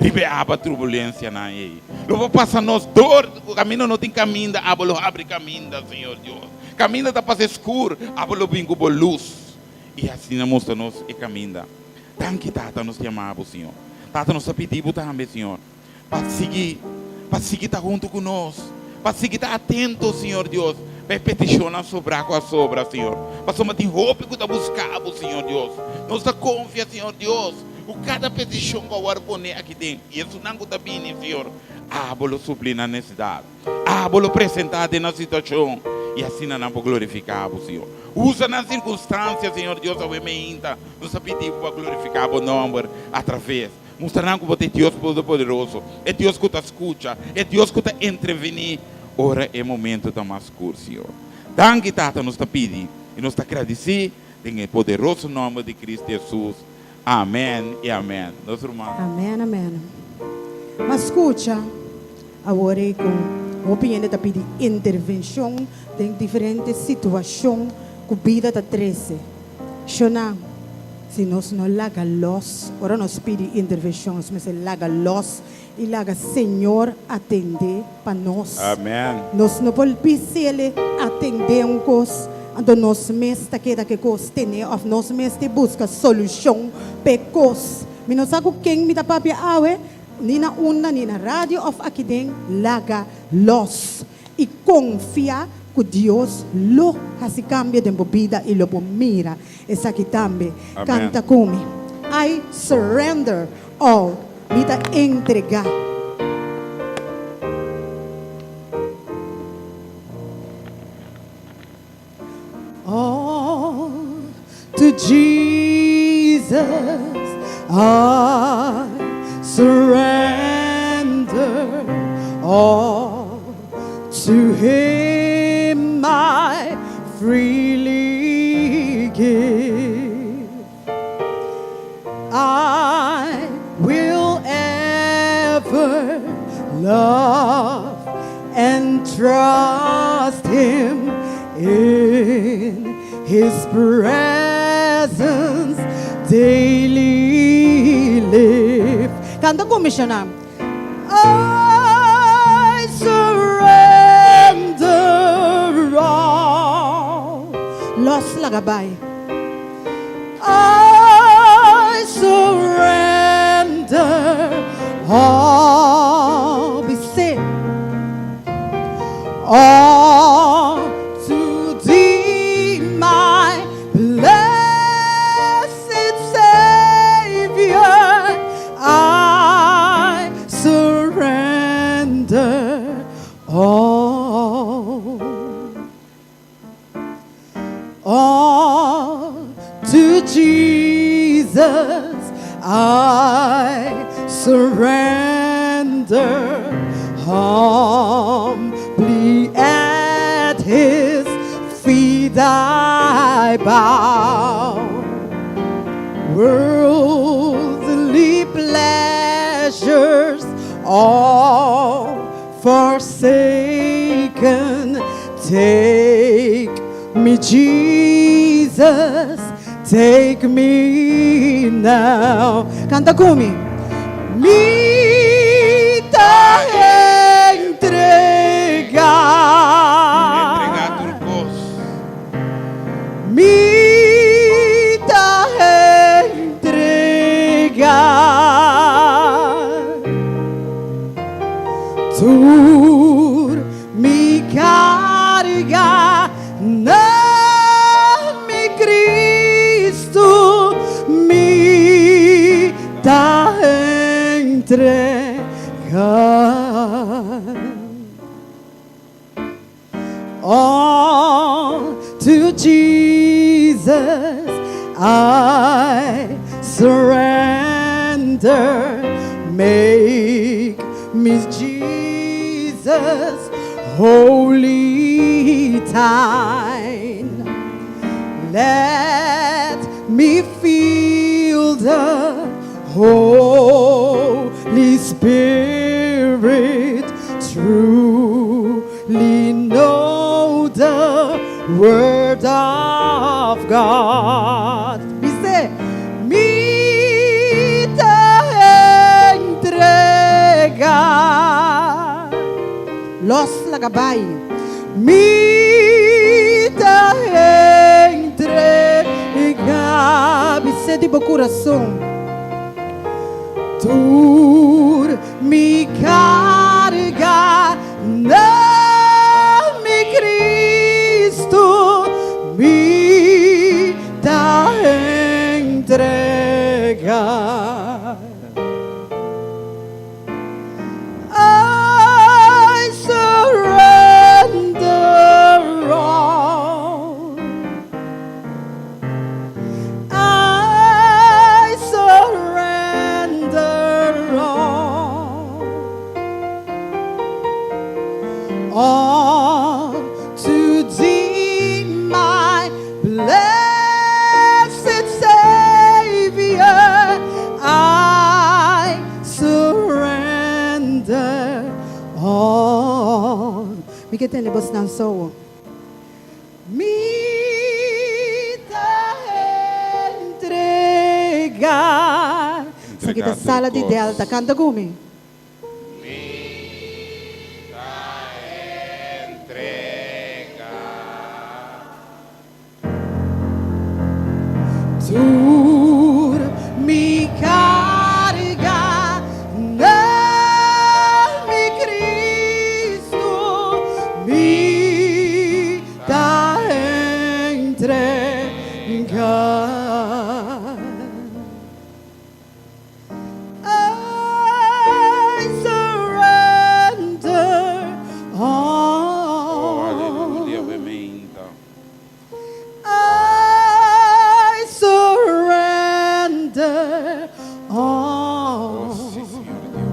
Riba e aba turbulensianan ei. Lo bo pasa nos dor ku kaminda no tin kaminda, abo lo habri kaminda, Señor Dios. Kaminda ta pasa skur, abo lo bin ku bo lus i asina mustra nos e kaminda. Danki, Tata, nos ta yama bo, Señor. Tata, nos ta pidi bo tambe, Señor, pa sigui, pa sigui ta huntu ku nos, pa sigui ta atento, Señor Dios, pa e petishonnan sobrá ku a sobra, Señor. Pasobra tin hopi ku ta buska bo, Señor Dios. Nos ta konfia, Señor Dios, ku kada petishon ku a wòrdu poné aki den, i esunnan ku ta bini, Señor, abo lo supli nan nesesidat. Abo lo presentá den nan situashon, i asina nan por glorifiká bo, Señor. Usa nan sirkunstansia, Señor Dios, awe meinta nos ta pidi bo pa glorifiká bo nòmber atraves. Mustra nan ku bo ta e Dios Todopoderoso, e Dios ku ta skucha, e Dios ku ta entrevení ora e momento ta mas skur, Señor. Danki, Tata, nos ta pidi i nos ta gradisí den e poderoso nòmber di Cristo Hesus. Amèn i amèn. Nos ruman. Amèn, amèn. Ma skucha awor ei ku hopi hende ta pidi intervenshon den diferente situashon ku bida ta trese. Shona, si nos no laga lòs, ora nos pidi intervenshon, nos mester laga lòs i laga Señor atendé pa nos. Amen. Nos no por bis'El atendé un kos, anto nos mes ta keda ku e kos tene òf nos mes ta buska solushon pa e kos. Mi no sa ku ken mi ta papia awe, ni na unda, ni na radio òf aki den, laga lòs i konfia ku Dios lo hasi kambio den bo bida i lo bo mira esaki tambe. Amen. Kanta ku mi, I surrender all. Mi ta entregá. All to Jesus I surrender, all to Him I freely give. I will ever love and trust Him in His presence daily live. Kanta ku mi, Shana. I surrender all. Los laga bai. I surrender all. Bis'é. All to thee, my blessed Savior, I surrender all. All to Jesus I surrender, humbly at His feet I bow. Worldly pleasures all forsaken, take me, Jesus, take me now. Kanta ku mi. Mi ta entregá. Entregá tur kos. Mi ta entregá. Tur mi karga na mi Kristu mi ta entregá. All to Jesus I surrender, make me Jesus wholly thine. Let me feel the Holy Spirit truly know the Word of God. Bis'é, Mi ta entregá. Lòs laga bai. Mi ta entregá. Bis'é di bo kurason. Tur mi karga na mi Kristu mi ta entregá. I surrender all. I surrender all. All to thee, my blessed Savior, I surrender all. Mi ke tende bosnan sowo. Mi ta entrega. Esaki ta sala di Delta. Kanta ku mi. Mi ta entrega. Tur mi carga na mi Cristo mi ta entrega. I surrender Oh, all. aleluya, bementa. I surrender Oh, all. sí, Señor Dios.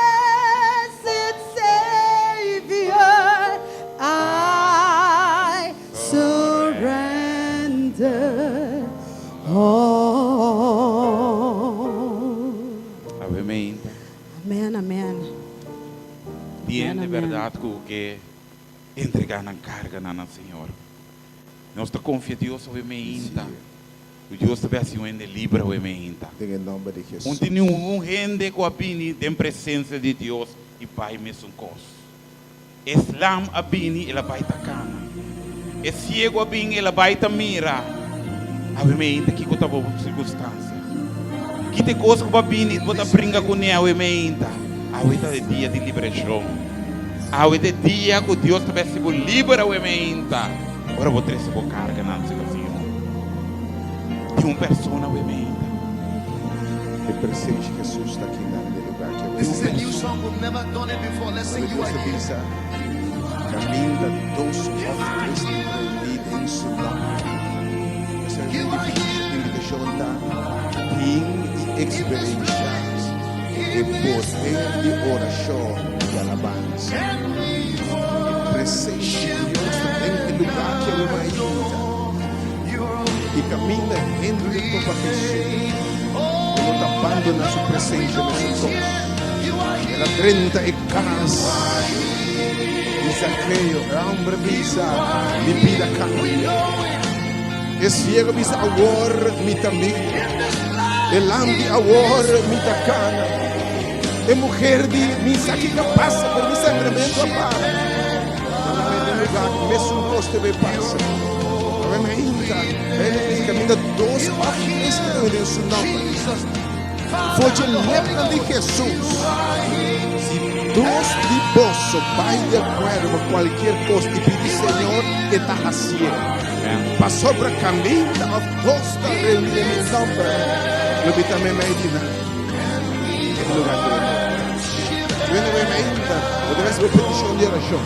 Blessed Savior, I surrender all. Amen. Amen, amen. Bien Amen, de amen. berdad ku ke entrega nan karga na nan Señor. Nos ta confia Dios awe meinta. Ku Dios ta bay haci un hende libre awe meinta. Den e nomber di Un Jesus. tin ningun hende ku a bini den presencia di Dios y bay mesun cos. E slam a bini el a bai ta kana. E siego a bin el a bai ta mira. Awe meinta kiko ta bo sirkunstansia? Ki ta e kos ku bo a bini bo ta bringa kuné awe meinta? Awe ta e dia di liberashon. Awe ta e dia ku Dios ta bai hasi bo liber awe meinta. Ora bo trese bo karganan serka Señor. Tin un persona awe meinta. E presensia di Hesus ta aki nan den e lugar ki awe. This is a new song we've never done it before. Let's sing Ora you Dios are ta here. bisa, Caminda dos of tres ta reuní den su nomber. Esei You are here. invitacion ta bin i experiencia e poder di oracion i alabansa. E presencia di Dios ta den e lugar ki awe mainta. I caminda hende topa Jesus, e no ta bandona su presencia mesun cos. El a drenta e cas di Zakeo, e homber bisa, Mi bida cambia. E ciego bisa, Awor mi ta mira. E lambi, Awor mi ta cana. E muher di, Mi sa kico a pasa, pero mi sangramento a para. Nan a lugar ku mesun kos te bay pasa. Awe mainta, Beibel bisa kaminda dos òf tres ta reuni den su nòmber. For dje lepnan di Hesus, si dos di boso bai di akuerdo pa kualkier kos i pidi Señor, e ta hasié. Pasobra kaminda òf dos ta reuni den mi nòmber, lo mi ta meimei di nan. E lugar ku e mester. Wende wei mainta, bo ta recibi peticion di oracion.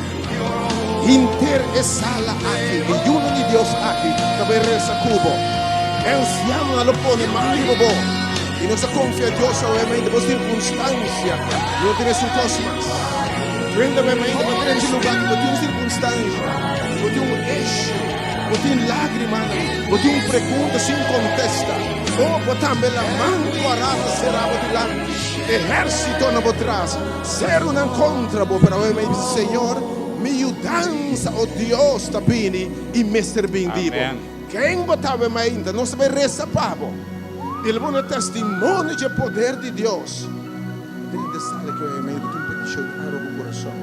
Hinter e sala aki, e yunan di Dios aki ta bay reza cu bo. E ancianonan lo pone man riba bo. Y nos ta confia Dios awe mainta bo circunstancia no tin esun cos mas. Wende wei mainta bo ta den dje lugar cu bo tin un circunstancia, bo tin un issue, bo tin lagrimanan, bo tin un pregunta sin contesta. O bo tambe laman cu a rata cera bo dilanti. Ehérsito na bo tras, serunan kontra bo, pero awe mi bisa, Señor, mi yudansa, o Dios, ta bini i mester bin di bo. Ken bo ta awe mainta? Nos ta bai resa pa bo. I lo bo na testimonio dje poder di Dios. Den hende sali ku e medio tin petishon di aro bo kurason.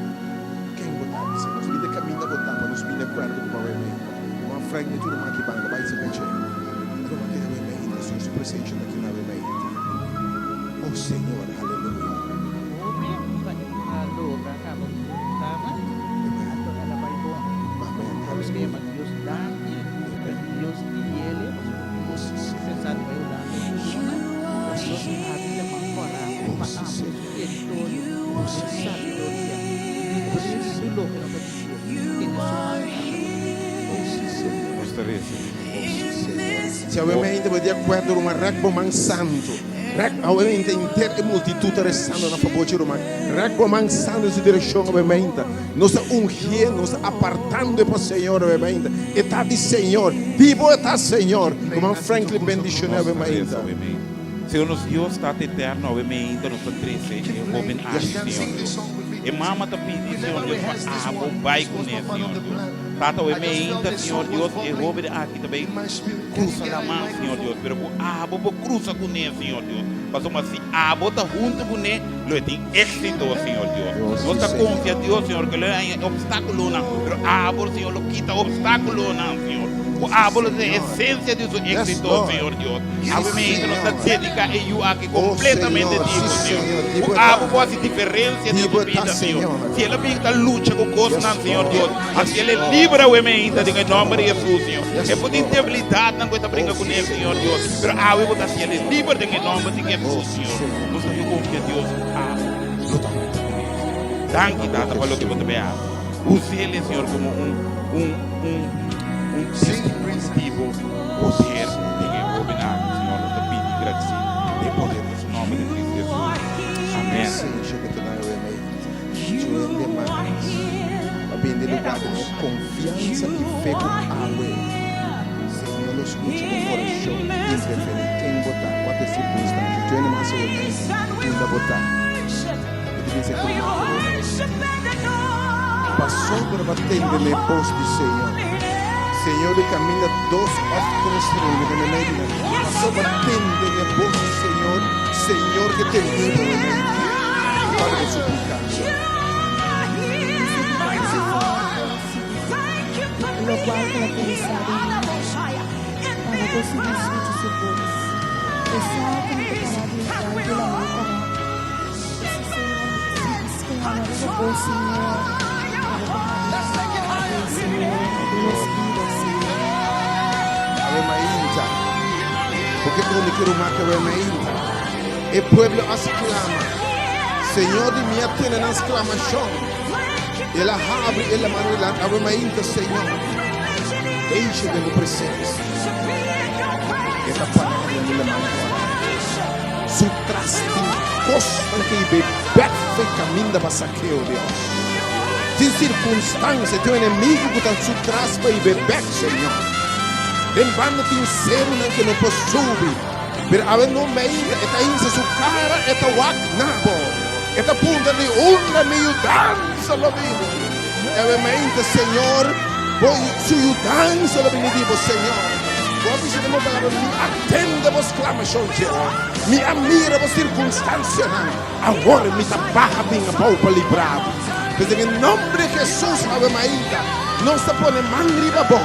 Ken bo ta? Bisa nos bini kaminda bo ta pa nos bini akuerdo ku bo awe medio. Ruman Frank mi tur ruman aki banda bai serka dje. E ruman aki awe medio, Señor su presencia ta aki na awe medio. Oh Señor, aleluya. Hopi pa e por a logra kaba ku su eksamen, anto el a bai bon. Amen, Nos aleluya. yama Dios danki, pa Dios guiele, pasobra Dios pensa di bai Hulanda un luna, pero Dios a habri laman kòrá pa amplia su teritorio den sabiduria, libr'é di tur loke no ta di Dios, tene su man na Nos ta recibi. Si awe mente bo di akuerdo ruman rèk bo man santu rèk awe mente henter e multitut ta resando na fabor dje ruman rèk bo man santu den su direkshon awe mente nos ta ungié nos ta apartando e pa Señor awe mente e ta di Señor di bo e ta Señor ruman Franklin bendishoné awe mente. Señor nos Dios Tata Eterno awe meinta nos ta trece e hoben aki Señor Dios. E mama ta pidi Señor Dios pa abo bay cune Señor Dios. Tata awe meinta Señor Dios e hoben aki ta bay cruza laman Señor Dios pero cu abo por cruza cune Señor Dios pasobra si abo ta hunto cune lo e tin exito Señor Dios. Nos ta confia Dios Señor cu lo e haña obstaculonan pero abo Señor lo kita obstaculonan Señor. Cu abo lo ta e esencia di su exito Señor Dios. Awe meinta nos ta dedica e yu aki completamente di bo, Señor. Cu abo por haci diferencia den su bida, Señor. Si el a bin ta lucha cu cosnan, Señor Dios, haci el e liber awe meinta den e nomber di Jesus, Señor. E por tin debilidadnan cu e ta bringa cune, Señor Dios, pero awe bo ta haci el e liber den e nomber di Jesus, Señor. Nos ta confia, Dios, cu abo lo ta hunto cune, Señor. Danki, Tata, pa loke bo ta bay haci. Usele, Señor, como un, un, un, un testimonio di bo poder den e hoben aki, Señor. Nos ta pidi y gradici den poder di su nomber di Cristo Jesus. Amen. Presencia cu ta na awe mente. Su hende mas pa bini den lugar den e confiansa y fe cu awe Señor lo scucha bo oracion interferi ken bo ta, cua ta e circunstancia. Su hende mas awe mente unda bo ta. Mi ta bisa cu Pasobra bo a tende na e bos di Señor. Señor di caminda dos of tres reuni den meimei di nan. Pasobra bo a tende na e bos di Señor, Señor ke tende bo meimei di nan. Padre bo suplica. Locual cu a pensa den mi pa no consigui scucha su voz. E sa cu mi ta para dilanti di la mano. Awe mainta, porque donde quiero más que awe mainta. E pueblo a sclama, Señor di mi a tene nan sclamacion. El a habri e laman dilanti awe mainta, Señor. Deixa den bo presencia. E ta para dilanti laman kora. Su tras tin kosnan ke i bek fe kaminda pa sakeo, Dios. Tin sirkunstansia, tin un enemigu ku ta su tras pa i bek, Señor. Den banda tin serunan ke no por subi, pero awe no meinta, e ta hinsa su kara, e ta wak na bo. E ta puntra di unda mi yudansa lo bini. Awe meinta, Señor, bo su yudansa lo bini di bo, Señor. Bo a bisa den bo palabra, Mi a tende bo sklamashon, Jehová. Mi a mira bo sirkunstansianan. Awor mi ta baha bin abou pa libra bo. Pues den e nomber di Hesus awe mainta, nos ta pone man riba bo.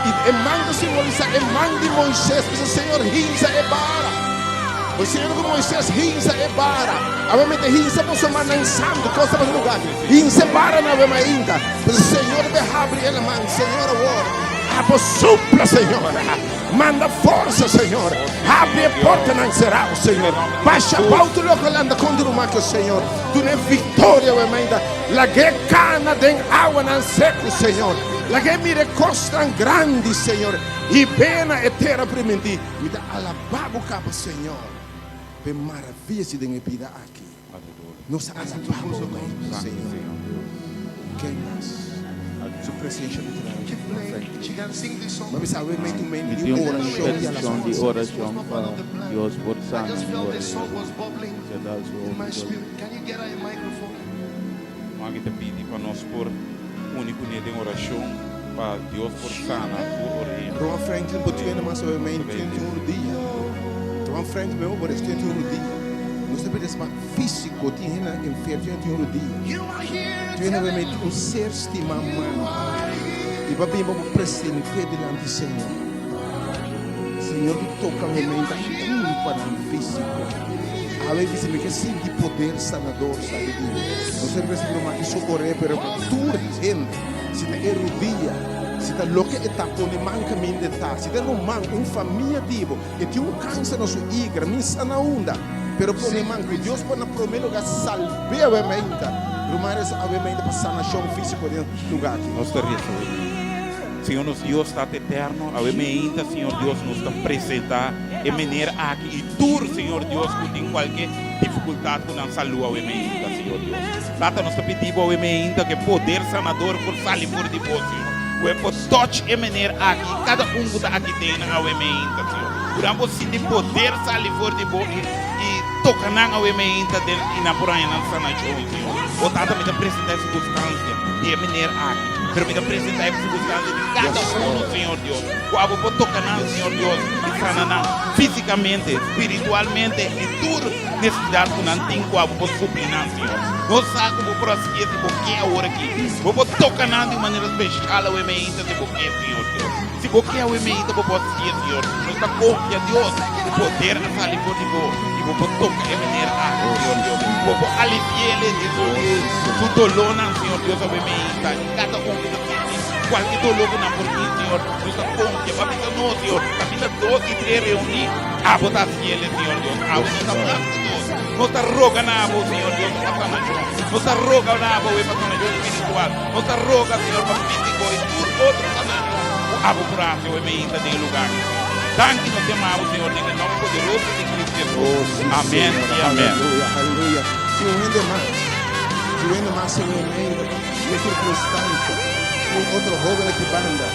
I e man ta simbolisá e man di Moises. Bisa, Señor, hinsa e bara. Bo siña ku Moises hinsa e bara. Awe mi ta hinsa boso mannan santu. Kos ta pasa lugar aki. Hinsa e bara na awe mainta. Bisa, Señor, be habri e laman. Señor, awor abo supla, Señor. Manda forsa, Señor. Habri e portanan será, Señor. Basha bou tur loke lanta kontra ruman ku Señor. Duna e viktoria awe mainta. Lag'é kana den awanan seku, Señor. Lag'é mira e kosnan grandi, Señor. Hib'é na e tera primintí. Mi ta alabá bo kaba, Señor, pa e maravia si den e bida aki. Nos ta alabá bo mainta, Señor. Ken mas? Su presencia ta trae Ma mi sa awe mei tu mei Mi di tin un orashon di petishon di alabansa. orashon pa Dios por sana mi orea. Se dal su hopi doló. Maki ta pidi pa nos por uni kuné den orashon pa Dios por sana su orea. Roa Franklin bo tiene mas awe mei tin un dia. One friend meu, por este tin rudia. Nos ta pidi pa físiko, tin hende enfermo, tin tin rudia. Tin hende obviamente un ser stimá manka. I pa bin pa bo present'é dilanti Señor. Señor ku toka obviamente kurpanan físiko. Awe bisa mi ke sinti poder sanador sali di mi. No ser versíkulo maki sokoré, pero pa tur hende. Si ta e rudia, si ta loke e ta pone man kaminda e ta, si ta ruman, un famia di bo, e tin un kanser na su igra, mi sa na unda, pero pone man ku Dios por na promé lugá salb'é awe mainta. Ruman resa awe mainta pa sanashon físiko den lugá aki. Nos ta resa awe mainta. Señor nos Dios Tata Eterno, awe mainta, Señor Dios, nos ta presentá e mener aki i tur, Señor Dios, ku tin kualke difikultat ku nan salú awe mainta, Señor Dios. Tata, nos ta pidi Bo awe mainta ku e poder sanador por sali for di Bo, Señor. Ku e por touch e mener aki i kada un ku ta aki den nan awe mainta, Señor. Ku nan por sinti poder sali for di Bo i i toka nan awe mainta den i nan por haña nan sanashon, Señor. O Tata, mi ta presentá e sirkunstansia di e mener aki, pero mi ta presentá e sirkunstansia di kada uno, Señor Dios. Ku abo por toka nan, Señor Dios, i sana nan físikamente, spiritualmente i tur nesesidat ku nan tin ku abo por supli nan, Señor. Nos sa ku bo por hasié si bo ke awor aki. Bo por toka nan di un manera speshal awe meinta si bo ke, Señor Dios. Si bo ke awe meinta bo por hasié, Señor. Nos ta konfia, Dios, ku poder a sali for di bo i bo por toka e manera aki, Señor Dios. Bo por alivi'é di su dolónan, Señor Dios, awe meinta. I kada un ku ta sinti kualke doló ku nan por tin, Señor, nos ta konfia. Bo a bisa nos, Señor, kaminda dos i tres reuní. Abo ta haciele, Señor Dios. Abo no ta mas cu nos. Nos ta roga na Abo, Señor Dios, pa sanacion. Nos ta roga na Abo, wey, pa sanacion spiritual. Nos ta roga, Señor, pa fisico y tur otro sanacion cu Abo por haci, wey, meinta den e lugar aki, Señor. Danki nos te ama Abo, Señor, den e nomber poderoso di Cristo Jesus. Oh, sí, Amén Señor. y amén. Aleluya, aleluya. Si un hende mas, si un hende mas, Señor, meinta, den circunstancia, un otro joven aki banda.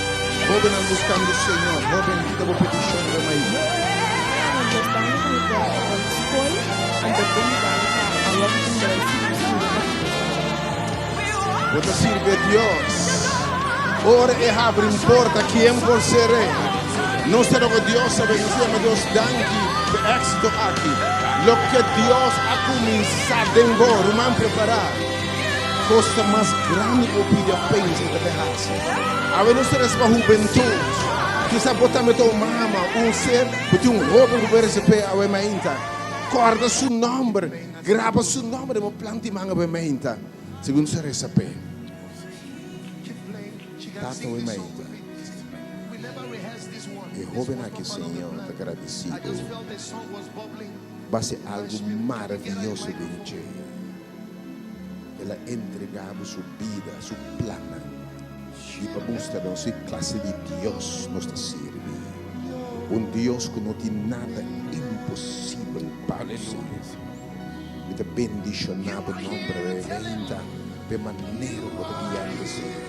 Hóbennan buskando Señor, hóben kita bo petishon riba mai. Bo ta sirbi a Dios. Ora e habri un porta, kien por ser'é? Nos ta roga Dios awe, nos ta yama Dios danki p'e éksito aki. Loke Dios a kuminsá den bo, ruman, prepará. Kos ta mas grandi ku bo pidi òf pensa e ta bai hasi. Awe nos ta resa pa hubentut. Kisas bo tambe ta un mama, un ser ku tin un hóben ku bo resepé awe mainta. Kòrda su nòmber, graba su nòmber den bo plan di man awe mainta, segun nos ta resa p'e. Tata awe mainta, e hóben aki, Señor, ta gradisí bo. Bo hasi algu maravioso den dje. El a entregá bo su bida, su plannan, i pa mustra nos ki klase di Dios nos ta sirbi. Un Dios ku no tin nada imposibel pa bo, Señor. Mi ta bendishoná bo nomber awe mainta p'e manera ku bo ta guiando, Señor.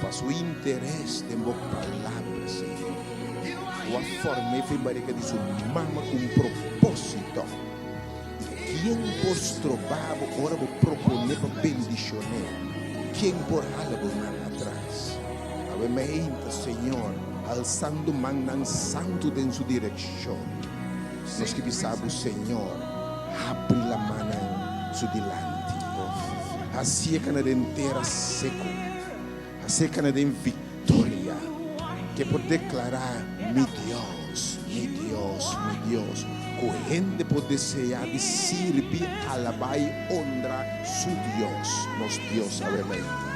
Pa su interes den bo palabra, Señor. Bo a form'é for e barika di su mama ku un propósito. Ken por stroba bo ora bo proponé pa bendishoné? Ken por hala bo man atras? Awe meinta, Señor, alsando mannan santu den su direkshon, nos ke bisa bo, Señor, habri lamannan su dilanti. Hasié kana den tera seku, hasié kana den viktoria, ke por deklará, Mi Dios, mi Dios, mi Dios. Ku hende por deseá di sirbi, alabá i onra su Dios, nos Dios awe mainta.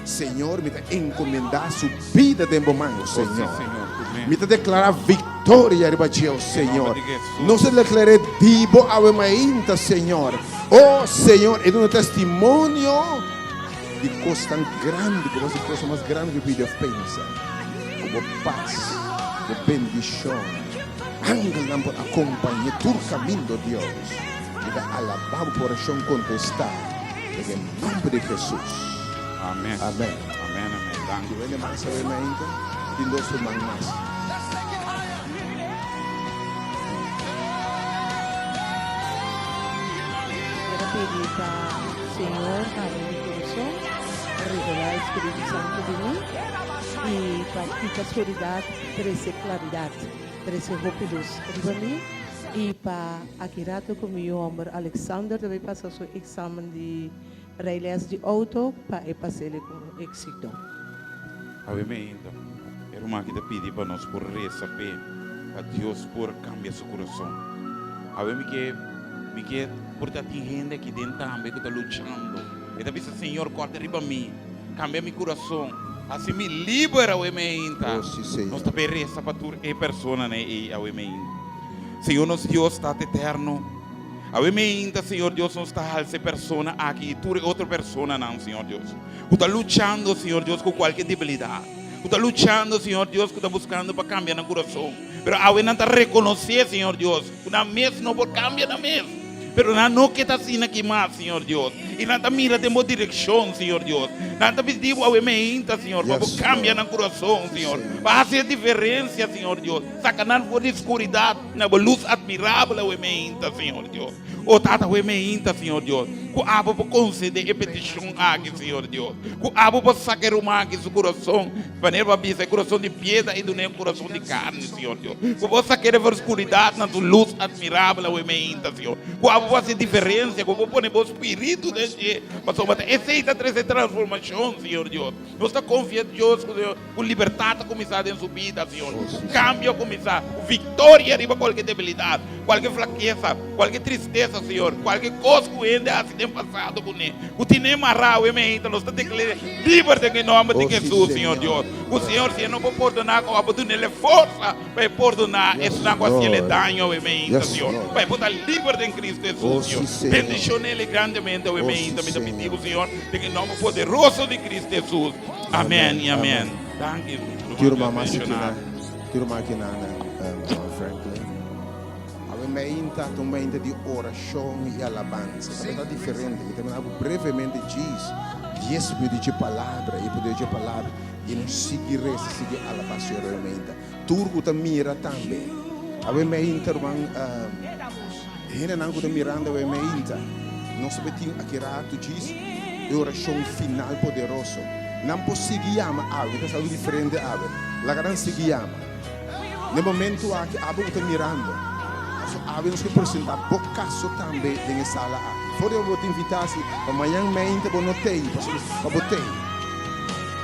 Señor, mi ta encomendá su bida den bo man, o Señor. Mi ta declará victoria riba dje, o Señor. Nos ta declar'é di bo awe mainta, Señor. O Señor, e duna testimonio di cos tan grandi, ku nos di cosa mas grandi ku pidi of pensa. Ku bo pas, bo bendicion. Angelnan por acompañ'é tur camindo, Dios. Mi ta alabá bo pa oracion contestá den e nomber di Jesus. Amen. Amen. Amen, amen. Danki. Tin hende mas awe mainta? Tin dos ruman mas. Quiero pidi pa Señor habri mi corazon, revelá e Spiritu Santo di mi y pa kita scuridad trece claridad. trese hopi lus riba mi i pa aki rato ku mi yu hòmber Alexander ta bai pasa su eksamen di rijles di outo pa e pas'el ku un éksito. Awe meinta, e ruman aki ta pidi pa nos por resa p'e, pa Dios por kambia su kurason. Awe mi ke, mi ke por ta tin hende aki den tambe ku ta luchando. E ta bisa, Señor, kòrta riba mi, kambia mi kurason, hasi mi liber awe meinta. Oh, sí, Señor. Nos ta be resa pa tur e personanan ei awe meinta. Señor nos Dios, Tata Eterno, awe meinta, Señor Dios, nos ta halsa e persona aki i tur e otro personanan, Señor Dios. Ku ta luchando, Señor Dios, ku kualke debilidat. Ku ta luchando, Señor Dios, ku ta buskando pa kambia nan kurason. Pero awe nan ta rekonosé, Señor Dios, ku nan mes no por kambia nan mes. Pero nan no ke ta asina aki mas, Señor Dios. I nan ta mira den bo direkshon, Señor Dios. Nan ta pidi bo awe meinta, Señor, pa bo kambia nan kurason, Señor. Pa hasi e diferensia, Señor Dios. Saka nan for di skuridat na bo lus atmirabel awe meinta, Señor Dios. O Tata, awe meinta, Señor Dios, ku abo por konsede e petishon aki, Señor Dios. Ku abo por saka e ruman aki su kurason, manera bo a bisa, e kurason di piedra i dun'é un kurason di karni, Señor Dios. Ku bo sak'é for skuridat na su lus atmirabel awe meinta, Señor. Ku abo por hasi diferensia, ku bo pone bo spiritu den dje, pasobra ta esei ta trese transformashon, Señor Dios. Nos ta konfia Dios ku ku libertat ta kuminsá den su bida, Señor. Ku kambio a kuminsá, ku viktoria riba kualke debilidat, kualke flakesa, kualke tristesa, Señor, kualke kos ku hende a hasi den pasado kuné, ku tine mará awe meinta, nos ta deklar'é liber den e nòmber di Hesus, Señor Dios. Ku Señor, si e no por pordoná, ku abo dun'é e forsa pa e pordoná esnan ku a hasiel e daño awe meinta, Señor, pa e por ta liber den Cristo Hesus, Señor. Bendishon'é grandemente awe meinta, mi ta pidi bo, Señor, den e nòmber poderoso di Cristo Hesus. Amèn i amèn. Danki, Tur ruman mama Dios si kina, bendishoná. tur mama kina na Mama Franklin. Awe meinta ta un meinta di orashon i alabansa. Tabata diferente. Mi ta mira bo brevemente djis dies minuut dje palabra i poder dje palabra i nos sigui resa, sigui alabá Señor awe meinta. Tur ku ta mira tambe. Awe meinta ruman hendenan ku ta mirando awe meinta nos ta tin aki ratu djis e orashon final poderoso. Nan por sigui yama awe, ta algu diferente awe. Laga nan sigui yama. Na e momento aki abo ku ta mirando, paso awe nos ke presenta bo kaso tambe den e sala aki. For di abo bo ta invita si pa mañan meinta bo no tei, paso pa bo tei.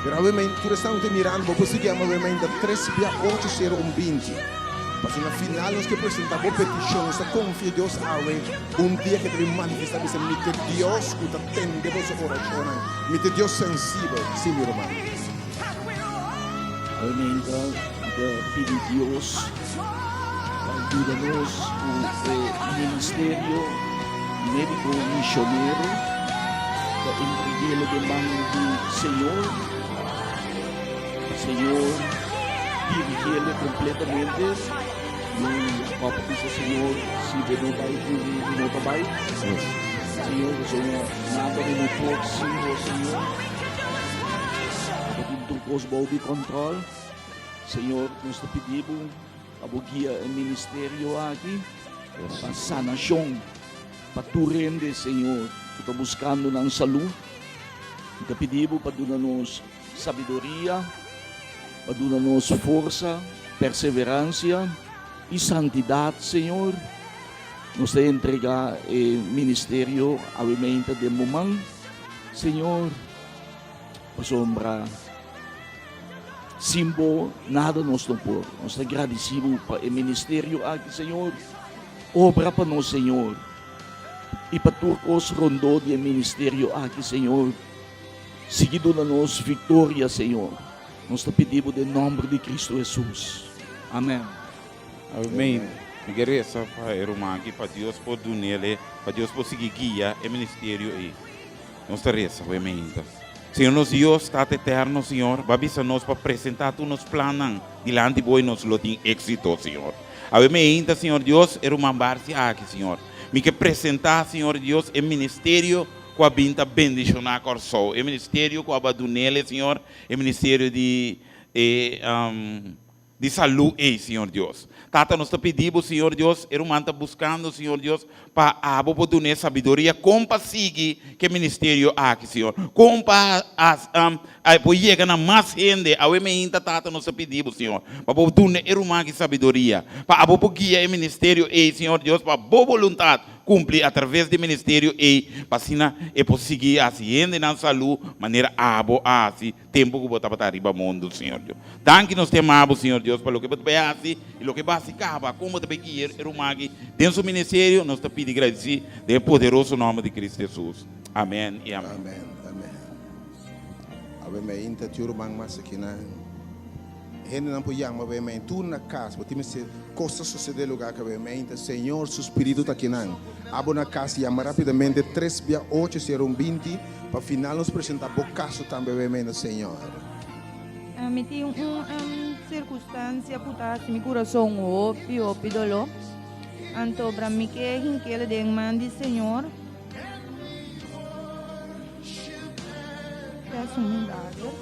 Pero awe meinta tur esnan ku ta mirando bo por sigui yama awe meinta tres bia ocho sero un binti. Paso na final nos ke presenta bo petishon, nos ta konfia Dios awe un dia ke ta bin manifesta bisa mi ta Dios ku ta tende boso orashonnan, mi ta Dios sensibel. Si mi ruman. Awe meinta mi ta pidi Dios pa yuda nos ku e ministerio médiko mishonero ta entreg'el den man di Señor. Señor dirigi'el kompletamente. Mi Jacob a bisa Señor, si bo no bai ku mi, mi no ta bai. Señor, pasobra nada mi no por sin bo, Señor. Abo tin tur kos bou di kòntròl. Señor, nos ta pidi bo pa bo guia e ministerio aki pa sanashon pa tur hende, Señor, ku ta buskando nan salú. Mi ta pidi bo pa duna nos sabiduria, pa duna nos forsa, perseveransia i santidat, Señor. Nos ta entregá e ministerio awe meinta den bo man, Señor. Pasobra sin bo nada nos no por. Nos ta gradisí bo pa e ministerio aki, Señor. Obra pa nos, Señor, i pa tur kos rondó di e ministerio aki, Señor. Sigui duna nos viktoria, Señor. Nos ta pidi bo den nòmber di Kristu Hesus. Amèn. Amèn. Mi ke resa pa e ruman aki, pa Dios por dun'el e, pa Dios por sigui guia e ministerio ei. Nos ta resa ku e meinta. Señor nos Dios, Tata Eterno, Señor, bo a bisa nos pa presentá tur nos plannan dilanti bo i nos lo tin éksito, Señor. Awe meinta, Señor Dios, e ruman Barsi aki, Señor. Mi ke presentá, Señor Dios, e ministerio ku a bin ta bendishoná Kòrsou, e ministerio ku a ba dun'el, Señor, e ministerio di e. di salú ei, Señor Dios. Tata, nos ta pidi Bo, Señor Dios, e ruman ta buskando, Señor Dios, pa abo por dun'é sabiduria kon pa sigui ku e ministerio aki, Señor. Kon pa por yega na mas hende. Awe meinta, Tata, nos ta pidi Bo, Señor, pa Bo duna e ruman aki sabiduria, pa abo por guia e ministerio ei, Señor Dios, pa Bo boluntat kumpli atraves di e ministerio ei, pa asina e por sigui hasi hendenan salú manera abo a hasi Tempu ku bo tabata riba mundu, Señor Dios. Danki nos te ama bo, Señor Dios, pa loke bo ta bai hasi i loke bo hasi kaba. Kon bo ta bai guia e ruman aki den su ministerio, nos ta pidi gradisí den e poderoso nòmber di Cristo Hesus. Amèn i amèn. Amèn, amèn. Awe meinta tin un ruman mas akinan. Hendenan por yama awe meinta. Tur na kas, bo tin mester kos ta sosede lugá ku awe meinta. Señor su spiritu ta akinan. Abo na kas yama rápidamente tres bia ocho sero un binti. Pa final nos presenta bo caso tambe weme na Señor. Mi tin un circunstancia cu ta haci mi curason hopi hopi dolor. Anto bra mi ke hinkele den man di Señor. Ta haci un milager.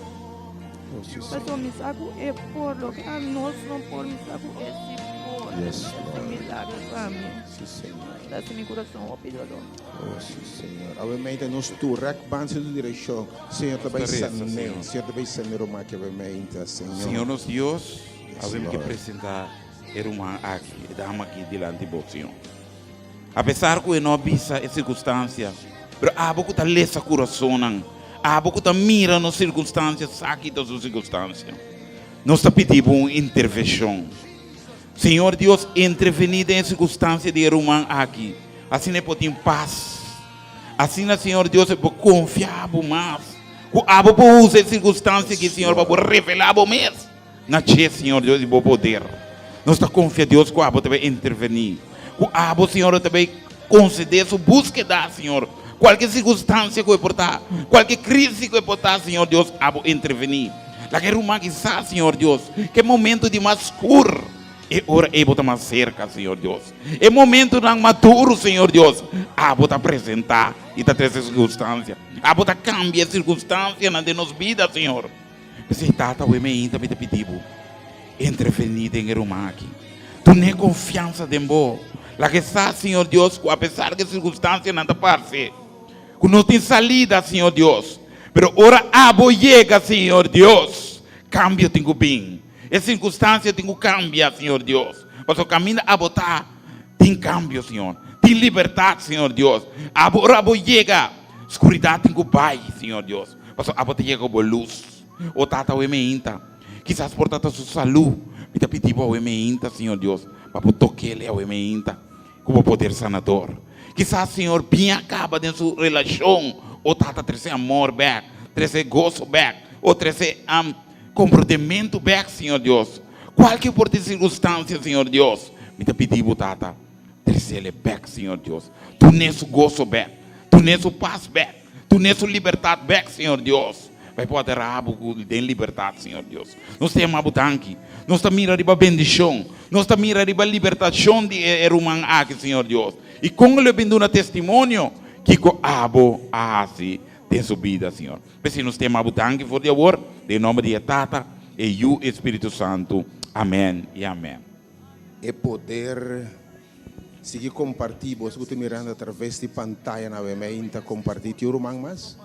Pasobra mi sa cu e por loke anos no por mi sa cu e si por. Yes, Haci Lord. milager pa mi. Si, Señor. Ta haci mi curason hopi dolor. Oh, sí, Señor. Awe meita nos tur rek ban sin tu direccion. Señor ta bai Nos ta reza, sané. Señor. Señor ta bai sané ruman aki awe meita, Señor. Señor nos Dios, Yes, awe mi ke Lord. presenta e ruman aki, e dama aki dilanti bo, Señor. Apesar ku e no a bisa e sirkunstansia, pero abo ku ta lesa kurasonnan, abo ku ta mira nos sirkunstansia, sa ki ta su sirkunstansia. Nos ta pidi bo un intervenshon. Señor Dios, intervení den e sirkunstansia di e ruman aki, asina e por tin pas. Asina, Señor Dios, e por konfia bo mas. Ku abo por usa e sirkunstansia aki, Señor, pa bo revelá bo mes na dje, Señor Dios, di bo poder. Nos ta konfia, Dios, ku abo ta bai intervení. Ku abo, Señor, ta bai konsedé su búskeda, Señor. Kualke sirkunstansia ku e por ta, kualke krísis ku e por ta, Señor Dios, abo intervení. Laga e ruman ki sa, Señor Dios, ke momento di mas skur, e ora ei bo ta mas serka, Señor Dios. E momentonan mas duru, Señor Dios, abo ta presentá i ta trese sirkunstansia. Abo ta kambia e sirkunstansianan den nos bida, Señor. P'esei, Tata, awe meinta mi ta pidi bo, intervení den e ruman aki. Dun'é konfiansa den bo. Laga e sa, Señor Dios, ku apesar ku e sirkunstansianan ta parse ku no tin salida, Señor Dios, Pero ora abo yega, Señor Dios, cambio tin cu bin. E circunstancia tin cu cambia, Señor Dios. Pasobra caminda abo ta, tin cambio, Señor. Tin libertad, Señor Dios. Abo, ora abo yega, scuridad tin cu bay, Señor Dios. Pasobra abo ta yega cu bo luz. O Tata, awe meinta. Kisas por ta ta su salud. Mi ta pidi bo awe meinta, Señor Dios, pa bo tokele awe meinta. Ku bo poder sanador. Kisas Señor bien a kaba den su relashon o tata trese amor bek, trese goso bek, o trese komprondementu bek, Señor Dios. Kualke por ta e sirkunstansia, Señor Dios, mi ta pidi bo, Tata, tresele bek, Señor Dios. Dun'é su goso bek, dun'é su pas bek, dun'é su libertat bek, Señor Dios. Pa e por adorá bo ku den libertat, Señor Dios. Nos ta yama bo danki. Nos ta mira riba bendishon. Nos ta mira riba libertashon di e ruman aki, Señor Dios. I kon lo e bin duna testimonio kiko abo a hasi den su bida, Señor. P'esei nos ta yama bo danki for di awor, den nomber di e Tata, e Yu i e Spiritu Santu. Amèn i amèn. E poder sigui kompartí. Boso ku ta mirando atraves di pantaya na wmei ta kompartí. Tin un ruman mas?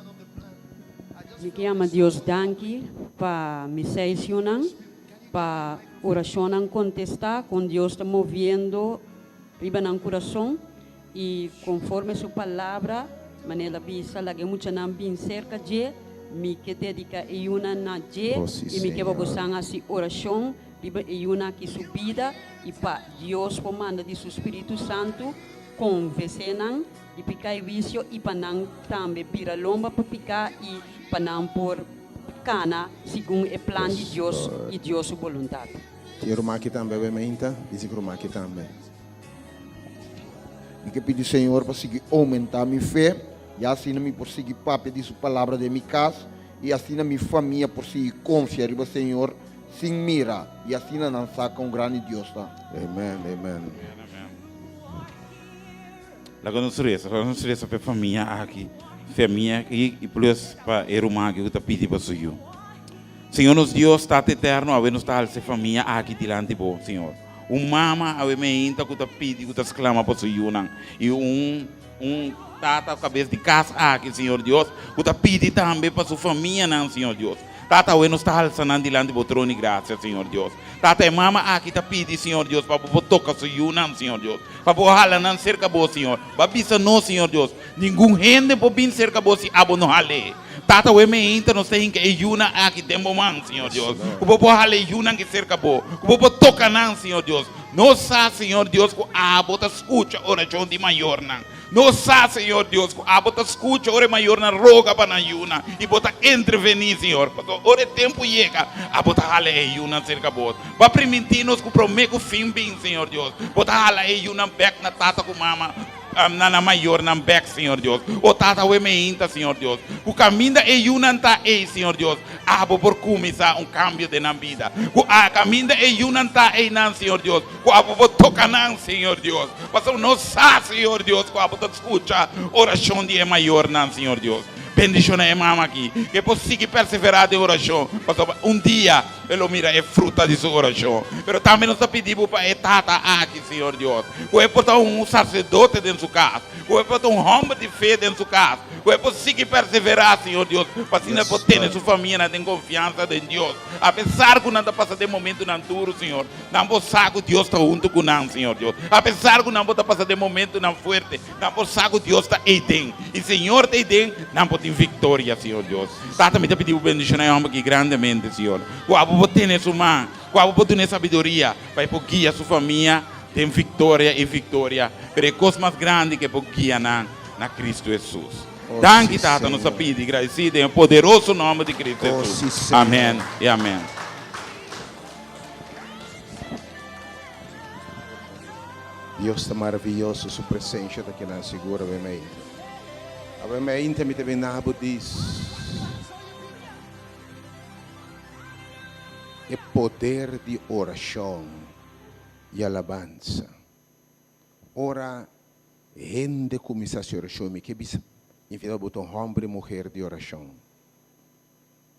Mi ke yama Dios danki pa mi seis yunan, pa orashonnan kontestá, kon Dios ta moviendo riba nan kurason i konforme su palabra, manera el a bisa, laga e muchanan bin serka dje, mi ke dediká e yunan na dje Oh, sí, i mi ke pa Señor. bosan hasi orashon riba e yunan aki su bida i pa Dios por manda di su Spiritu Santu konvesé nan di piká i wisio i pa nan tambe bira lomba pa piká i pa nan por kana segun e plan di Dios i Dios su boluntat. Tin ruman aki tambe awe meinta? Dice ku ruman aki tambe. Mi ke pidi Señor pa sigui oumentá mi fe, ya asina mi por sigui papia di Su Palabra den mi kas i asina mi famia por sigui konfia riba Señor sin mira i asina nan sa kon grandi Dios ta. Amen, amen. Laga nos resa, laga nos resa pa e famia aki, famia aki i plus pa e ruman aki ku ta pidi pa su yu. Señor nos Dios, Tata Eterno, awe nos ta alsa e famia aki dilanti Bo, Señor. Un mama awe meinta ku ta pidi, ku ta sklama pa su yunan. I un un tata kabes di kas aki, Señor Dios, ku ta pidi tambe pa su famianan, Señor Dios. Tata, awe nos ta alsa nan dilanti Bo trono di grasia, Señor Dios. Tata, e mama aki ta pidi, Señor Dios, pa Bo por toka su yunan, Señor Dios. Pa Bo hala nan serka Bo, Señor. Bo a bisa nos, Señor Dios, ningun hende por bin serka Bo si Abo no hal'é. Tata, awe meinta nos ta hinka e yunan aki den Bo man, Señor Dios. Ku Bo por hala e yunan aki serka Bo. Ku Bo por toka nan, Señor Dios. Nos sa, Señor Dios, ku Abo ta skucha orashon di mayornan. Nos sa, Señor Dios, ku Abo ta skucha ora e mayornan roga pa nan yunan i Bo ta intervení, Señor. Pasobra ora e tempu yega, Abo ta hala e yunan serka Bo. Bo a primintí nos ku promé ku fin bin, Señor Dios, Bo ta hala e yunan bèk na tata ku mama, na nan mayornan bèk, Señor Dios. O Tata, awe meinta, Señor Dios, ku kaminda e yunan ta ei, Señor Dios, Abo por kuminsá un kambio den nan bida. Ku a kaminda e yunan ta einan, Señor Dios, Ku abo por toka nan, Señor Dios. Pasobra nos sa, Señor Dios, ku abo ta skucha orashon di e mayornan, Señor Dios. Bendishona e mama aki, ku e por sigui perseverá den orashon, pasobra un dia e lo mira e fruta di su orashon. Pero tambe nos ta pidi bo pa e tata aki, Señor Dios, ku e por ta un saserdote den su kas, ku e por ta un hòmber di fe den su kas, ku e por sigui perseverá, Señor Dios, pa asina e por tene su famianan den konfiansa den Dios, apesar ku nan ta pasa den momentunan duru, Señor. Nan por sa ku Dios ta huntu ku nan, Señor Dios. Apesar ku nan por ta pasa den momentunan fuerte, nan por sa ku Dios ta eiden. I Señor ta eiden, nan por tin viktoria, Señor Dios. Tata, mi ta pidi bo bendishoná e hòmber aki grandemente, Señor. Ku abo por tene su man, ku abo por dun'é sabiduria pa e por guia su famia den viktoria i viktoria. Pero e kos mas grandi ku e por guia nan na Kristu Hesus. Danki, Tata, nos ta pidi, gradisí den e poderoso nòmber di Kristu Hesus. Amèn i amèn. Dios ta maraviyoso, su presencia ta kinan sigur awe mainta. Awe mainta mi ta bin na bo dis e poder di oracion y alabansa. Ora hende cuminsa haci oracion mi ke bisa invita bo ta un homber y muher di oracion.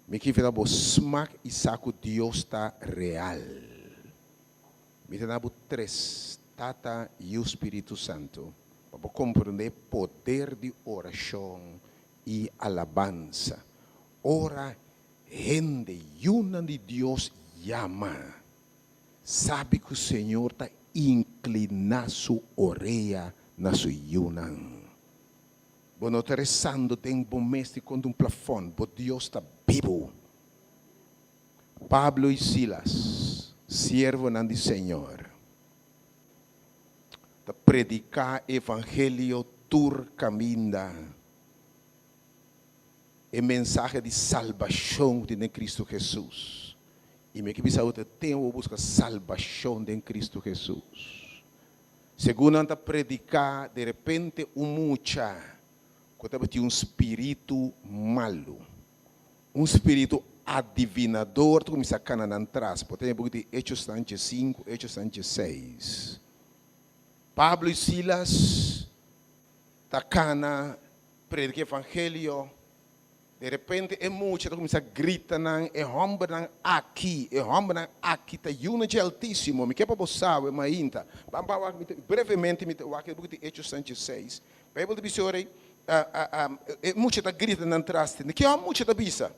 Mi ke invita bo smak i sa ku Dios ta real. Mi ta na bo tres, Tata, Yu, Spiritu Santu, pa bo komprondé poder di orashon i alabansa. Ora hende, yunan di Dios, yama, sabi ku Señor ta inkliná su orea na su yunan. Bo no ta rezando den bo mes di kontra un plafòn, bo Dios ta bibu. Pablo i Silas, siervonan di Señor, ta prediká evangelio tur kaminda, e mensahe di salbashon ku tin den Kristu Hesus. I mi ke bisa bo ta tempu bo buska salbashon den Kristu Hesus. Segun nan ta prediká, derepente un mucha ku tabatin un spiritu malu, un spiritu adivinador ta kuminsá kana nan tras. Por ta den e buki di Hechosnan diesinku, Hechosnan dieseis. Pablo i Silas ta kana prediká evangelio. De repente e mucha ta kuminsá grita nan, E hòmbernan aki, e hòmbernan aki ta yunan dje Altísimo. Mi ke pa bo sabe mainta. Ban ban wak, mi ta, brevemente mi ta wak e buki di Hechos 6. Beibel ta bisa ora ei, e mucha ta grita nan tras di, Ke mucha ta bisa?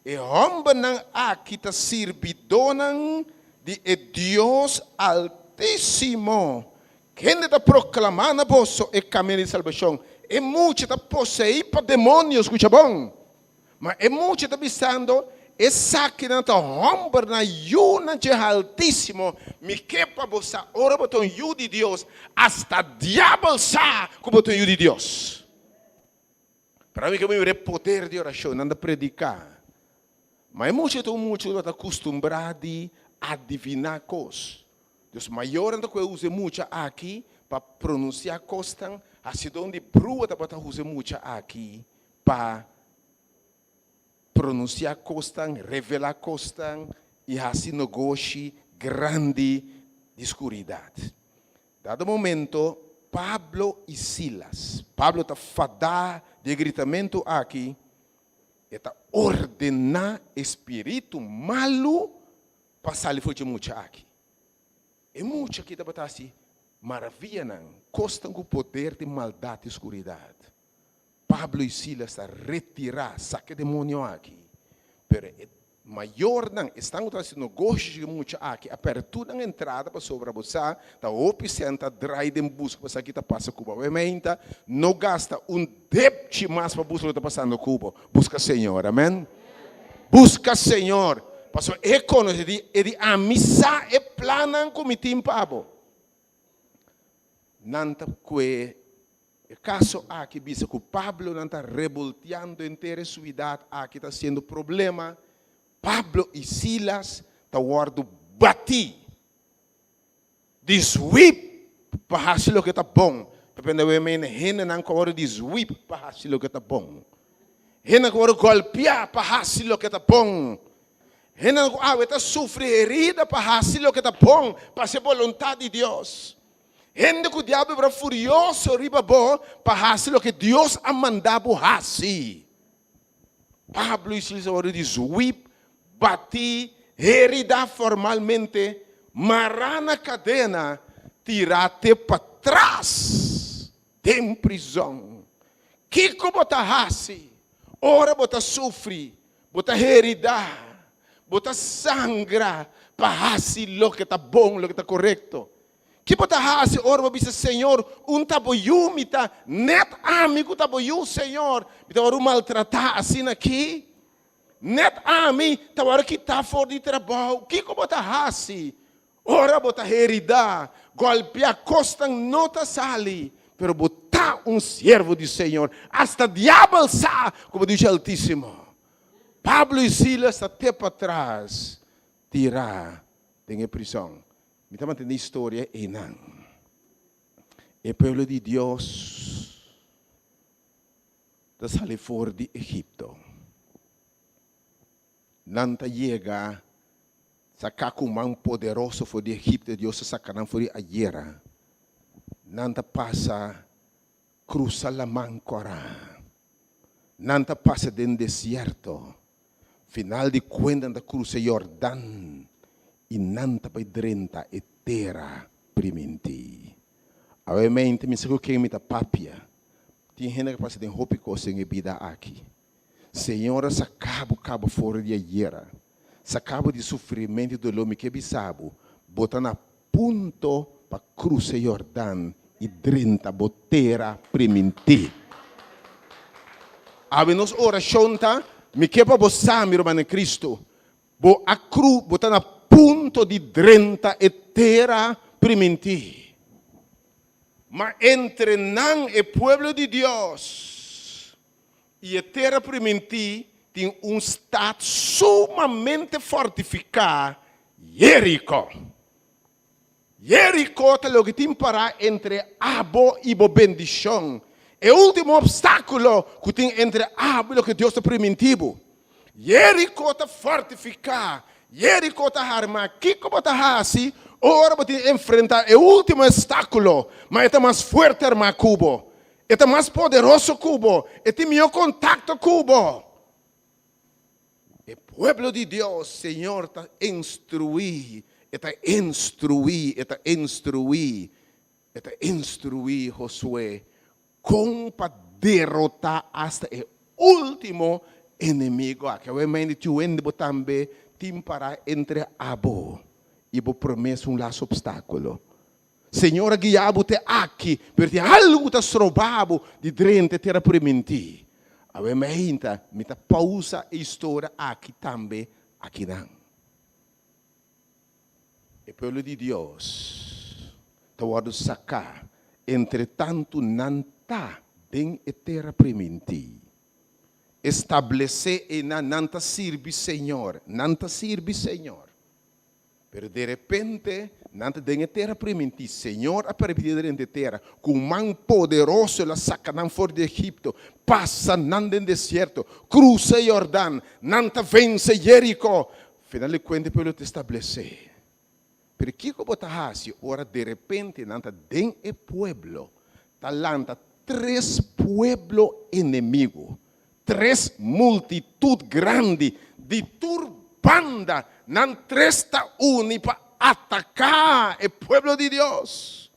E hòmbernan aki ta sirbidónan di e Dios Altísimo, Kende ta proklamá na boso e kaminda di salbashon? E mucha ta poseí pa demonio, skucha bon. Ma e mucha ta bisando, Esakinan ta hòmbernan, yunan dje Haltísimo. Mi ke pa bo sa, ora bo ta un yu di Dios, asta diabel sa ku bo ta un yu di Dios. Pero ami ke bo mira e poder di orashon, nan ta prediká. Ma e mucha ta un mucha ku tabata kustumbrá di adiviná kos. Dus mayornan ta kohe usa e mucha aki pa pronunsiá kosnan, hasidon di brua tabata usa e mucha aki pa pronunsiá kosnan, revelá kosnan i hasi nogoshi grandi di skuridat. Dado momento, Pablo i Silas, Pablo ta fadá di e gritamentu aki. E ta ordená e spiritu malu pa sali for dje mucha aki. E mucha aki tabata hasi maravianan, kosnan ku poder di maldat i skuridat. Pablo i Silas ta retirá, saka e demonio aki. Pero e mayornan, esnan ku ta hasi negoshi ku e mucha aki, a pèrdè tur nan entrada pasobra bo sa ta hopi sèn ta drai den buska pa sa ki ta pasa ku bo. Awemeinta no gasta un depchi mas pa buska loke ta pasando ku bo. Buska Señor. Amen. Buska Señor. Pasobra e konosé di, e di ami sa e plannan ku mi tin pa bo. Nan ta kue e kaso aki bisa ku Pablo nan ta rebolteando henter e suidat aki ta hasiendo problema. Pablo i Silas ta wòrdu batí. Di zwip pa hasi loke ta bon. Ta pende we mene hendenan ku a wòrdu di zwip pa hasi loke ta bon. Hendenan ku a wòrdu gòlpiá pa hasi loke ta bon. Hendenan ku awe ta sufri herida pa hasi loke ta bon, pa hasi e boluntat di Dios. Hende ku diablo bira furioso riba bo pa hasi loke Dios a manda bo hasi. Pablo i Silas a wòrdu di zwip, batí, heridá formalmente, mará na kadena, tirá te patras den prizòn. Kiko bo ta hasi ora bo ta sufri, bo ta heridá, bo ta sangra pa hasi loke ta bon, loke ta korekto? Ki bo ta hasi ora bo bisa, Señor, un ta bo yu, mi ta nèt ami ku ta bo yu, Señor, mi ta wòrdu maltratá asina aki? Nèt ami ta wòrdu kitá for di trabou. Kiko bo ta hasi ora bo ta heridá, gòlpiá, kosnan no ta sali, pero bo ta un siervo di Señor? Asta diabel sa ku bo dichi Altísimo. Pablo i Silas ta te patras tirá den e prizòn. Mi ta mantene historia einan. E pueblo di Dios ta sali for di Egipto. Nan ta yega saka ku man poderoso for di Egipto, Dios a saka nan for di ayera. Nan ta pasa krusa Laman Kòrá. Nan ta pasa den desierto. Final di kuenta nan ta krusa Yordan i nan ta bai drenta e tera primintí. Awe mente mi sa ku ken mi ta papia. Tin hende ku a pasa den hopi kos den e bida aki. Señor a saka bo kaba for di ayera. Saka bo di sufrimentu i doló. Mi ke bisa bo, bo ta na punto pa krusa Yordan i drenta bo tera primintí. Awe nos orashon ta, Mi ke pa bo sa, mi ruman den Kristu, bo a kru, bo ta na punto di drenta e tera primintí. Ma entre nan, e pueblo di Dios, i e tera primintí tin un stat sumamente fortifiká, Jeriko. Jeriko ta loke tin pará entre abo i bo bendishon, e último opstákulo ku tin entre abo i loke Dios ta primintí bo. Jeriko ta fortifiká, Jeriko ta harmá. Kiko bo ta hasi ora bo tin enfrentá e último obstákulo, ma e ta mas fuerte armá ku bo, e ta mas poderoso ku bo, e tin mihó kontakto ku bo? E pueblo di Dios, Señor ta instruí, e ta instruí, e ta instruí, e ta instruí Josué kon pa derotá asta e último enemigo aki. Awe mende tiu hende bo tambe tin pará entre abo i bo promesa un las opstákulo. Señor a guia bo te aki, pero tin algu ta stroba bo di drenta e tera primintí. Awe meinta mi ta pausa e historia aki tambe akinan. E pueblo di Dios ta wòrdu saká entre tantu nan ta den e tera primintí. Establesé einan, nan ta sirbi Señor, nan ta sirbi Señor. Pero derepente nan ta den e tera primintí. Señor a permití nan drenta e tera. Ku un man poderoso el a saka nan for di Egipto, pasa nan den desierto, krusa e Yordan. Nan ta vense Jeriko. Final di kuenta e pueblo ta establesé. Pero kiko bo ta hasi ora derepente nan ta den e pueblo, ta lanta tres pueblo enemigo? Tres multitut grandi di tur banda, nan tres ta uni pa ataká e pueblo di Dios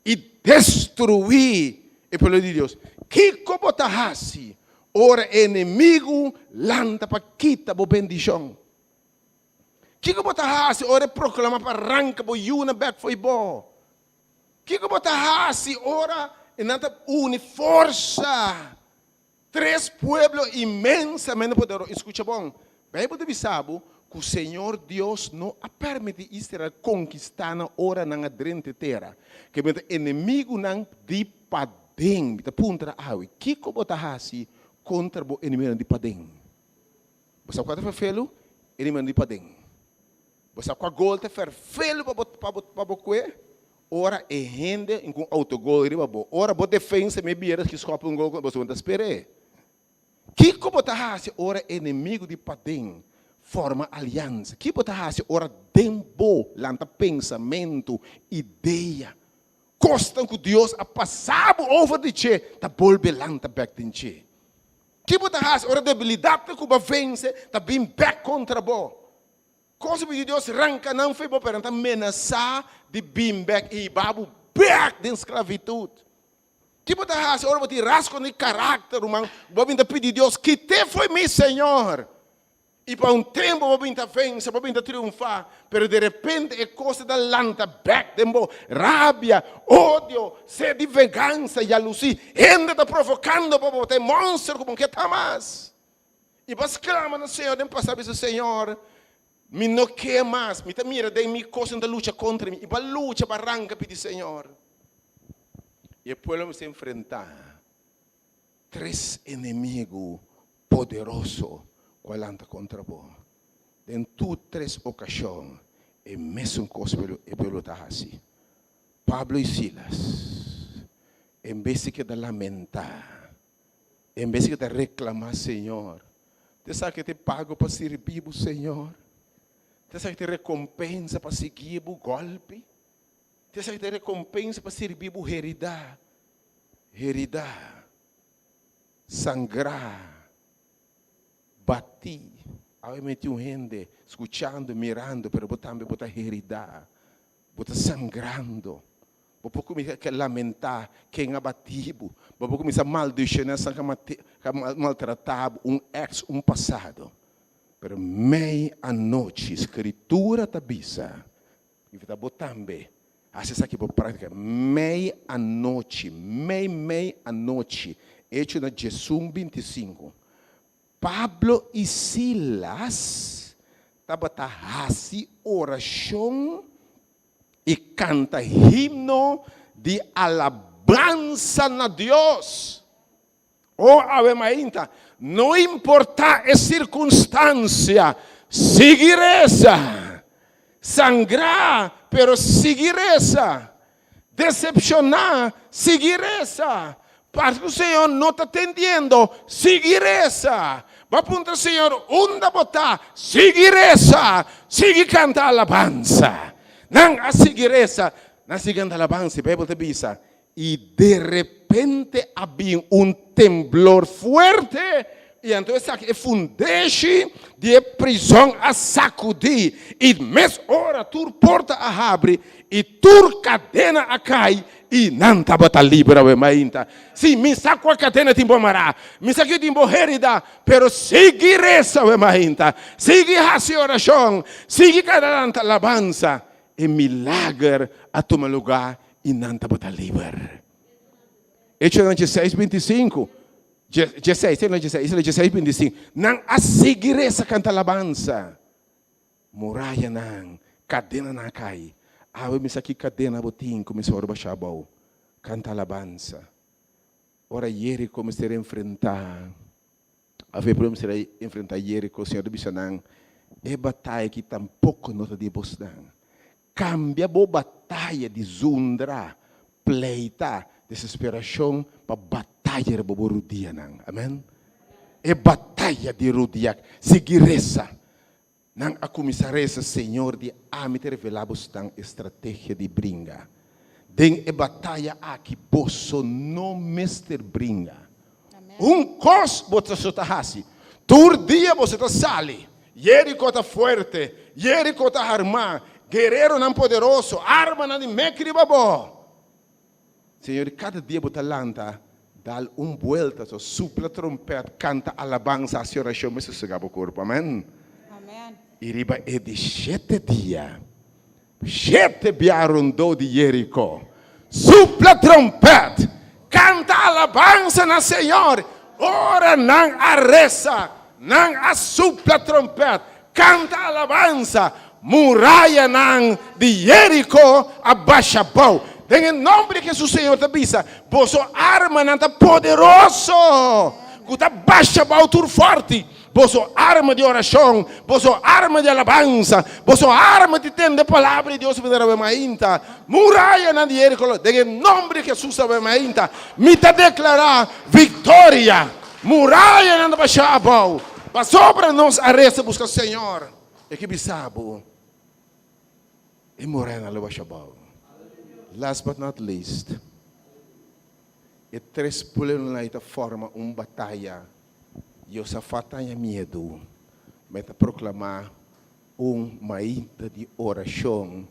i destruí e pueblo di Dios. Kiko bo ta hasi ora e enemigu lanta pa kita bo bendishon? Kiko bo ta hasi ora e proklamá pa ranka bo yunan bèk fo'i bo? Kiko bo ta hasi ora e nan ta uni forsa? Tres pueblo inmensamente poderoso. I skucha bon, Beibel ta bisa bo ku Señor Dios no a permití Israel konkistá nan ora nan a drenta e tera. Ke men ta enemigunan di paden. Mi ta puntra awe, kiko bo ta hasi kontra bo enemigunan di paden? Bo sa kua ta ferfelu? Enemigunan di paden. Bo sa kua gol ta ferfelu pa bo pa bo pa bo kue? Ora e hende in ku un autogol riba bo. Ora bo defensa me bira ki skòp un gol ku bo ta sper'é. Kiko bo ta hasi ora enemigu di paden forma aliansa? Kiko bo ta hasi ora den bo lanta pensamentu, idea, kosnan ku Dios a pasa bo over di dje ta bolbe lanta bèk den dje? Kiko bo ta hasi ora debilidatnan ku bo a vense ta bin bèk kontra bo? Kos di Dios ranka nan fo'i bo, pero nan ta menasá di bin bèk i hiba bo bèk den sklavitut. Ki bo ta hasi ora bo tin rasgo di karakter, ruman? Bo bin ta pidi Dios, Kit'é fo'i mi, Señor! I pa un tempu bo bin ta vense, bo bin ta triunfá, pero di repente e kos ta lanta bèk den bo, rabia, odio, sed di vengansa, yalusí. Hende ta provokando bo, bo ta e mònster ku bo no ke ta mas. I bo a sklama na Señor den pasado, bisa, Señor, mi no ke mas, mi ta mira den mi kosnan ta lucha kontra mi. I bo a lucha, bo a ranka pidi Señor. I e pueblo mester enfrentá tres enemigu poderoso ku a lanta kontra bo. Den tur tres okashon, e mesun kos e pueblo ta hasi. Pablo i Silas, en bes di keda lamentá, En bes di ta reclama Señor, te sa ke te pago pa sirbi bo Señor, te sa ke te recompensa pa sigui bo golpi, te sa ke te recompensa pa sirbi bo herida, herida, sangra, bati. Awe meti un hende scuchando, mirando, pero bo tambe bo ta herida, bo ta sangrando. Bo por kuminsá lamentá ken a batí bo. Bo por kuminsá maldishoná esnan ku a maltratá bo, un èks, un pasado. Pero mei anochi, Skritura ta bisa, invitá bo tambe hasi esaki bo práktika, mei anochi, mei mei anochi, Echonan diesun 25, Pablo i Silas tabata hasi orashon i kanta himno di alabansa na Dios. O awe mainta, no importá e sirkunstansia, sigui resa. Sangrá, pero sigui resa. Desepshoná, sigui resa. Parse ku Señor no ta tendiendo, sigui resa. Bo a puntra Señor, unda bo ta? Sigui resa, sigui kanta alabansa. Nan a sigui resa, nan a sigui kanta alabansa. E Beibel ta bisa, I derepente a bin un temblor fuerte, i anto esaki e fundeshi di e prizòn a sakudí, i mes ora tur porta a habri, i tur kadena a kai, i nan tabata liber awe mainta. Sí, mi sa kua kadena tin bo mará, mi sa ku tin bo herida, pero sigui resa awe mainta, sigui hasi orashon, sigui kada alabansa, e milager a tuma lugá i nan tabata liber. Echonan dieseis 25, dieseis, no dieseis, dieseis 25, nan a sigui resa kanta alabansa. Murayanan, kadenanan a kai. Awe mi sa ki kadena bo tin ku mi sa ora basha abou. Kanta alabansa. Ora Jeriko mester enfrentá, awe e pueblo mester a enfrentá Jeriko, Señor ta bisa nan, E bataya aki tampoko no ta di bosnan. Kambia bo bataya di zundra, pleita, desesperashon pa bataya riba bo rudianan. Amen. E bataya di rudia, sigui resa. Nan a kuminsá resa, Señor di ami ta revelá bosnan e strategia di bringa. Den e bataya aki boso no mester bringa. Un kos boso ta hasi, tur dia boso ta sali, Jeriko ta fuerte, Jeriko ta harmá, guereronan poderoso, armanan di mek riba bo. Señor, kada dia bo ta lanta, dal un buelta, so supla trompèt, kanta alabansa, hasi orashon, mester sosegá bo kurpo. Amèn. I riba e di shete dia, Shete bia rondó di Jeriko. Supla trompèt, kanta alabansa na Señor. Ora nan a resa, nan a supla trompèt, kanta alabansa, murayanan di Jeriko a basha bou. Den e nòmber di Hesus Señor ta bisa, boso armanan ta poderoso, ku ta basha bou tur fòrti. Boso arma di orashon, boso arma di alabansa, boso arma di tende palabra di Dios manera awe mainta. Murayanan di Jeriko lo, den e nomber di Hesus awe mainta, mi ta deklará viktoria. Murayanan ta basha abou, pasobra nos a resa buska Señor. E ke bisa bo, e murayanan lo basha abou. Last but not least, e tres pueblonan ei ta forma un bataya. Josafat haña miedu, ma e ta proklamá un mainta di orashon,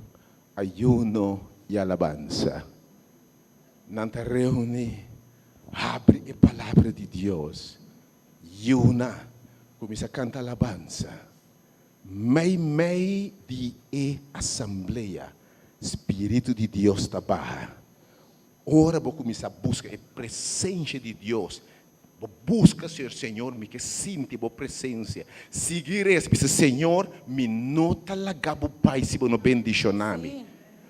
ayuno i alabansa. Nan ta reuní, habri e Palabra di Dios, yuna, kuminsá kanta alabansa. Meimei di e asamblea, spiritu di Dios ta baha. Ora bo kuminsá buska e presensia di Dios, Bo buska Señor, Señor mi ke sinti bo presencia. Sigui reza, bisa Señor mi no ta laga bo bai si bo no bendiciona mi.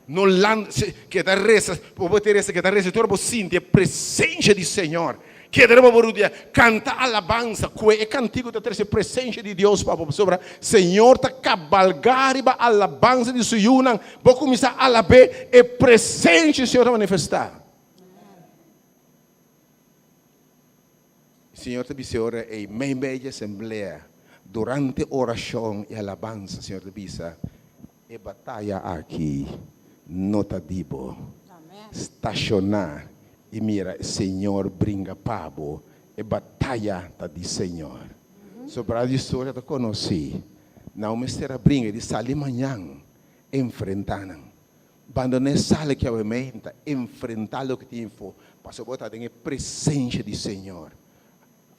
No lan, keda reza, bo bo ta reza, keda reza te ora bo sinti e presencia di Señor. Keda riba bo rudia, canta alabanza, cue e cantico ta trece presencia di Dios pa bo, pasobra Señor ta cabalga riba alabanza di su yunan. Bo cuminsa alab'e, e presencia di Señor ta manifesta. Señor ta bisa e ora ei, meimei dje asamblea, durante orashon i alabansa, Señor ta bisa, E bataya aki no ta di bo. Stashoná i mira e Señor bringa pa bo. E bataya ta di Señor. Sobrá di historia ta konosí. Nan mester a bringa i di sali mañan enfrentá nan. Bandoná e sala ki awe meinta, enfrentá loke tin info, pasobra bo ta den e presensia di Señor.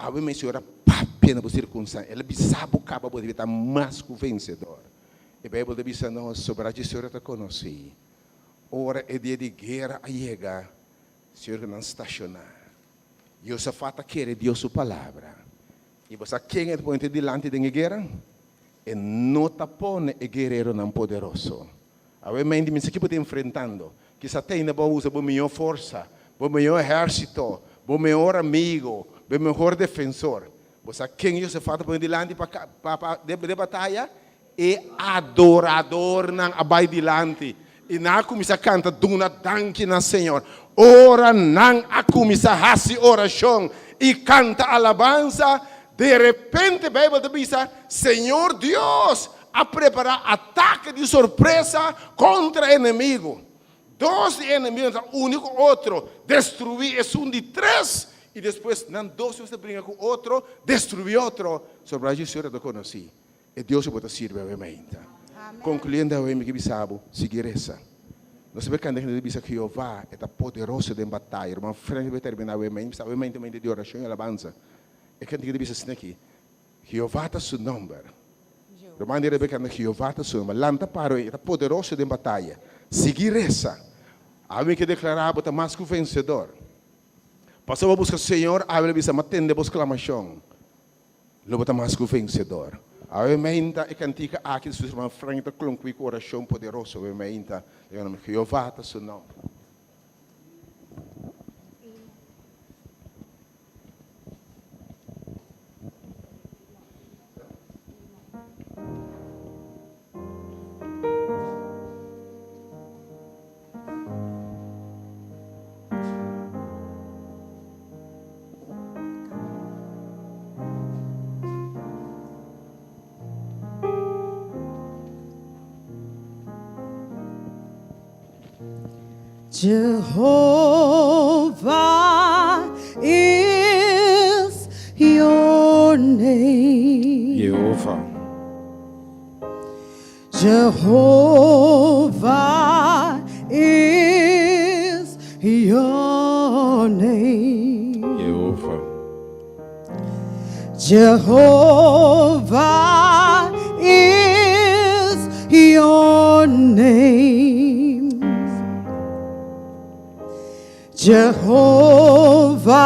Awe mei Señor a papia na bo sirkunstansia, El a bisa bo kaba bo debe ta mas ku vensedor. E Beibel ta bisa nos, Sobra dje Señor ta konosí. Ora e dia di guera a yega, Señor ku nan stashoná. Josafat a kere Dios su palabra. I bo sa ken e ta pone dilanti den e guera? E no ta pone e guereronan poderoso. Awe mei di mi sa ki bo ta enfrentando. Kisa te ainda bo a usa bo mihó forsa, bo mihó ehèrsito, bo mehor amigo, bo mehor defensor. Bo sa ken Josafat a pone dilanti pa pa pa den bataya? E adoradornan a bai dilanti i nan a kuminsá kanta duna danki na Señor. Ora nan a kuminsá hasi orashon i kanta alabansa, derepente Beibel ta bisa, Señor Dios a prepará atake di sorpresa kontra e enemigu. Dos di e enemigunan ta uni ku otro, destruí esun di tres, i despues nan dos mester bringa ku otro, destruí otro. Sobrá dje historia ta konosí. E Dios ku bo ta sirbi awe mainta. Konkluyendo awe mi ke bisa bo, sigui resa. Nos ta kanta hende ta bisa Jehová e ta poderoso den bataya. Ruman Frank ta terminá awe mainta, bisa awe mainta mainta di orashon i alabansa. E kanta ta bisa asina aki, Jehová ta su nòmber. Ruman di Rebeka kanta Jehová ta su nòmber. Lanta paro e ta poderoso den bataya. Sigui resa. Awe mi ke deklará bo ta mas ku vensedor. Pasobra bo buska Señor, awe lo bisa, M'a tende bo sklamashon. Lo bo ta mas ku vensedor. Awe meinta e kantika aki di su hermano Frank ta klonkui ku orashon poderoso. Awe meinta den e nomber Jehová ta su nomber. Jehovah is. your name. Yehova. Jehovah is your name. Yehova. Jehovah is your name. Jehovah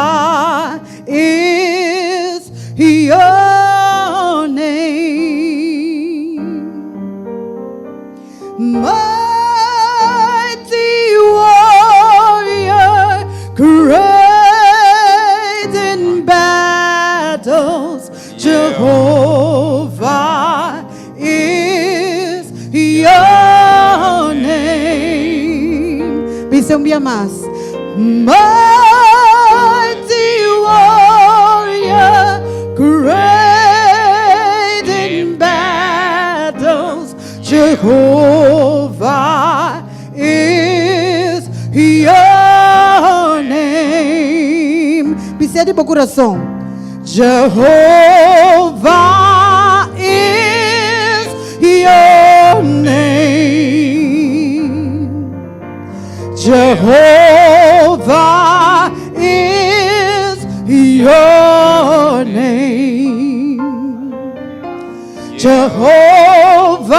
is your name. Mighty warrior, great in battles, Jehovah is your name. Bisa un bia mas. Mighty warrior, great in battles, Jehovah is your name. Bis'é di bo kurason. Jehovah is your name. Jehovah is your name. Jehovah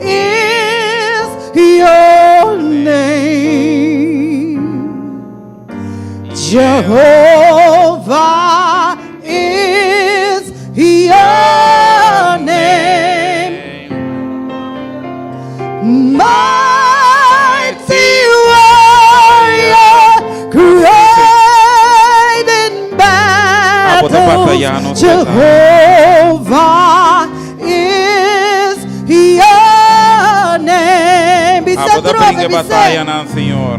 is your name. Jehovah is your name. Mighty warrior, great in Abo ta battles. batayá, nos Jehovah is your name. Bisa Abo ta trobe, bringa bisa. batayanan, Señor.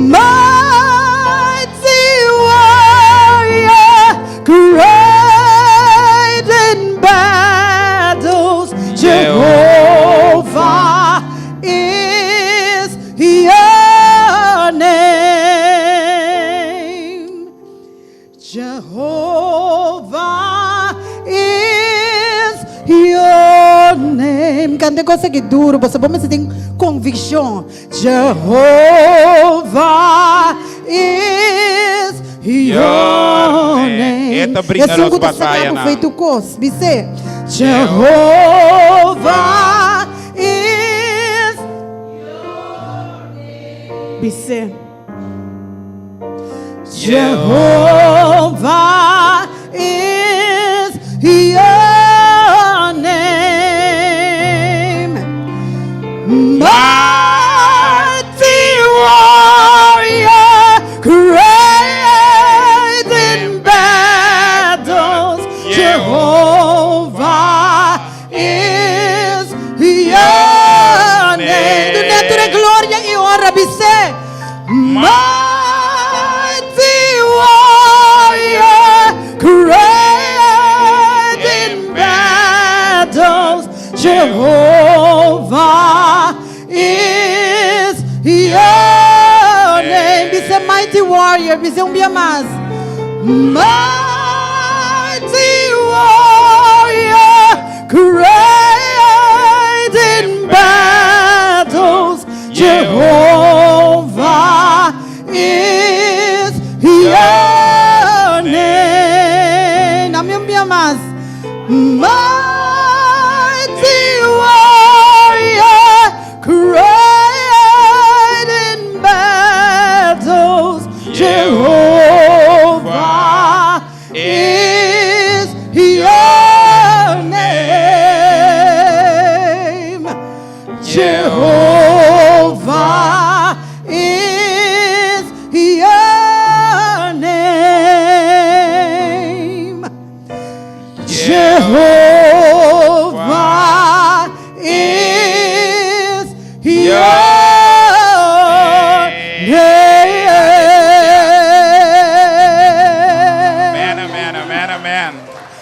Mighty warrior, great in battles, Jehovah is your name. Jehovah is your name. Kanta kos aki duru, bo mester tin konvikshon. Jehovah is your name. E ta bringa Esun nos ku ta bataya saka nan. fe tur kos. Bis'é. Jehovah is Bis'é. Jehovah is your name. Mighty warrior, great in battles. Jehovah is your name. Dun'é tur gloria i honra, bis'é. Mighty warrior, great in battles. Jehovah is your name. Bis'é mighty warrior, bis'é un bia mas. Mighty warrior, great in battles. Jehovah is your name. Dami un bia mas. Mighty warrior, great in battles. Jehovah is your name. Jehovah is your name. Jehovah is your name. Amen, amen, amen, amen.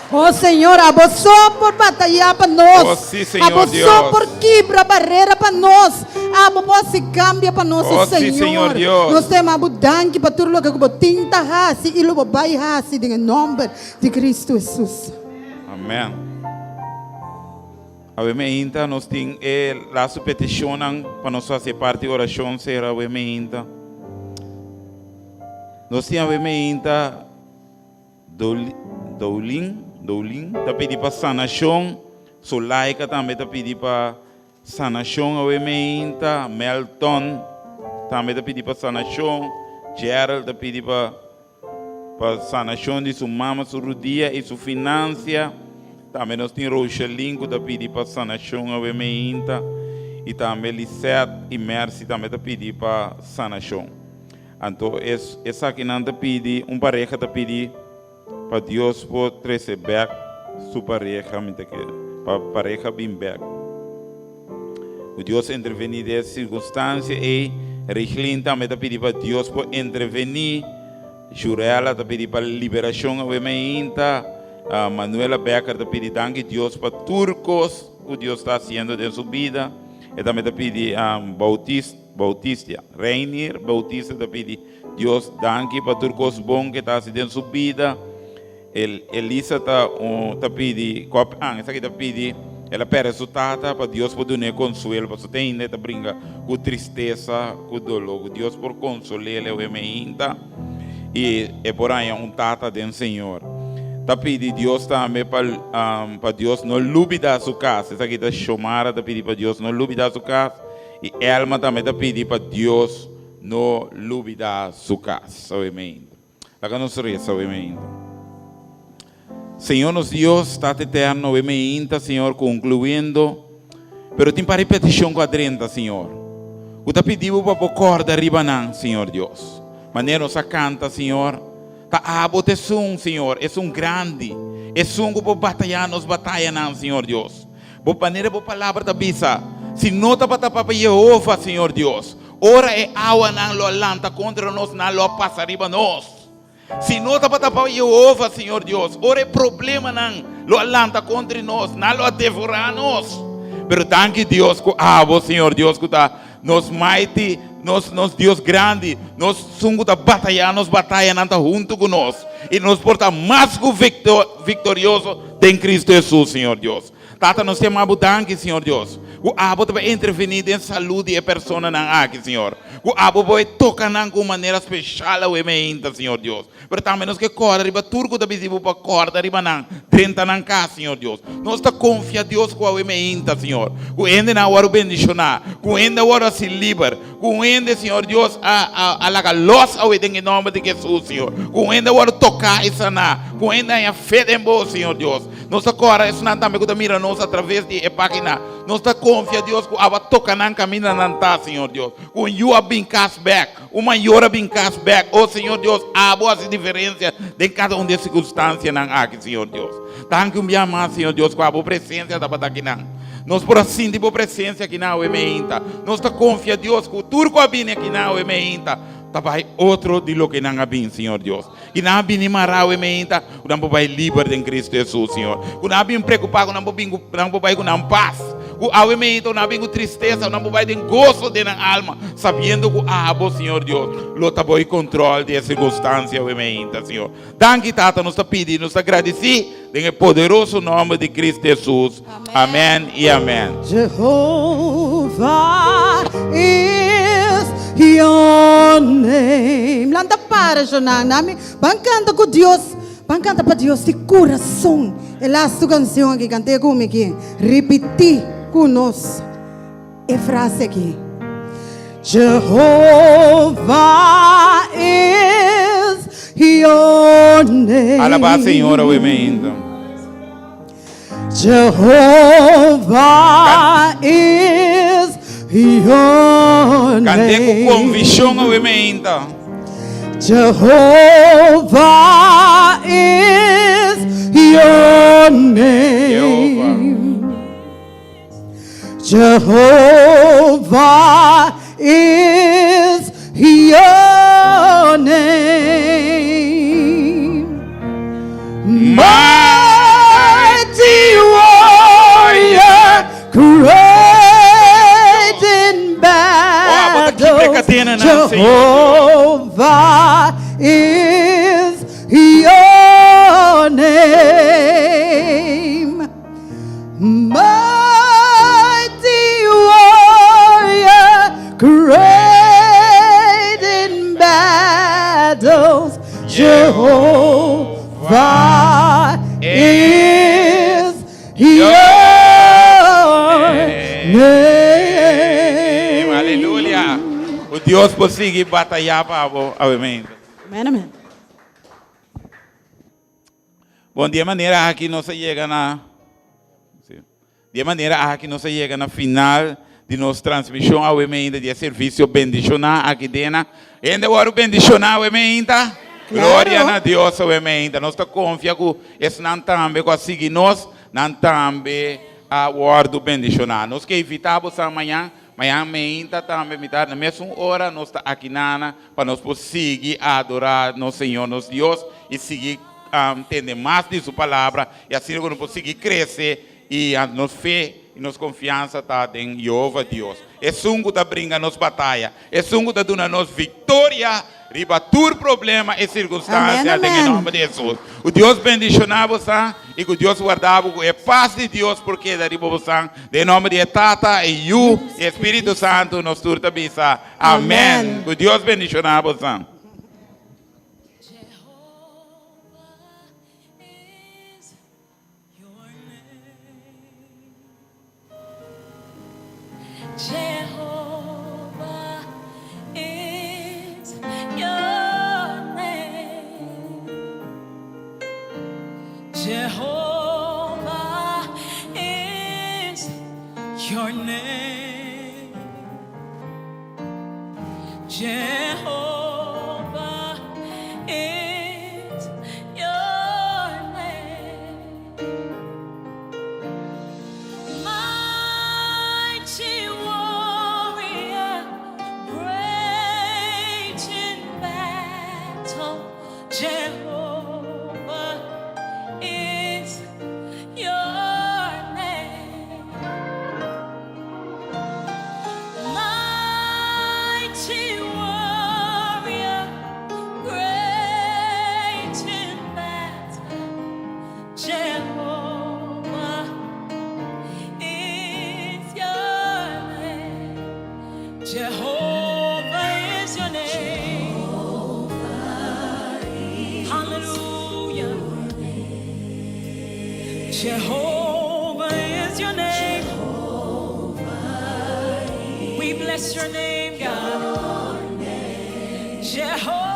Oh Señor, abo so por batayá pa nos. Oh, sí, Señor Abo so Dios. por kibra barera pa nos. Abo por hasi kambia pa nos, Oh, sí, Señor Dios. Nos ta yama bo danki pa tur loke ku bo tin ta hasi i lo bo bai hasi den e nòmber di Kristu Hesus. Amèn. Awe meinta nos tin e lastu petishonnan pa nos hasi e parti orashon sera awe meinta. Nos tin awe meinta Doulin, Doulin ta pidi pa sanashon, Sulaika tambe ta pidi pa sanashon awe meinta, Melton tambe ta pidi pa sanashon, Gerald ta pidi pa pa sanashon di su mama su rudia i su finansia, tambe nos tin Roshelin ku ta pidi pa sanashon awe meinta i tambe Lisette i Mercy tambe ta pidi pa sanashon. Anto es esakinan ta pidi, un pareha ta pidi pa Dios por trese bek su pareha, mi ta kere, pa pareha bin bek. Ku Dios intervení den e sirkunstansia ei. Riglin tambe ta pidi pa Dios por intervení. Jurella ta pidi pa liberashon awe mainta. Manuela Becker ta pidi danki Dios pa tur kos ku Dios ta hasiendo den su bida. E tambe ta pidi Bautista. Bautista. Reinier Bautista ta pidi Dios danki pa tur kos bon ke ta hasi den su bida. El Elisa ta un ta pidi kop an esaki ta pidi el a perde su tata pa Dios por dun'é konsuelo pasobra te ainda e ta bringa ku tristesa ku doló ku Dios por konsol'é leu meinta i e por haña un tata den Señor. Ta pidi Dios tambe pa pa Dios no lubida su kas esaki ta Shomara ta pidi pa Dios no lubida su kas. I Elma tambe ta pidi pa Dios no lubida su kas. Awe Laga nos resa awe meinta. Señor nos Dios, Tata Eterno, awe meinta, Señor, concluyendo, pero tin par di peticion cu a drenta, Señor. Cu ta pidi bo pa bo corda riba nan, Señor Dios. Manera nos a canta, Señor, ta abo ta esun, Señor, esun grandi, esun cu por bataya nos batayanan, Señor Dios. Bo manera bo palabra ta bisa, Si no tabata pa Yehova, Señor Dios, ora e awanan lo a lanta kontra nos, nan lo a pasa riba nos. Si no tabata pa Yehova, Señor Dios, ora e problemanan lo a lanta kontra nos, nan lo a devorá nos. Pero danki Dios ku abo, Señor Dios, ku ta nos mighty, nos, nos Dios grandi, nos sun ku ta batayá nos batayanan ta huntu ku nos. I nos por ta mas ku viktorioso den Kristu Hesus, Señor Dios. Tata, nos yama Bo danki, Señor Dios, ku Abo ta bai intervení den salud di e personanan aki, Señor. Ku Abo bai toka nan ku un manera speshal awe meinta, Señor Dios. Pero tambe nos ke kòrda riba tur ku ta bisti Bo pa kòrda riba nan, drenta nan kas, Señor Dios. Nos ta konfia, Dios, ku awe meinta, Señor, ku hendenan a wòrdu bendishoná, ku hende a wòrdu hasi liber, ku un hende, Señor Dios, a a a laga lòs awe den e nòmber di Hesus, Señor. Ku un hende a wòrdu toká i saná, ku un hende a haña fe den Bo, Señor Dios. Nos ta kòrda esnan tambe ku ta mira nos atraves di e página. Nos ta konfia, Dios, ku abo a toka nan kaminda nan ta, Señor Dios. Ku un yu a bin kas bèk, un mayor a bin kas bèk. O Señor Dios, abo hasi diferensia den kada un di e sirkunstansianan aki, Señor Dios. Danki un bia mas, Señor Dios, ku abo presensia tabata akinan. Nos por a sinti bo presensia akinan awe meinta. Nos ta konfia, Dios, ku tur ku a bini akinan awe meinta ta bai otro di loke nan a bin, Señor Dios. I nan a bini mará awe meinta, ku nan por bai liber den Kristu Hesus, Señor. Ku nan a bin preokupá, ku nan por bin ku, nan por bai ku nan pas. Ku awe meinta ku nan a bin ku tristesa, ku nan por bai den goso den nan alma, sabiendo ku abo, Señor Dios, lo ta bo e kontrol di e sirkunstansia awe meinta, Señor. Danki, Tata, nos ta pidi, nos ta gradisí den e poderoso nòmber di Kristu Hesus. Amèn i amèn. Jehovah is your name. Lanta para, Jonan. Nami, ban kanta ku Dios. Ban kanta pa Dios di kurason. E lastu kanshon aki, kant'é ku mi aki. Ripití ku nos e frase aki. Jehovah is your name. Alabá Señor awe meinta. Jehovah is your Kant'é ku name. konvishon awe meinta. Jehovah is your name. Jehovah is your name. Señor Dios. Jehovah is your name. Mighty warrior, great in battles, Jehovah is your name. Aleluya. Ku Dios por sigui bataya pa bo. Amèn. Amèn, amèn. Bon, di e manera aki nos a yega na Di e manera aki nos a yega na final di nos transmishon awe meinta di e servisio bendishoná aki dena. Hende a wòrdu bendishoná awe meinta? Gloria na Dios awe meinta. Nos ta konfia ku esnan tambe ku a sigui nos, nan tambe a wòrdu bendishoná. Nos ke invitá boso mañan, mañan meinta tambe mitar na mesun ora nos ta aki nana pa nos por sigui adorá nos Señor nos Dios i sigui tende mas di su palabra i asina ku nos por sigui krese i nos fe i nos konfiansa ta den Yehova Dios, esun ku ta bringa nos bataya, esun ku ta duna nos viktoria riba tur problema i sirkunstansia den e nòmber di Hesus. Ku Dios bendishoná bosan i ku Dios warda bo ku e pas di Dios por keda riba bosan den e nòmber di e Tata, e Yu i e Spiritu Santu nos tur ta bisa amèn. Ku Dios bendishoná bosan. Jehovah is your name. Jehovah is your name. Jehovah is your name. Mighty warrior, great in battle, Jehovah is your name. Mighty warrior, great in battle, Jehovah is your name. Jehovah is your name. Hallelujah. Jehovah is your name. We bless your name, God. Jehovah.